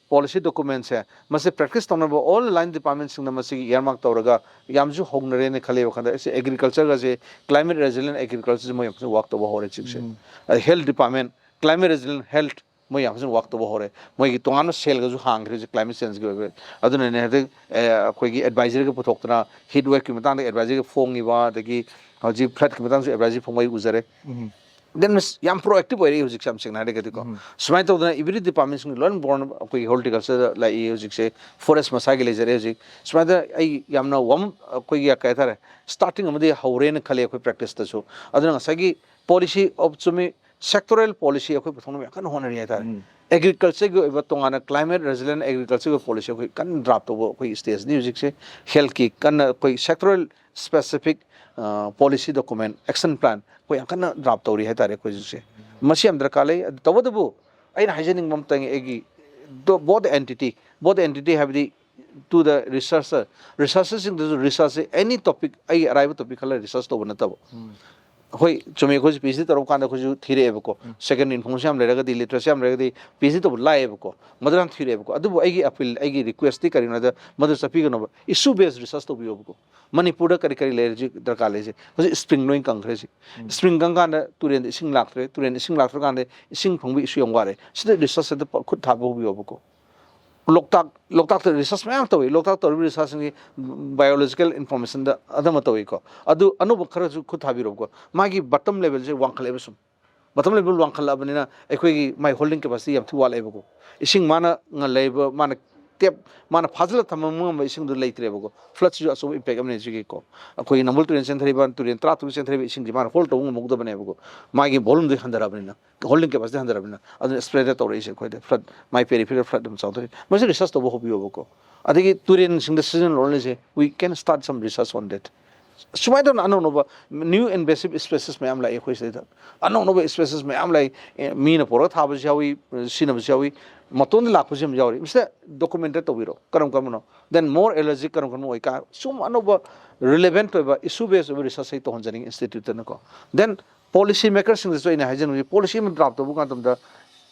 policy document ꯁꯦ, ꯃꯁꯤ practice ꯇꯧꯅꯕ all line department ꯁꯤꯡꯅ ꯃꯁꯤꯒꯤ earmark ꯇꯧꯔꯒ ꯌꯥꯝꯁꯨ ꯍꯧꯅꯔꯦꯅ ꯈꯜꯂꯦ ꯋꯥꯈꯜꯗ꯫ ꯑꯩꯁꯦ agriculture ꯒꯁꯦ, climate resilient agriculture ꯁꯦ ꯃꯣꯏ ꯌꯥꯝ ꯐꯖꯅ work ꯇꯧꯕ ꯍꯧꯔꯦ ꯍꯧꯖꯤꯛꯁꯦ꯫ ꯎꯝ꯫ ꯑꯗ health department, climate resilient health, ꯃꯣꯏ ꯌꯥꯝ ꯐꯖꯅ work ꯇꯧꯕ ꯍꯧꯔꯦ꯫ ꯃꯣꯏꯒꯤ ꯇꯣꯉꯥꯟꯕ cell ꯒꯁꯨ ꯍꯥꯡꯈ꯭ꯔꯦ ꯍꯧꯖꯤꯛ climate change ꯒꯤ ꯑꯣꯏꯕ꯫ ꯑꯗꯨꯅꯅꯦ ꯍꯧꯖꯤꯛ, ꯑꯦ, ꯑꯩꯈꯣꯏꯒꯤ advisory ꯒ ꯄꯨꯊꯣꯛꯇꯅ, heat wave ꯀꯤ ꯃꯇꯥꯡꯗ advisory ꯒ ꯐꯣꯡꯉꯤꯕ, ꯑꯗꯒꯤ ꯍꯧꯖꯤꯛ flood ꯀꯤ ꯃꯇꯥꯡꯗꯁꯨ advisory ꯐꯣꯡꯕ ꯑꯩ ꯎꯖꯔꯦ꯫ ꯎꯝ꯫ Then ꯃꯁ-, ꯌꯥꯝ proactive ꯑꯣꯏꯔꯛꯏ ꯍꯧꯖꯤꯛꯁꯦ, ꯌꯥꯝ ꯁꯦꯡꯅ ꯍꯥꯏꯔꯒꯗꯤꯀꯣ꯫ ꯎꯝ꯫ ꯁꯨꯃꯥꯏꯅ ꯇꯧꯗꯅ every department ꯁꯤꯡ ꯂꯣꯏꯅ born ꯑꯩꯈꯣꯏꯒꯤ horticulture ꯗ ꯂꯥꯛꯏ ꯍꯧꯖꯤꯛꯁꯦ, forest ꯃꯁꯥꯒꯤ ꯂꯩꯖꯔꯦ ꯍꯧꯖꯤꯛ꯫ ꯁꯨꯃꯥꯏꯅ ꯑꯩ ꯌꯥꯝꯅ warm, ꯑꯩꯈꯣꯏꯒꯤ ꯀꯩ ꯍꯥꯏꯇꯥꯔꯦ, starting ꯑꯃꯗꯤ ꯍꯧꯔꯦꯅ ꯈꯜꯂꯦ ꯑꯩꯈꯣꯏ practice ꯇꯁꯨ꯫ ꯑꯗꯨꯅ ꯉꯁꯥꯏꯒꯤ policy of, ꯆꯨꯝꯃꯤ, sectoral policy ꯑꯩꯈꯣꯏ ꯄꯨꯊꯣꯛꯅꯕ ꯌꯥꯝ ꯀꯟꯅ ꯍꯣꯠꯅꯔꯤ ꯍꯥꯏꯇꯥꯔꯦ꯫ ꯎꯝ꯫ Agriculture ꯒꯤ ꯑꯣꯏꯕ ꯇꯣꯉꯥꯟꯅ climate resilient agriculture ꯒꯤ policy ꯑꯩꯈꯣꯏ ꯀꯟꯅ draft ꯇꯧꯕ ꯑꯩꯈꯣꯏ stage ꯅꯤ ꯍꯧꯖꯤꯛꯁꯦ꯫ Health ꯀꯤ ꯀꯟꯅ ꯑꯩꯈꯣꯏ sectoral specific, ꯑ, policy document, action plan ꯑꯩꯈꯣꯏ ꯌꯥꯝ ꯀꯟꯅ draft ꯇꯧꯔꯤ ꯍꯥꯏꯇꯥꯔꯦ ꯑꯩꯈꯣꯏ ꯍꯧꯖꯤꯛꯁꯦ꯫ ꯃꯁꯤ ꯌꯥꯝ ꯗꯔꯀꯥꯔ ꯂꯩ꯫ ꯑꯗꯨ ꯇꯧꯕꯇꯕꯨ ꯑꯩꯅ ꯍꯥꯏꯖꯅꯤꯡꯕ ꯑꯃꯇꯪ, ꯑꯩꯒꯤ ꯗꯣ-, both entity, both entity ꯍꯥꯏꯕꯗꯤ to the researcher, researcher ꯁꯤꯡꯗꯁꯨ research say any topic, ꯑꯩꯒꯤ ꯑꯔꯥꯏꯕ topic ꯈꯜꯂ research ꯇꯧꯕ ꯅꯠꯇꯕ꯫ ꯎꯝ꯫ ꯍꯣꯏ, ꯆꯨꯝꯃꯤ, ꯑꯩꯈꯣꯏꯁꯨ PhD ꯇꯧꯔꯛꯄ ꯀꯥꯟꯗ ꯑꯩꯈꯣꯏꯁꯨ ꯊꯤꯔꯛꯑꯦꯕꯀꯣ꯫ ꯎꯝ꯫ Second information ꯌꯥꯝ ꯂꯩꯔꯒꯗꯤ, literature ꯌꯥꯝ ꯂꯩꯔꯒꯗꯤ PhD ꯇꯧꯕ ꯂꯥꯏꯌꯦꯕꯀꯣ꯫ ꯃꯗꯨ ꯌꯥꯝ ꯊꯤꯔꯛꯑꯦꯕꯀꯣ꯫ ꯑꯗꯨꯕꯨ ꯑꯩꯒꯤ appeal, ꯑꯩꯒꯤ request ꯇꯤ ꯀꯔꯤꯅꯣ ꯍꯥꯏꯗ, ꯃꯗꯨ ꯆꯠꯄꯤꯒꯅꯣꯕ꯫ Issue based research ꯇꯧꯕꯤꯌꯣꯕꯀꯣ꯫ ꯃꯅꯤꯄꯨꯔꯗ ꯀꯔꯤ ꯀꯔꯤ ꯂꯩꯔꯤ ꯍꯧꯖꯤꯛ ꯗꯔꯀꯥꯔ ꯂꯩꯔꯤꯁꯦ? ꯍꯧꯖꯤꯛ spring ꯂꯣꯏ ꯀꯪꯈ꯭ꯔꯦ ꯍꯧꯖꯤꯛ꯫ ꯎꯝ꯫ Spring ꯀꯪꯀꯥꯟꯗ ꯇꯨꯔꯦꯟꯗ ꯏꯁꯤꯡ ꯂꯥꯛꯇ꯭ꯔꯦ, ꯇꯨꯔꯦꯟꯗ ꯏꯁꯤꯡ ꯂꯥꯛꯇ꯭ꯔꯀꯥꯟꯗ ꯏꯁꯤꯡ ꯐꯪꯕꯒꯤ issue ꯌꯥꯝ ꯋꯥꯔꯦ꯫ ꯁꯤꯗ research ꯁꯤꯗ ꯄ-, ꯈꯨꯠ ꯊꯥꯕ ꯍꯧꯕꯤꯌꯣꯕꯀꯣ꯫ ꯂꯣꯛꯇꯥꯛ, ꯂꯣꯛꯇꯥꯛꯇ research ꯃꯌꯥꯝ ꯇꯧꯏ꯫ ꯂꯣꯛꯇꯥꯛ ꯇꯧꯔꯤꯕ research ꯁꯤꯡꯁꯤ biological information ꯗ ꯑꯗꯨꯃ ꯇꯧꯏꯀꯣ꯫ ꯑꯗꯨ ꯑꯅꯧꯕ ꯈꯔꯁꯨ ꯈꯨꯠ ꯊꯥꯕꯤꯔꯣꯕꯀꯣ꯫ ꯃꯥꯒꯤ bottom level ꯁꯦ ꯋꯥꯡꯈꯠꯂꯦꯕ ꯁꯨꯝ꯫ Bottom level ꯋꯥꯡꯈꯠꯂꯛꯑꯕꯅꯤꯅ ꯑꯩꯈꯣꯏꯒꯤ ꯃꯥꯏ holding capacity ꯌꯥꯝ ꯊꯤ ꯋꯥꯠꯂꯦꯕꯀꯣ꯫ ꯏꯁꯤꯡ ꯃꯥꯅ ꯉꯜꯂꯦꯕ, ꯃꯥꯅ ꯇꯦꯞ ꯃꯥꯅ ꯐꯥꯖꯤꯜꯂ ꯊꯝꯕ ꯉꯝꯕ ꯏꯁꯤꯡꯗꯨ ꯂꯩꯇ꯭ꯔꯦꯕꯀꯣ꯫ ꯐ꯭ꯂꯠꯁꯤꯁꯨ ꯑꯆꯧꯕ ꯏꯝꯄꯦꯛ ꯑꯃꯅꯤ ꯁꯤꯒꯤꯀꯣ꯫ ꯑꯩꯈꯣꯏꯒꯤ ꯅꯝꯕꯣꯜ ꯇꯨꯔꯦꯜ ꯆꯦꯟꯊꯔꯤꯕ, ꯇꯨꯔꯦꯜ ꯇꯔꯥ ꯇꯔꯨꯛ ꯆꯦꯟꯊꯔꯤꯕ ꯏꯁꯤꯡꯁꯤ ꯃꯥꯅ ꯍꯣꯜ ꯇꯧꯕ ꯉꯝꯍꯧꯗꯕꯅꯦꯕꯀꯣ꯫ ꯃꯥꯒꯤ ꯚꯣꯂꯨꯝꯗꯨ ꯍꯟꯊꯔꯕꯅꯤꯅ, ꯍꯣꯜꯗꯤꯡ ꯀꯦꯄꯥꯁꯤꯇꯤ ꯍꯟꯊꯔꯕꯅꯤꯅ, ꯑꯗꯨꯅ ꯁ꯭ꯄ꯭ꯔꯦꯗ ꯇꯧꯔꯛꯏꯁꯦ ꯑꯩꯈꯣꯏꯗ꯫ ꯐ꯭ꯂꯠ, ꯃꯥꯏ ꯄꯦꯔꯤꯐꯦꯔꯦꯜ ꯐ꯭ꯂꯠ ꯑꯗꯨꯝ ꯆꯥꯎꯊꯣꯛꯏ꯫ ꯃꯁꯤ ꯔꯤꯁꯔꯁ ꯇꯧꯕ ꯍꯧꯕꯤꯌꯣꯕꯀꯣ꯫ ꯑꯗꯒꯤ ꯇꯨꯔꯦꯜꯁꯤꯡꯗ ꯁꯤꯖꯤꯟꯅꯔꯣꯜꯂꯤꯁꯦ, we can start some research on that. ꯁꯨꯃꯥꯏꯅ ꯇꯧꯅ ꯑꯅꯧ ꯑꯅꯧꯕ new invasive species ꯃꯌꯥꯝ ꯂꯥꯛꯏ ꯑꯩꯈꯣꯏ ꯁꯤꯗꯩꯗ꯫ ꯑꯅꯧ ꯑꯅꯧꯕ species ꯃꯌꯥꯝ ꯂꯥꯛꯏ꯫ ꯑꯦ, ꯃꯤꯅ ꯄꯨꯔꯛꯑ ꯊꯥꯕꯁꯨ ꯌꯥꯎꯏ, ꯁꯤꯖꯤꯟꯅꯕꯁꯨ ꯌꯥꯎꯏ, ꯃꯇꯣꯟꯗ ꯂꯥꯛꯄꯁꯨ ꯌꯥꯝ ꯌꯥꯎꯔꯤ꯫ ꯃꯁꯤꯗ ꯗꯣꯀꯨꯃꯦꯟꯇꯦꯠ ꯇꯧꯕꯤꯔꯣ, ꯀꯔꯝ ꯀꯔꯝꯕꯅꯣ, then more allergic ꯀꯔꯝ ꯀꯔꯝꯕ ꯑꯣꯏ ꯀꯥ, ꯁꯨꯝ ꯑꯅꯧꯕ relevant ꯑꯣꯏꯕ, issue based ꯑꯣꯏꯕ ꯔꯤꯁꯔꯁ ꯑꯩ ꯇꯧꯍꯟꯖꯅꯤꯡꯉꯤ ꯏꯟꯁꯇꯤꯇ꯭ꯌꯨꯠꯇꯅꯀꯣ꯫ Then policy ꯃꯦꯀꯔꯁꯤꯡꯗꯁꯨ ꯑꯩꯅ ꯍꯥꯏꯖꯅꯤꯡꯉꯤ, ꯄꯣꯂꯤꯁꯤ ꯑꯃ ꯗ꯭ꯔꯥꯐ ꯇꯧꯕ ꯃꯇꯝꯗ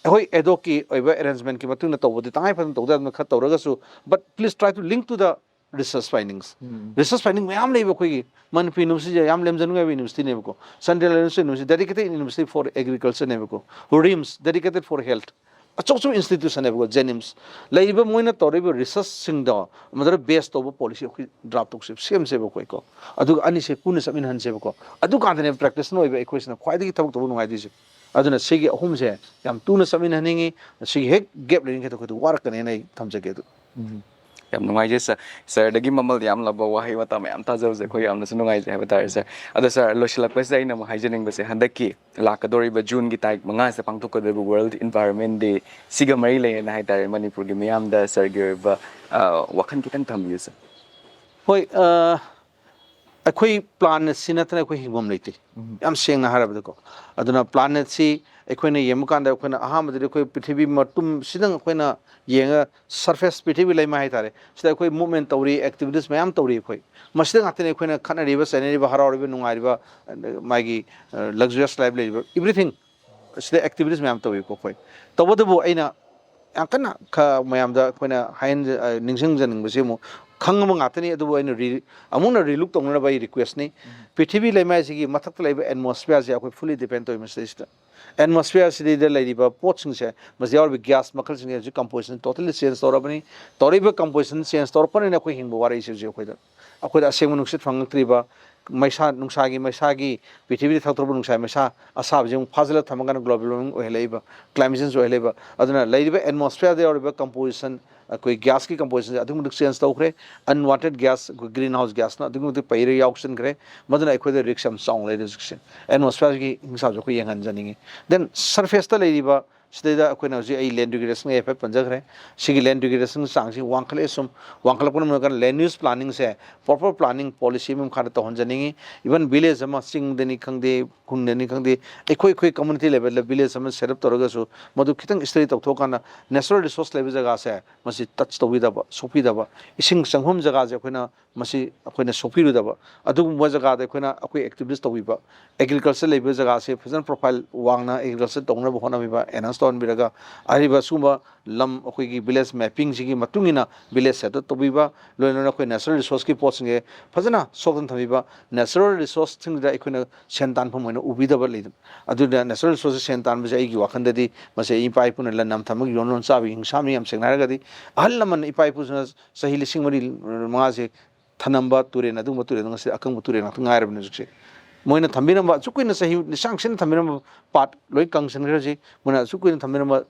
ꯑꯩꯈꯣꯏ ꯑꯦꯗꯣꯛꯀꯤ ꯑꯣꯏꯕ ꯑꯦꯔꯦꯟꯖꯃꯦꯟꯠꯀꯤ ꯃꯇꯨꯡ ꯏꯟꯅ ꯇꯧꯕꯗꯤ ꯇꯉꯥꯏ ꯐꯗꯅ ꯇꯧꯗ ꯌꯥꯗꯕꯅ ꯈꯔ ꯇꯧꯔꯒꯁꯨ, but please try to link to the research findings. ꯔꯤꯁꯔꯁ ꯐꯥꯏꯟꯗꯤꯡ ꯃꯌꯥꯝ ꯂꯩꯕ ꯑꯩꯈꯣꯏꯒꯤ ꯃꯅꯤꯄꯨꯔ ꯌꯨꯅꯤꯚꯔꯁꯤꯇꯤꯁꯦ ꯌꯥꯝ ꯂꯦꯝꯖꯅꯤꯡꯉꯥꯏ ꯑꯣꯏꯕ ꯌꯨꯅꯤꯚꯔꯁꯤꯇꯤꯅꯦꯕꯀꯣ꯫ Central university, dedicated university for agriculture ꯅꯦꯕꯀꯣ꯫ ꯔꯤꯝꯁ, dedicated for health. ꯑꯆꯧ ꯑꯆꯧꯕ ꯏꯟꯁꯇꯤꯇ꯭ꯌꯨꯁꯟꯅꯦꯕꯀꯣ꯫ ꯖꯦꯅꯤꯝꯁ ꯂꯩꯔꯤꯕ ꯃꯣꯏꯅ ꯇꯧꯔꯤꯕ ꯔꯤꯁꯔꯁꯁꯤꯡꯗꯣ ꯃꯗꯨꯗ ꯕꯦꯁ ꯇꯧꯕ ꯄꯣꯂꯤꯁꯤ ꯑꯩꯈꯣꯏ ꯗ꯭ꯔꯥꯐ ꯇꯧꯁꯦ, ꯁꯦꯝꯁꯦꯕ ꯑꯩꯈꯣꯏꯀꯣ꯫ ꯑꯗꯨꯒ ꯑꯅꯤꯁꯦ ꯄꯨꯟꯅ ꯆꯠꯃꯤꯟꯅꯍꯟꯁꯦꯕꯀꯣ꯫ ꯑꯗꯨꯀꯥꯟꯗꯅꯦ ꯄ꯭ꯔꯦꯛꯇꯤꯁꯅꯔ ꯑꯣꯏꯕ ꯑꯩꯈꯣꯏꯁꯤꯅ ꯈ꯭ꯋꯥꯏꯗꯒꯤ ꯊꯕꯛ ꯇꯧꯕ ꯅꯨꯡꯉꯥꯏꯗꯣꯏꯁꯦ꯫ ꯑꯗꯨꯅ ꯁꯤꯒꯤ ꯑꯍꯨꯝꯁꯦ ꯌꯥꯝ ꯇꯨꯅ ꯆꯠꯃꯤꯟꯅꯍꯟꯅꯤꯡꯉꯤ꯫ ꯁꯤꯒꯤ ꯍꯦꯛ ꯒꯦꯞ ꯂꯩꯔꯤꯉꯩꯗ ꯑꯩꯈꯣꯏꯗ ꯋꯥꯔꯛꯀꯅꯦꯅ ꯑꯩ ꯊꯝꯖꯒꯦ꯫ ꯑꯗꯨ ꯎꯝ꯫ ꯌꯥꯝ ꯅꯨꯡꯉꯥꯏꯖꯩ ꯁꯥꯔ꯫ ꯁꯥꯔꯗꯒꯤ ꯃꯃꯜ ꯌꯥꯝꯂꯕ ꯋꯥꯍꯩ ꯋꯥꯇꯥ ꯃꯌꯥꯝ ꯇꯥꯖꯕꯁꯦ ꯑꯩꯈꯣꯏ ꯌꯥꯝꯅꯁꯨ ꯅꯨꯡꯉꯥꯏꯖꯩ ꯍꯥꯏꯕ ꯇꯥꯔꯦ ꯁꯥꯔ꯫ ꯑꯗꯣ ꯁꯥꯔ, ꯂꯣꯏꯁꯤꯜꯂꯛꯄꯁꯤꯗ ꯑꯩꯅ ꯑꯃꯨꯛ ꯍꯥꯏꯖꯅꯤꯡꯕꯁꯦ, ꯍꯟꯗꯛꯀꯤ ꯂꯥꯛꯀꯗꯧꯔꯤꯕ ꯖꯨꯟꯒꯤ ꯇꯥꯔꯤꯛ ꯃꯉꯥꯁꯤꯗ ꯄꯥꯡꯊꯣꯛꯀꯗꯧꯔꯤꯕ World Environment Day ꯁꯤꯒ ꯃꯔꯤ ꯂꯩꯅꯅ ꯍꯥꯏ ꯇꯥꯔꯦ, ꯃꯅꯤꯄꯨꯔꯒꯤ ꯃꯤꯌꯥꯝꯗ ꯁꯥꯔꯒꯤ ꯑꯣꯏꯕ, ꯑ, ꯋꯥꯈꯜ ꯈꯤꯇꯪ ꯊꯝꯕꯤꯌꯨ ꯁꯥꯔ꯫ ꯍꯣꯏ, ꯑ, ꯑꯩꯈꯣꯏ ꯄ꯭ꯂꯥꯅꯦꯠꯁꯤ ꯅꯠꯇꯅ ꯑꯩꯈꯣꯏ ꯍꯤꯡꯐꯝ ꯂꯩꯇꯦ꯫ ꯎꯝ꯫ ꯌꯥꯝ ꯁꯦꯡꯅ ꯍꯥꯏꯔꯕꯗꯀꯣ꯫ ꯑꯗꯨꯅ ꯄ꯭ꯂꯥꯅꯦꯠꯁꯤ ꯑꯩꯈꯣꯏꯅ ꯌꯦꯡꯕ ꯀꯥꯟꯗ, ꯑꯩꯈꯣꯏꯅ ꯑꯍꯥꯟꯕꯗꯗꯤ ꯑꯩꯈꯣꯏ ꯄ꯭ꯔꯤꯊꯤꯕꯤ ꯃꯇꯨꯝꯁꯤꯗꯪ ꯑꯩꯈꯣꯏꯅ ꯌꯦꯡꯉ, ꯁꯔꯐꯦꯁ, ꯄ꯭ꯔꯤꯊꯤꯕꯤ ꯂꯩꯃꯥꯏ ꯍꯥꯏꯇꯥꯔꯦ, ꯁꯤꯗ ꯑꯩꯈꯣꯏ ꯃꯨꯞꯃꯦꯟ ꯇꯧꯔꯤ, ꯑꯦꯛꯇꯤꯚꯤꯇꯤꯁ ꯃꯌꯥꯝ ꯇꯧꯔꯤ ꯑꯩꯈꯣꯏ꯫ ꯃꯁꯤꯗ ꯉꯥꯛꯇꯅꯤ ꯑꯩꯈꯣꯏꯅ ꯈꯠꯅꯔꯤꯕ, ꯆꯩꯅꯔꯤꯕ, ꯍꯔꯥꯎꯔꯤꯕ, ꯅꯨꯡꯉꯥꯏꯔꯤꯕ, ꯃꯥꯒꯤ, ꯑ, luxurious life ꯂꯩꯔꯤꯕ, everything꯫ ꯁꯤꯗ ꯑꯦꯛꯇꯤꯚꯤꯇꯤꯁ ꯃꯌꯥꯝ ꯇꯧꯏꯀꯣ ꯑꯩꯈꯣꯏ꯫ ꯇꯧꯕꯇꯕꯨ ꯑꯩꯅ ꯌꯥꯝ ꯀꯟꯅ ꯈ-, ꯃꯌꯥꯝꯗ ꯑꯩꯈꯣꯏꯅ ꯍꯥꯏꯍꯟꯖ-, ꯑ, ꯅꯤꯡꯁꯤꯡꯖꯅꯤꯡꯕꯁꯤ ꯑꯃꯨꯛ ꯈꯪꯉꯕ ꯉꯥꯛꯇꯅꯤ, ꯑꯗꯨꯕꯨ ꯑꯩꯅ ꯔꯤ-, ꯑꯃꯨꯛꯅ ꯔꯤꯂꯨꯛ ꯇꯧꯅꯅꯕ ꯑꯩ ꯔꯤꯀ꯭ꯋꯦꯁꯅꯤ꯫ ꯎꯝ꯫ ꯄ꯭ꯔꯤꯊꯤꯕꯤ ꯂꯩꯃꯥꯏꯁꯤꯒꯤ ꯃꯊꯛꯇ ꯂꯩꯕ ꯑꯦꯠꯃꯣꯁꯐꯤꯌꯔꯁꯦ ꯑꯩꯈꯣꯏ ꯐꯨꯜꯂꯤ ꯗꯤꯄꯦꯟ ꯇꯧꯏ ꯃꯁꯤꯗꯩꯁꯤꯗ꯫ ꯑꯦꯠꯃꯣꯁꯐꯤꯌꯔꯁꯤꯗ ꯂꯩꯔꯤꯕ ꯄꯣꯠꯁꯤꯡꯁꯦ, ꯃꯁꯤꯗ ꯌꯥꯎꯔꯤꯕ ꯒ꯭ꯌꯥꯁ ꯃꯈꯜꯁꯤꯡꯁꯦ ꯍꯧꯖꯤꯛ ꯀꯝꯄꯣꯖꯤꯁꯟ ꯇꯣꯇꯦꯜꯂꯤ ꯆꯦꯟꯖ ꯇꯧꯔꯕꯅꯤ꯫ ꯇꯧꯔꯛꯏꯕ ꯀꯝꯄꯣꯖꯤꯁꯟ ꯆꯦꯟꯖ ꯇꯧꯔꯛꯄꯅꯤꯅ ꯑꯩꯈꯣꯏ ꯍꯤꯡꯕ ꯋꯥꯔꯛꯏꯁꯦ ꯍꯧꯖꯤꯛ ꯑꯩꯈꯣꯏꯗ꯫ ꯑꯩꯈꯣꯏꯗ ꯑꯁꯦꯡꯕ ꯅꯨꯡꯁꯤꯠ ꯐꯪꯉꯛꯇ꯭ꯔꯤꯕ, ꯃꯩꯁꯥ ꯅꯨꯡꯁꯥꯒꯤ ꯃꯩꯁꯥꯒꯤ ꯄ꯭ꯔꯤꯊꯤꯕꯤꯗ ꯊꯣꯛꯇꯣꯔꯛꯄ ꯅꯨꯡꯁꯥ ꯃꯩꯁꯥ ꯑꯁꯥꯕꯁꯤ ꯑꯃꯨꯛ ꯐꯥꯖꯤꯜꯂ ꯊꯝꯃꯒꯅ global warming ꯑꯣꯏꯍꯜꯂꯛꯏꯕ, climate change ꯑꯣꯏꯍꯜꯂꯛꯏꯕ꯫ ꯑꯗꯨꯅ ꯂꯩꯔꯤꯕ atmosphereꯗ ꯌꯥꯎꯔꯤꯕ composition, ꯑꯩꯈꯣꯏ gasꯀꯤ compositionꯁꯦ ꯑꯗꯨꯛꯀꯤ ꯃꯇꯤꯛ change ꯇꯧꯈ꯭ꯔꯦ꯫ Unwanted gas, ꯑꯩꯈꯣꯏ green house gasꯅ ꯑꯗꯨꯛꯀꯤ ꯃꯇꯤꯛ ꯄꯩꯔ ꯌꯥꯎꯁꯟꯈ꯭ꯔꯦ꯫ ꯃꯗꯨꯅ ꯑꯩꯈꯣꯏꯗ risk ꯌꯥꯝ ꯆꯥꯎꯅ ꯂꯩꯔꯦ ꯍꯧꯖꯤꯛꯁꯦ꯫ Atmosphereꯒꯤ ꯍꯤꯡꯁꯥꯞꯁꯨ ꯑꯩꯈꯣꯏ ꯌꯦꯡꯍꯟꯖꯅꯤꯡꯉꯤ꯫ Then surfaceꯇ ꯂꯩꯔꯤꯕ ꯁꯤꯗꯩꯗ ꯑꯩꯈꯣꯏꯅ ꯍꯧꯖꯤꯛ ꯑꯩ land degradation ꯍꯥꯏꯐꯦꯠ ꯄꯟꯖꯈ꯭ꯔꯦ꯫ ꯁꯤꯒꯤ land degradation ꯆꯥꯡꯁꯤ ꯋꯥꯡꯈꯠꯂꯛꯑꯦ ꯁꯨꯝ꯫ ꯋꯥꯡꯈꯠꯂꯛꯄꯅ ꯃꯔꯝ ꯑꯣꯏꯔꯒ land use planningꯁꯦ proper planning policy ꯑꯃꯒꯤ ꯃꯈꯥꯗ ꯇꯧꯍꯟꯖꯅꯤꯡꯉꯤ꯫ Even village ꯑꯃ ꯆꯤꯡꯗꯅꯤ ꯈꯪꯗꯦ, ꯈꯨꯟꯗꯅꯤ ꯈꯪꯗꯦ, ꯑꯩꯈꯣꯏ ꯑꯩꯈꯣꯏ community levelꯗ village ꯑꯃ set up ꯇꯧꯔꯒꯁꯨ ꯃꯗꯨ ꯈꯤꯇꯪ study ꯇꯧꯊꯣꯛꯑꯀꯥꯟꯗ natural resource ꯂꯩꯕ ꯖꯒꯥꯁꯦ ꯃꯁꯤ touch ꯇꯧꯕꯤꯗꯕ, ꯁꯣꯛꯄꯤꯗꯕ, ꯏꯁꯤꯡ ꯆꯪꯐꯝ ꯖꯒꯥꯁꯦ ꯑꯩꯈꯣꯏꯅ ꯃꯁꯤ ꯑꯩꯈꯣꯏꯅ ꯁꯣꯛꯄꯤꯔꯨꯗꯕ, ꯑꯗꯨꯒꯨꯝꯕ ꯖꯒꯥꯗ ꯑꯩꯈꯣꯏꯅ ꯑꯩꯈꯣꯏ activist ꯇꯧꯕꯤꯕ, agriculture ꯂꯩꯕ ꯖꯒꯥꯁꯦ ꯐꯖꯅ profile ꯋꯥꯡꯅ agriculture ꯇꯧꯅꯕ ꯍꯣꯠꯅꯕꯤꯕ, enhance ꯇꯧꯍꯟꯕꯤꯔꯒ ꯑꯔꯤꯕ ꯁꯤꯒꯨꯝꯕ ꯂꯝ ꯑꯩꯈꯣꯏꯒꯤ village mappingꯁꯤꯒꯤ ꯃꯇꯨꯡ ꯏꯟꯅ village set up ꯇꯧꯕꯤꯕ, ꯂꯣꯏꯅꯅ ꯑꯩꯈꯣꯏ natural resourceꯀꯤ ꯄꯣꯠꯁꯤꯡꯁꯦ ꯐꯖꯅ ꯁꯣꯛꯇꯅ ꯊꯝꯕꯤꯕ, natural resourceꯁꯤꯡꯁꯤꯗ ꯑꯩꯈꯣꯏꯅ ꯁꯦꯟ ꯇꯥꯟꯐꯝ ꯑꯣꯏꯅ ꯎꯕꯤꯗꯕ ꯂꯩꯗꯅ꯫ ꯑꯗꯨꯅ natural resource ꯁꯦꯟ ꯇꯥꯟꯕꯁꯦ ꯑꯩꯒꯤ ꯋꯥꯈꯜꯗꯗꯤ ꯃꯁꯤ ꯏꯄꯥ ꯏꯄꯨꯅ ꯂꯟꯅ ꯊꯝꯕꯒꯤ ꯌꯣꯟ ꯂꯣꯟ ꯆꯥꯕꯒꯤ ꯍꯤꯡꯁꯥꯞꯅꯤ꯫ ꯌꯥꯝ ꯁꯦꯡꯅ ꯍꯥꯏꯔꯒꯗꯤ ꯑꯍꯜ ꯂꯃꯟ ꯏꯄꯥ ꯏꯄꯨꯁꯤꯡꯅ ꯆꯍꯤ ꯂꯤꯁꯤꯡ ꯃꯔꯤ ꯃꯉꯥꯁꯦ ꯊꯅꯝꯕ ꯇꯨꯔꯦꯜ, ꯑꯗꯨꯒꯨꯝꯕ ꯇꯨꯔꯦꯜ ꯉꯁꯤ ꯑꯀꯪꯕ ꯇꯨꯔꯦꯜ ꯉꯥꯛꯇ ꯉꯥꯏꯔꯕꯅꯤ ꯍꯧꯖꯤꯛꯁꯦ꯫ ꯃꯣꯏꯅ ꯊꯝꯕꯤꯔꯝꯕ, ꯑꯁꯨꯛ ꯀꯨꯏꯅ ꯆꯍꯤ ꯂꯤꯁꯥꯡ ꯁꯤꯠꯅ ꯊꯝꯕꯤꯔꯝꯕ ꯄꯥꯠ ꯂꯣꯏ ꯀꯪꯁꯤꯟꯈ꯭ꯔꯦ ꯍꯧꯖꯤꯛ꯫ ꯃꯣꯏꯅ ꯑꯁꯨꯛ ꯀꯨꯏꯅ ꯊꯝꯕꯤꯔꯝꯕ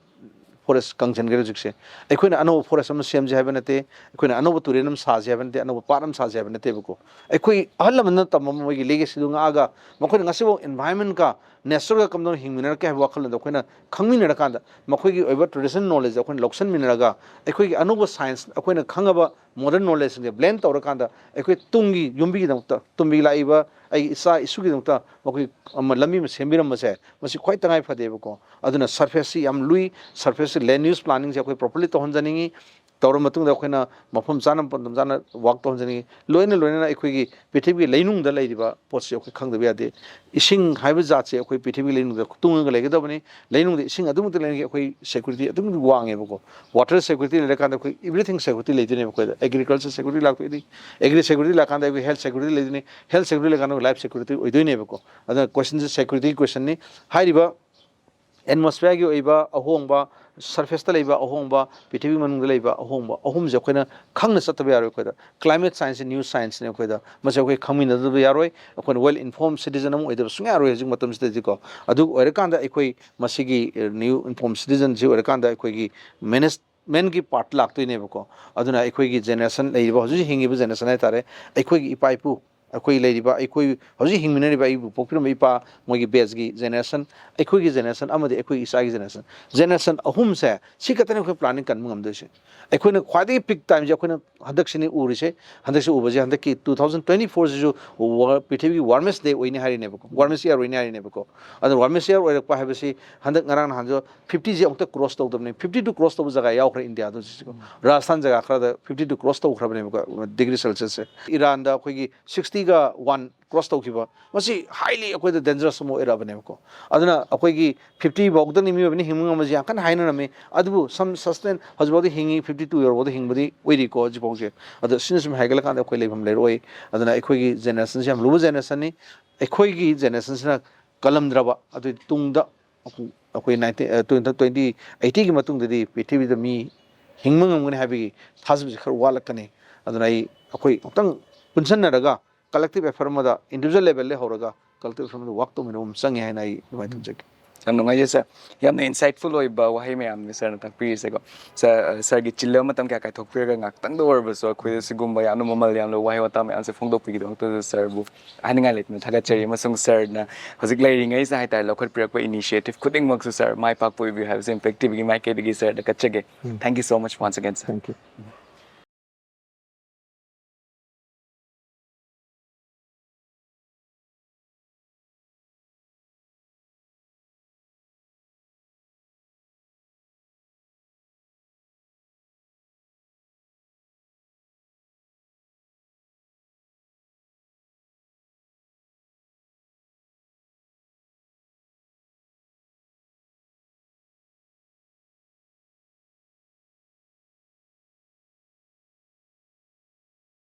forest ꯀꯪꯁꯤꯟꯈ꯭ꯔꯦ ꯍꯧꯖꯤꯛꯁꯦ꯫ ꯑꯩꯈꯣꯏꯅ ꯑꯅꯧꯕ forest ꯑꯃ ꯁꯦꯝꯁꯦ ꯍꯥꯏꯕ ꯅꯠꯇꯦ, ꯑꯩꯈꯣꯏꯅ ꯑꯅꯧꯕ ꯇꯨꯔꯦꯜ ꯑꯃ ꯁꯥꯁꯦ ꯍꯥꯏꯕ ꯅꯠꯇꯦ, ꯑꯅꯧꯕ ꯄꯥꯠ ꯑꯃ ꯁꯥꯁꯦ ꯍꯥꯏꯕ ꯅꯠꯇꯦꯕꯀꯣ꯫ ꯑꯩꯈꯣꯏ ꯑꯍꯜ ꯂꯃꯟꯅ ꯇꯝꯕ ꯃꯣꯏꯒꯤ legacyꯗꯨ ꯉꯥꯛꯑꯒ ꯃꯈꯣꯏꯅ ꯉꯁꯤꯐꯥꯎ environmentꯀ natureꯒ ꯀꯝꯗꯧꯅ ꯍꯤꯡꯃꯤꯟꯅꯔꯛꯀꯦ ꯍꯥꯏꯕ ꯋꯥꯈꯜꯂꯣꯟꯗꯣ ꯑꯩꯈꯣꯏꯅ ꯈꯪꯃꯤꯟꯅꯔꯀꯥꯟꯗ, ꯃꯈꯣꯏꯒꯤ ꯑꯣꯏꯕ traditional knowledge ꯑꯩꯈꯣꯏꯅ ꯂꯧꯁꯤꯟꯃꯤꯟꯅꯔꯒ, ꯑꯩꯈꯣꯏꯒꯤ ꯑꯅꯧꯕ science ꯑꯩꯈꯣꯏꯅ ꯈꯪꯉꯕ modern knowledgeꯁꯤꯡꯁꯦ blend ꯇꯧꯔꯀꯥꯟꯗ ꯑꯩꯈꯣꯏ ꯇꯨꯡꯒꯤ ꯌꯨꯝꯕꯤꯒꯤꯗꯃꯛꯇ, ꯇꯨꯡꯒꯤ ꯂꯥꯛꯏꯕ ꯑꯩꯒꯤ ꯏꯆꯥ ꯏꯁꯨꯒꯤꯗꯃꯛꯇ ꯃꯈꯣꯏ ꯑꯃ ꯂꯝꯕꯤ ꯑꯃ ꯁꯦꯝꯕꯤꯔꯝꯕꯁꯦ ꯃꯁꯤ ꯈ꯭ꯋꯥꯏ ꯇꯉꯥꯏ ꯐꯗꯦꯕꯀꯣ꯫ ꯑꯗꯨꯅ surfaceꯁꯤ ꯌꯥꯝ ꯂꯨꯏ꯫ Surfaceꯁꯤ land use planningꯁꯦ ꯑꯩꯈꯣꯏ properly ꯇꯧꯍꯟꯖꯅꯤꯡꯉꯤ꯫ ꯇꯧꯔꯕ ꯃꯇꯨꯡꯗ ꯑꯩꯈꯣꯏꯅ ꯃꯐꯝ ꯆꯥꯅ, ꯃꯇꯝ ꯆꯥꯅ work ꯇꯧꯍꯟꯖꯅꯤꯡꯉꯤ꯫ ꯂꯣꯏꯅ ꯂꯣꯏꯅꯅ ꯑꯩꯈꯣꯏꯒꯤ ꯄ꯭ꯔꯤꯊꯤꯕꯤꯒꯤ ꯂꯩꯅꯨꯡꯗ ꯂꯩꯔꯤꯕ ꯄꯣꯠꯁꯤ ꯑꯩꯈꯣꯏ ꯈꯪꯗꯕ ꯌꯥꯗꯦ꯫ ꯏꯁꯤꯡ ꯍꯥꯏꯕ ꯖꯥꯠꯁꯦ ꯑꯩꯈꯣꯏ ꯄ꯭ꯔꯤꯊꯤꯕꯤꯒꯤ ꯂꯩꯅꯨꯡꯗ ꯇꯨꯡꯉꯒ ꯂꯩꯒꯗꯕꯅꯤ꯫ ꯂꯩꯅꯨꯡꯗ ꯏꯁꯤꯡ ꯑꯗꯨꯃꯛꯇ ꯂꯩꯔꯤꯉꯩ ꯑꯩꯈꯣꯏ security ꯑꯗꯨꯝ ꯋꯥꯡꯉꯦꯕꯀꯣ꯫ Water security ꯂꯩꯔꯀꯥꯟꯗ ꯑꯩꯈꯣꯏ everything security ꯂꯩꯗꯣꯏꯅꯦꯕ꯫ ꯑꯩꯈꯣꯏꯗ agriculture security ꯂꯥꯛꯇꯣꯏꯅꯤ, agri security ꯂꯥꯛꯀꯥꯟꯗ ꯑꯩꯈꯣꯏ health security ꯂꯩꯗꯣꯏꯅꯤ, health security ꯂꯩꯀꯥꯟꯗ ꯑꯩꯈꯣꯏ life security ꯑꯣꯏꯗꯣꯏꯅꯦꯕꯀꯣ꯫ ꯑꯗꯨꯅ questionꯁꯦ security questionꯅꯤ꯫ ꯍꯥꯏꯔꯤꯕ atmosphereꯒꯤ ꯑꯣꯏꯕ ꯑꯍꯣꯡꯕ, ꯁꯔꯐꯦꯁꯇ ꯂꯩꯕ ꯑꯍꯣꯡꯕ, ꯄ꯭ꯔꯤꯊꯤꯕꯤ ꯃꯅꯨꯡꯗ ꯂꯩꯕ ꯑꯍꯣꯡꯕ ꯑꯍꯨꯝꯁꯦ ꯑꯩꯈꯣꯏꯅ ꯈꯪꯅ ꯆꯠꯇꯕ ꯌꯥꯔꯣꯏ꯫ ꯑꯩꯈꯣꯏꯗ climate science, new scienceꯅꯤ꯫ ꯑꯩꯈꯣꯏꯗ ꯃꯁꯤ ꯑꯩꯈꯣꯏ ꯈꯪꯃꯤꯟꯅꯗꯕ ꯌꯥꯔꯣꯏ꯫ ꯑꯩꯈꯣꯏꯅ well informed citizen ꯑꯃ ꯑꯣꯏꯗꯕ ꯁꯨꯡꯌꯥ ꯌꯥꯔꯣꯏ ꯍꯧꯖꯤꯛ ꯃꯇꯝꯁꯤꯗꯗꯤꯀꯣ꯫ ꯑꯗꯨ ꯑꯣꯏꯔꯀꯥꯟꯗ ꯑꯩꯈꯣꯏ ꯃꯁꯤꯒꯤ new informed citizenꯁꯤ ꯑꯣꯏꯔꯀꯥꯟꯗ ꯑꯩꯈꯣꯏꯒꯤ ꯃꯦꯅꯦꯖ ꯃꯦꯟꯒꯤ ꯄꯥꯔꯠ ꯂꯥꯛꯇꯣꯏꯅꯦꯕꯀꯣ꯫ ꯑꯗꯨꯅ ꯑꯩꯈꯣꯏꯒꯤ ꯖꯦꯅꯦꯔꯦꯁꯟ ꯂꯩꯔꯤꯕ ꯍꯧꯖꯤꯛ ꯍꯤꯡꯉꯤꯕ ꯖꯦꯅꯦꯔꯦꯁꯟ ꯍꯥꯏꯇꯥꯔꯦ, ꯑꯩꯈꯣꯏꯒꯤ ꯏꯄꯥ ꯏꯄꯨ, ꯑꯩꯈꯣꯏ ꯂꯩꯔꯤꯕ, ꯑꯩꯈꯣꯏ ꯍꯧꯖꯤꯛ ꯍꯤꯡꯃꯤꯟꯅꯔꯤꯕ ꯑꯩꯕꯨ ꯄꯣꯛꯄꯤꯔꯝꯕ ꯏꯄꯥ, ꯃꯣꯏꯒꯤ ꯕꯦꯁꯀꯤ ꯖꯦꯅꯦꯔꯦꯁꯟ, ꯑꯩꯈꯣꯏꯒꯤ ꯖꯦꯅꯦꯔꯦꯁꯟ ꯑꯃꯗꯤ ꯑꯩꯈꯣꯏ ꯏꯆꯥꯒꯤ ꯖꯦꯅꯦꯔꯦꯁꯟ, ꯖꯦꯅꯦꯔꯦꯁꯟ ꯑꯍꯨꯝꯁꯦ ꯁꯤ ꯈꯛꯇꯅꯤ ꯑꯩꯈꯣꯏ ꯄ꯭ꯂꯥꯅꯤꯡ ꯀꯟꯕ ꯉꯝꯗꯣꯏꯁꯦ꯫ ꯑꯩꯈꯣꯏꯅ ꯈ꯭ꯋꯥꯏꯗꯒꯤ ꯄꯤꯛ ꯇꯥꯏꯝꯁꯦ ꯑꯩꯈꯣꯏꯅ ꯍꯟꯗꯛꯁꯤꯅꯤ ꯎꯔꯤꯁꯦ꯫ ꯍꯟꯗꯛꯁꯤ ꯎꯕꯁꯦ ꯍꯟꯗꯛꯀꯤ ꯇꯨ ꯊꯥꯎꯖꯟ ꯇ꯭ꯋꯦꯟꯇꯤ ꯐꯣꯔꯁꯤꯁꯨ ꯄ꯭ꯔꯤꯊꯤꯕꯤꯒꯤ ꯋꯥꯔꯃꯦꯁ ꯗꯦ ꯑꯣꯏꯅꯤ ꯍꯥꯏꯔꯤꯅꯦꯕꯀꯣ, ꯋꯥꯔꯃꯦꯁ ꯏꯌꯥꯔ ꯑꯣꯏꯅꯤ ꯍꯥꯏꯔꯤꯅꯦꯕꯀꯣ꯫ ꯑꯗꯨꯅ ꯋꯥꯔꯃꯦꯁ ꯏꯌꯥꯔ ꯑꯣꯏꯔꯛꯄ ꯍꯥꯏꯕꯁꯤ ꯍꯟꯗꯛ ꯉꯔꯥꯡ ꯅꯍꯥꯟꯁꯨ ꯐꯤꯐꯇꯤꯁꯦ ꯑꯃꯨꯛꯇ ꯀ꯭ꯔꯣꯁ ꯇꯧꯗꯕꯅꯤ꯫ ꯐꯤꯐꯇꯤ ꯇꯨ ꯀ꯭ꯔꯣꯁ ꯇꯧꯕ ꯖꯒꯥ ꯌꯥꯎꯈ꯭ꯔꯦ ꯏꯟꯗꯤꯌꯥꯗ ꯍꯧꯖꯤꯛꯁꯤꯀꯣ꯫ ꯔꯥꯖꯁꯊꯥꯟ ꯖꯒꯥ ꯈꯔꯗ ꯐꯤꯐꯇꯤ ꯇꯨ ꯀ꯭ꯔꯣꯁ ꯇꯧꯈ꯭ꯔꯕꯅꯦꯕꯀꯣ, ꯗꯤꯒ꯭ꯔꯤ ꯁꯦꯜꯁꯤꯌꯁꯁꯦ꯫ ꯏꯔꯥꯟꯗ ꯑꯩꯈꯣꯏꯒꯤ ꯁꯤꯛꯁꯇꯤꯒ ꯋꯥꯟ ꯀ꯭ꯔꯣꯁ ꯇꯧꯈꯤꯕ, ꯃꯁꯤ ꯍꯥꯏꯂꯤ ꯑꯩꯈꯣꯏꯗ ꯗꯦꯟꯖꯔꯁ ꯑꯃ ꯑꯣꯏꯔꯛꯑꯕꯅꯦꯕꯀꯣ꯫ ꯑꯗꯨꯅ ꯑꯩꯈꯣꯏꯒꯤ ꯐꯤꯐꯇꯤ ꯐꯥꯎꯗꯅꯤ ꯃꯤꯑꯣꯏꯕꯅ ꯍꯤꯡꯕ ꯉꯝꯕꯁꯤ ꯌꯥꯝ ꯀꯟꯅ ꯍꯥꯏꯅꯔꯝꯃꯤ꯫ ꯑꯗꯨꯕꯨ ꯁꯝ ꯁꯁꯇꯦꯟ ꯍꯧꯖꯤꯛꯐꯥꯎꯗꯤ ꯍꯤꯡꯉꯤ, ꯐꯤꯐꯇꯤ ꯇꯨ ꯌꯧꯔꯐꯥꯎꯗ ꯍꯤꯡꯕꯗꯤ ꯑꯣꯏꯔꯤꯀꯣ ꯍꯧꯖꯤꯛꯐꯥꯎꯁꯦ꯫ ꯑꯗꯣ ꯁꯤꯅ ꯁꯨꯝ ꯍꯥꯏꯒꯠꯂꯀꯥꯟꯗ ꯑꯩꯈꯣꯏ ꯂꯩꯐꯝ ꯂꯩꯔꯣꯏ꯫ ꯑꯗꯨꯅ ꯑꯩꯈꯣꯏꯒꯤ ꯖꯦꯅꯦꯔꯦꯁꯟꯁꯤ ꯌꯥꯝ ꯂꯨꯕ ꯖꯦꯅꯦꯔꯦꯁꯟꯅꯤ꯫ ꯑꯩꯈꯣꯏꯒꯤ ꯖꯦꯅꯦꯔꯦꯁꯟꯁꯤꯅ ꯀꯜꯂꯝꯗ꯭ꯔꯕ ꯑꯗꯨ ꯇꯨꯡꯗ ꯑꯩꯈꯣꯏ ꯅꯥꯏꯟꯇꯤꯟ ꯇ꯭ꯋꯦꯟꯇꯤ ꯑꯩꯠꯇꯤꯒꯤ ꯃꯇꯨꯡꯗꯗꯤ ꯄ꯭ꯔꯤꯊꯤꯕꯤꯗ ꯃꯤ ꯍꯤꯡꯕ ꯉꯝꯒꯅꯤ ꯍꯥꯏꯕꯒꯤ ꯊꯥꯖꯕꯁꯤ ꯈꯔ ꯋꯥꯠꯂꯛꯀꯅꯤ꯫ ꯑꯗꯨꯅ ꯑꯩ ꯑꯩꯈꯣꯏ ꯑꯃꯨꯛꯇꯪ ꯄꯨꯟꯁꯟꯅꯔꯒ ꯀꯂꯦꯛꯇꯤꯞ ꯑꯦꯐꯔꯠ ꯑꯃꯗ, ꯏꯟꯗꯤꯕꯤꯖꯨꯋꯦꯜ ꯂꯦꯚꯦꯜꯗꯒꯤ ꯍꯧꯔꯒ ꯀꯂꯦꯛꯇꯤꯞ ꯑꯦꯐꯔꯠ ꯑꯃꯗ ꯋꯥꯛ ꯇꯧꯃꯤꯟꯅꯕ ꯑꯃ ꯆꯪꯉꯦ ꯍꯥꯏꯅ ꯑꯩ ꯑꯗꯨꯃꯥꯏꯅ ꯊꯝꯖꯒꯦ꯫ ꯌꯥꯝ ꯅꯨꯡꯉꯥꯏꯖꯩ ꯁꯥꯔ꯫ ꯌꯥꯝꯅ ꯏꯟꯁꯥꯏꯠꯐꯨꯜ ꯑꯣꯏꯕ ꯋꯥꯍꯩ ꯃꯌꯥꯝꯅꯤ ꯁꯥꯔꯅ ꯇꯥꯛꯄꯤꯔꯤꯁꯦꯀꯣ꯫ ꯁꯥꯔ, ꯁꯥꯔꯒꯤ ꯆꯤꯜꯂꯕ ꯃꯇꯝ ꯀꯌꯥ ꯀꯥꯏꯊꯣꯛꯄꯤꯔꯒ ꯉꯥꯛꯇꯪꯗ ꯑꯣꯏꯔꯕꯁꯨ ꯑꯩꯈꯣꯏꯗ ꯁꯤꯒꯨꯝꯕ ꯌꯥꯝꯅ ꯃꯃꯜ ꯌꯥꯝꯂꯕ ꯋꯥꯍꯩ ꯋꯥꯇꯥ ꯃꯌꯥꯝꯁꯦ ꯐꯣꯡꯗꯣꯛꯄꯤꯈꯤꯗꯃꯛꯇꯁꯨ ꯁꯥꯔꯕꯨ ꯍꯥꯏꯅꯤꯡꯉꯥꯏ ꯂꯩꯇꯅ ꯊꯥꯒꯠꯆꯔꯤ꯫ ꯑꯃꯁꯨꯡ ꯁꯥꯔꯅ ꯍꯧꯖꯤꯛ ꯂꯩꯔꯤꯉꯩꯁꯤꯗ ꯍꯥꯏꯇꯥꯔꯦ ꯂꯧꯈꯠꯄꯤꯔꯛꯄ ꯏꯅꯤꯁꯤꯌꯦꯇꯤꯞ ꯈꯨꯗꯤꯡꯃꯛꯁꯨ ꯁꯥꯔ ꯃꯥꯏ ꯄꯥꯛꯄ ꯑꯣꯏꯕꯤꯌꯨ ꯍꯥꯏꯕꯁꯦ ꯏꯝꯄꯦꯛ ꯇꯤꯚꯤꯒꯤ ꯃꯥꯏꯀꯩꯗꯒꯤ ꯁꯥꯔꯗ ꯀꯠꯆꯒꯦ꯫ Thank you so much once again, sir꯫ Thank you꯫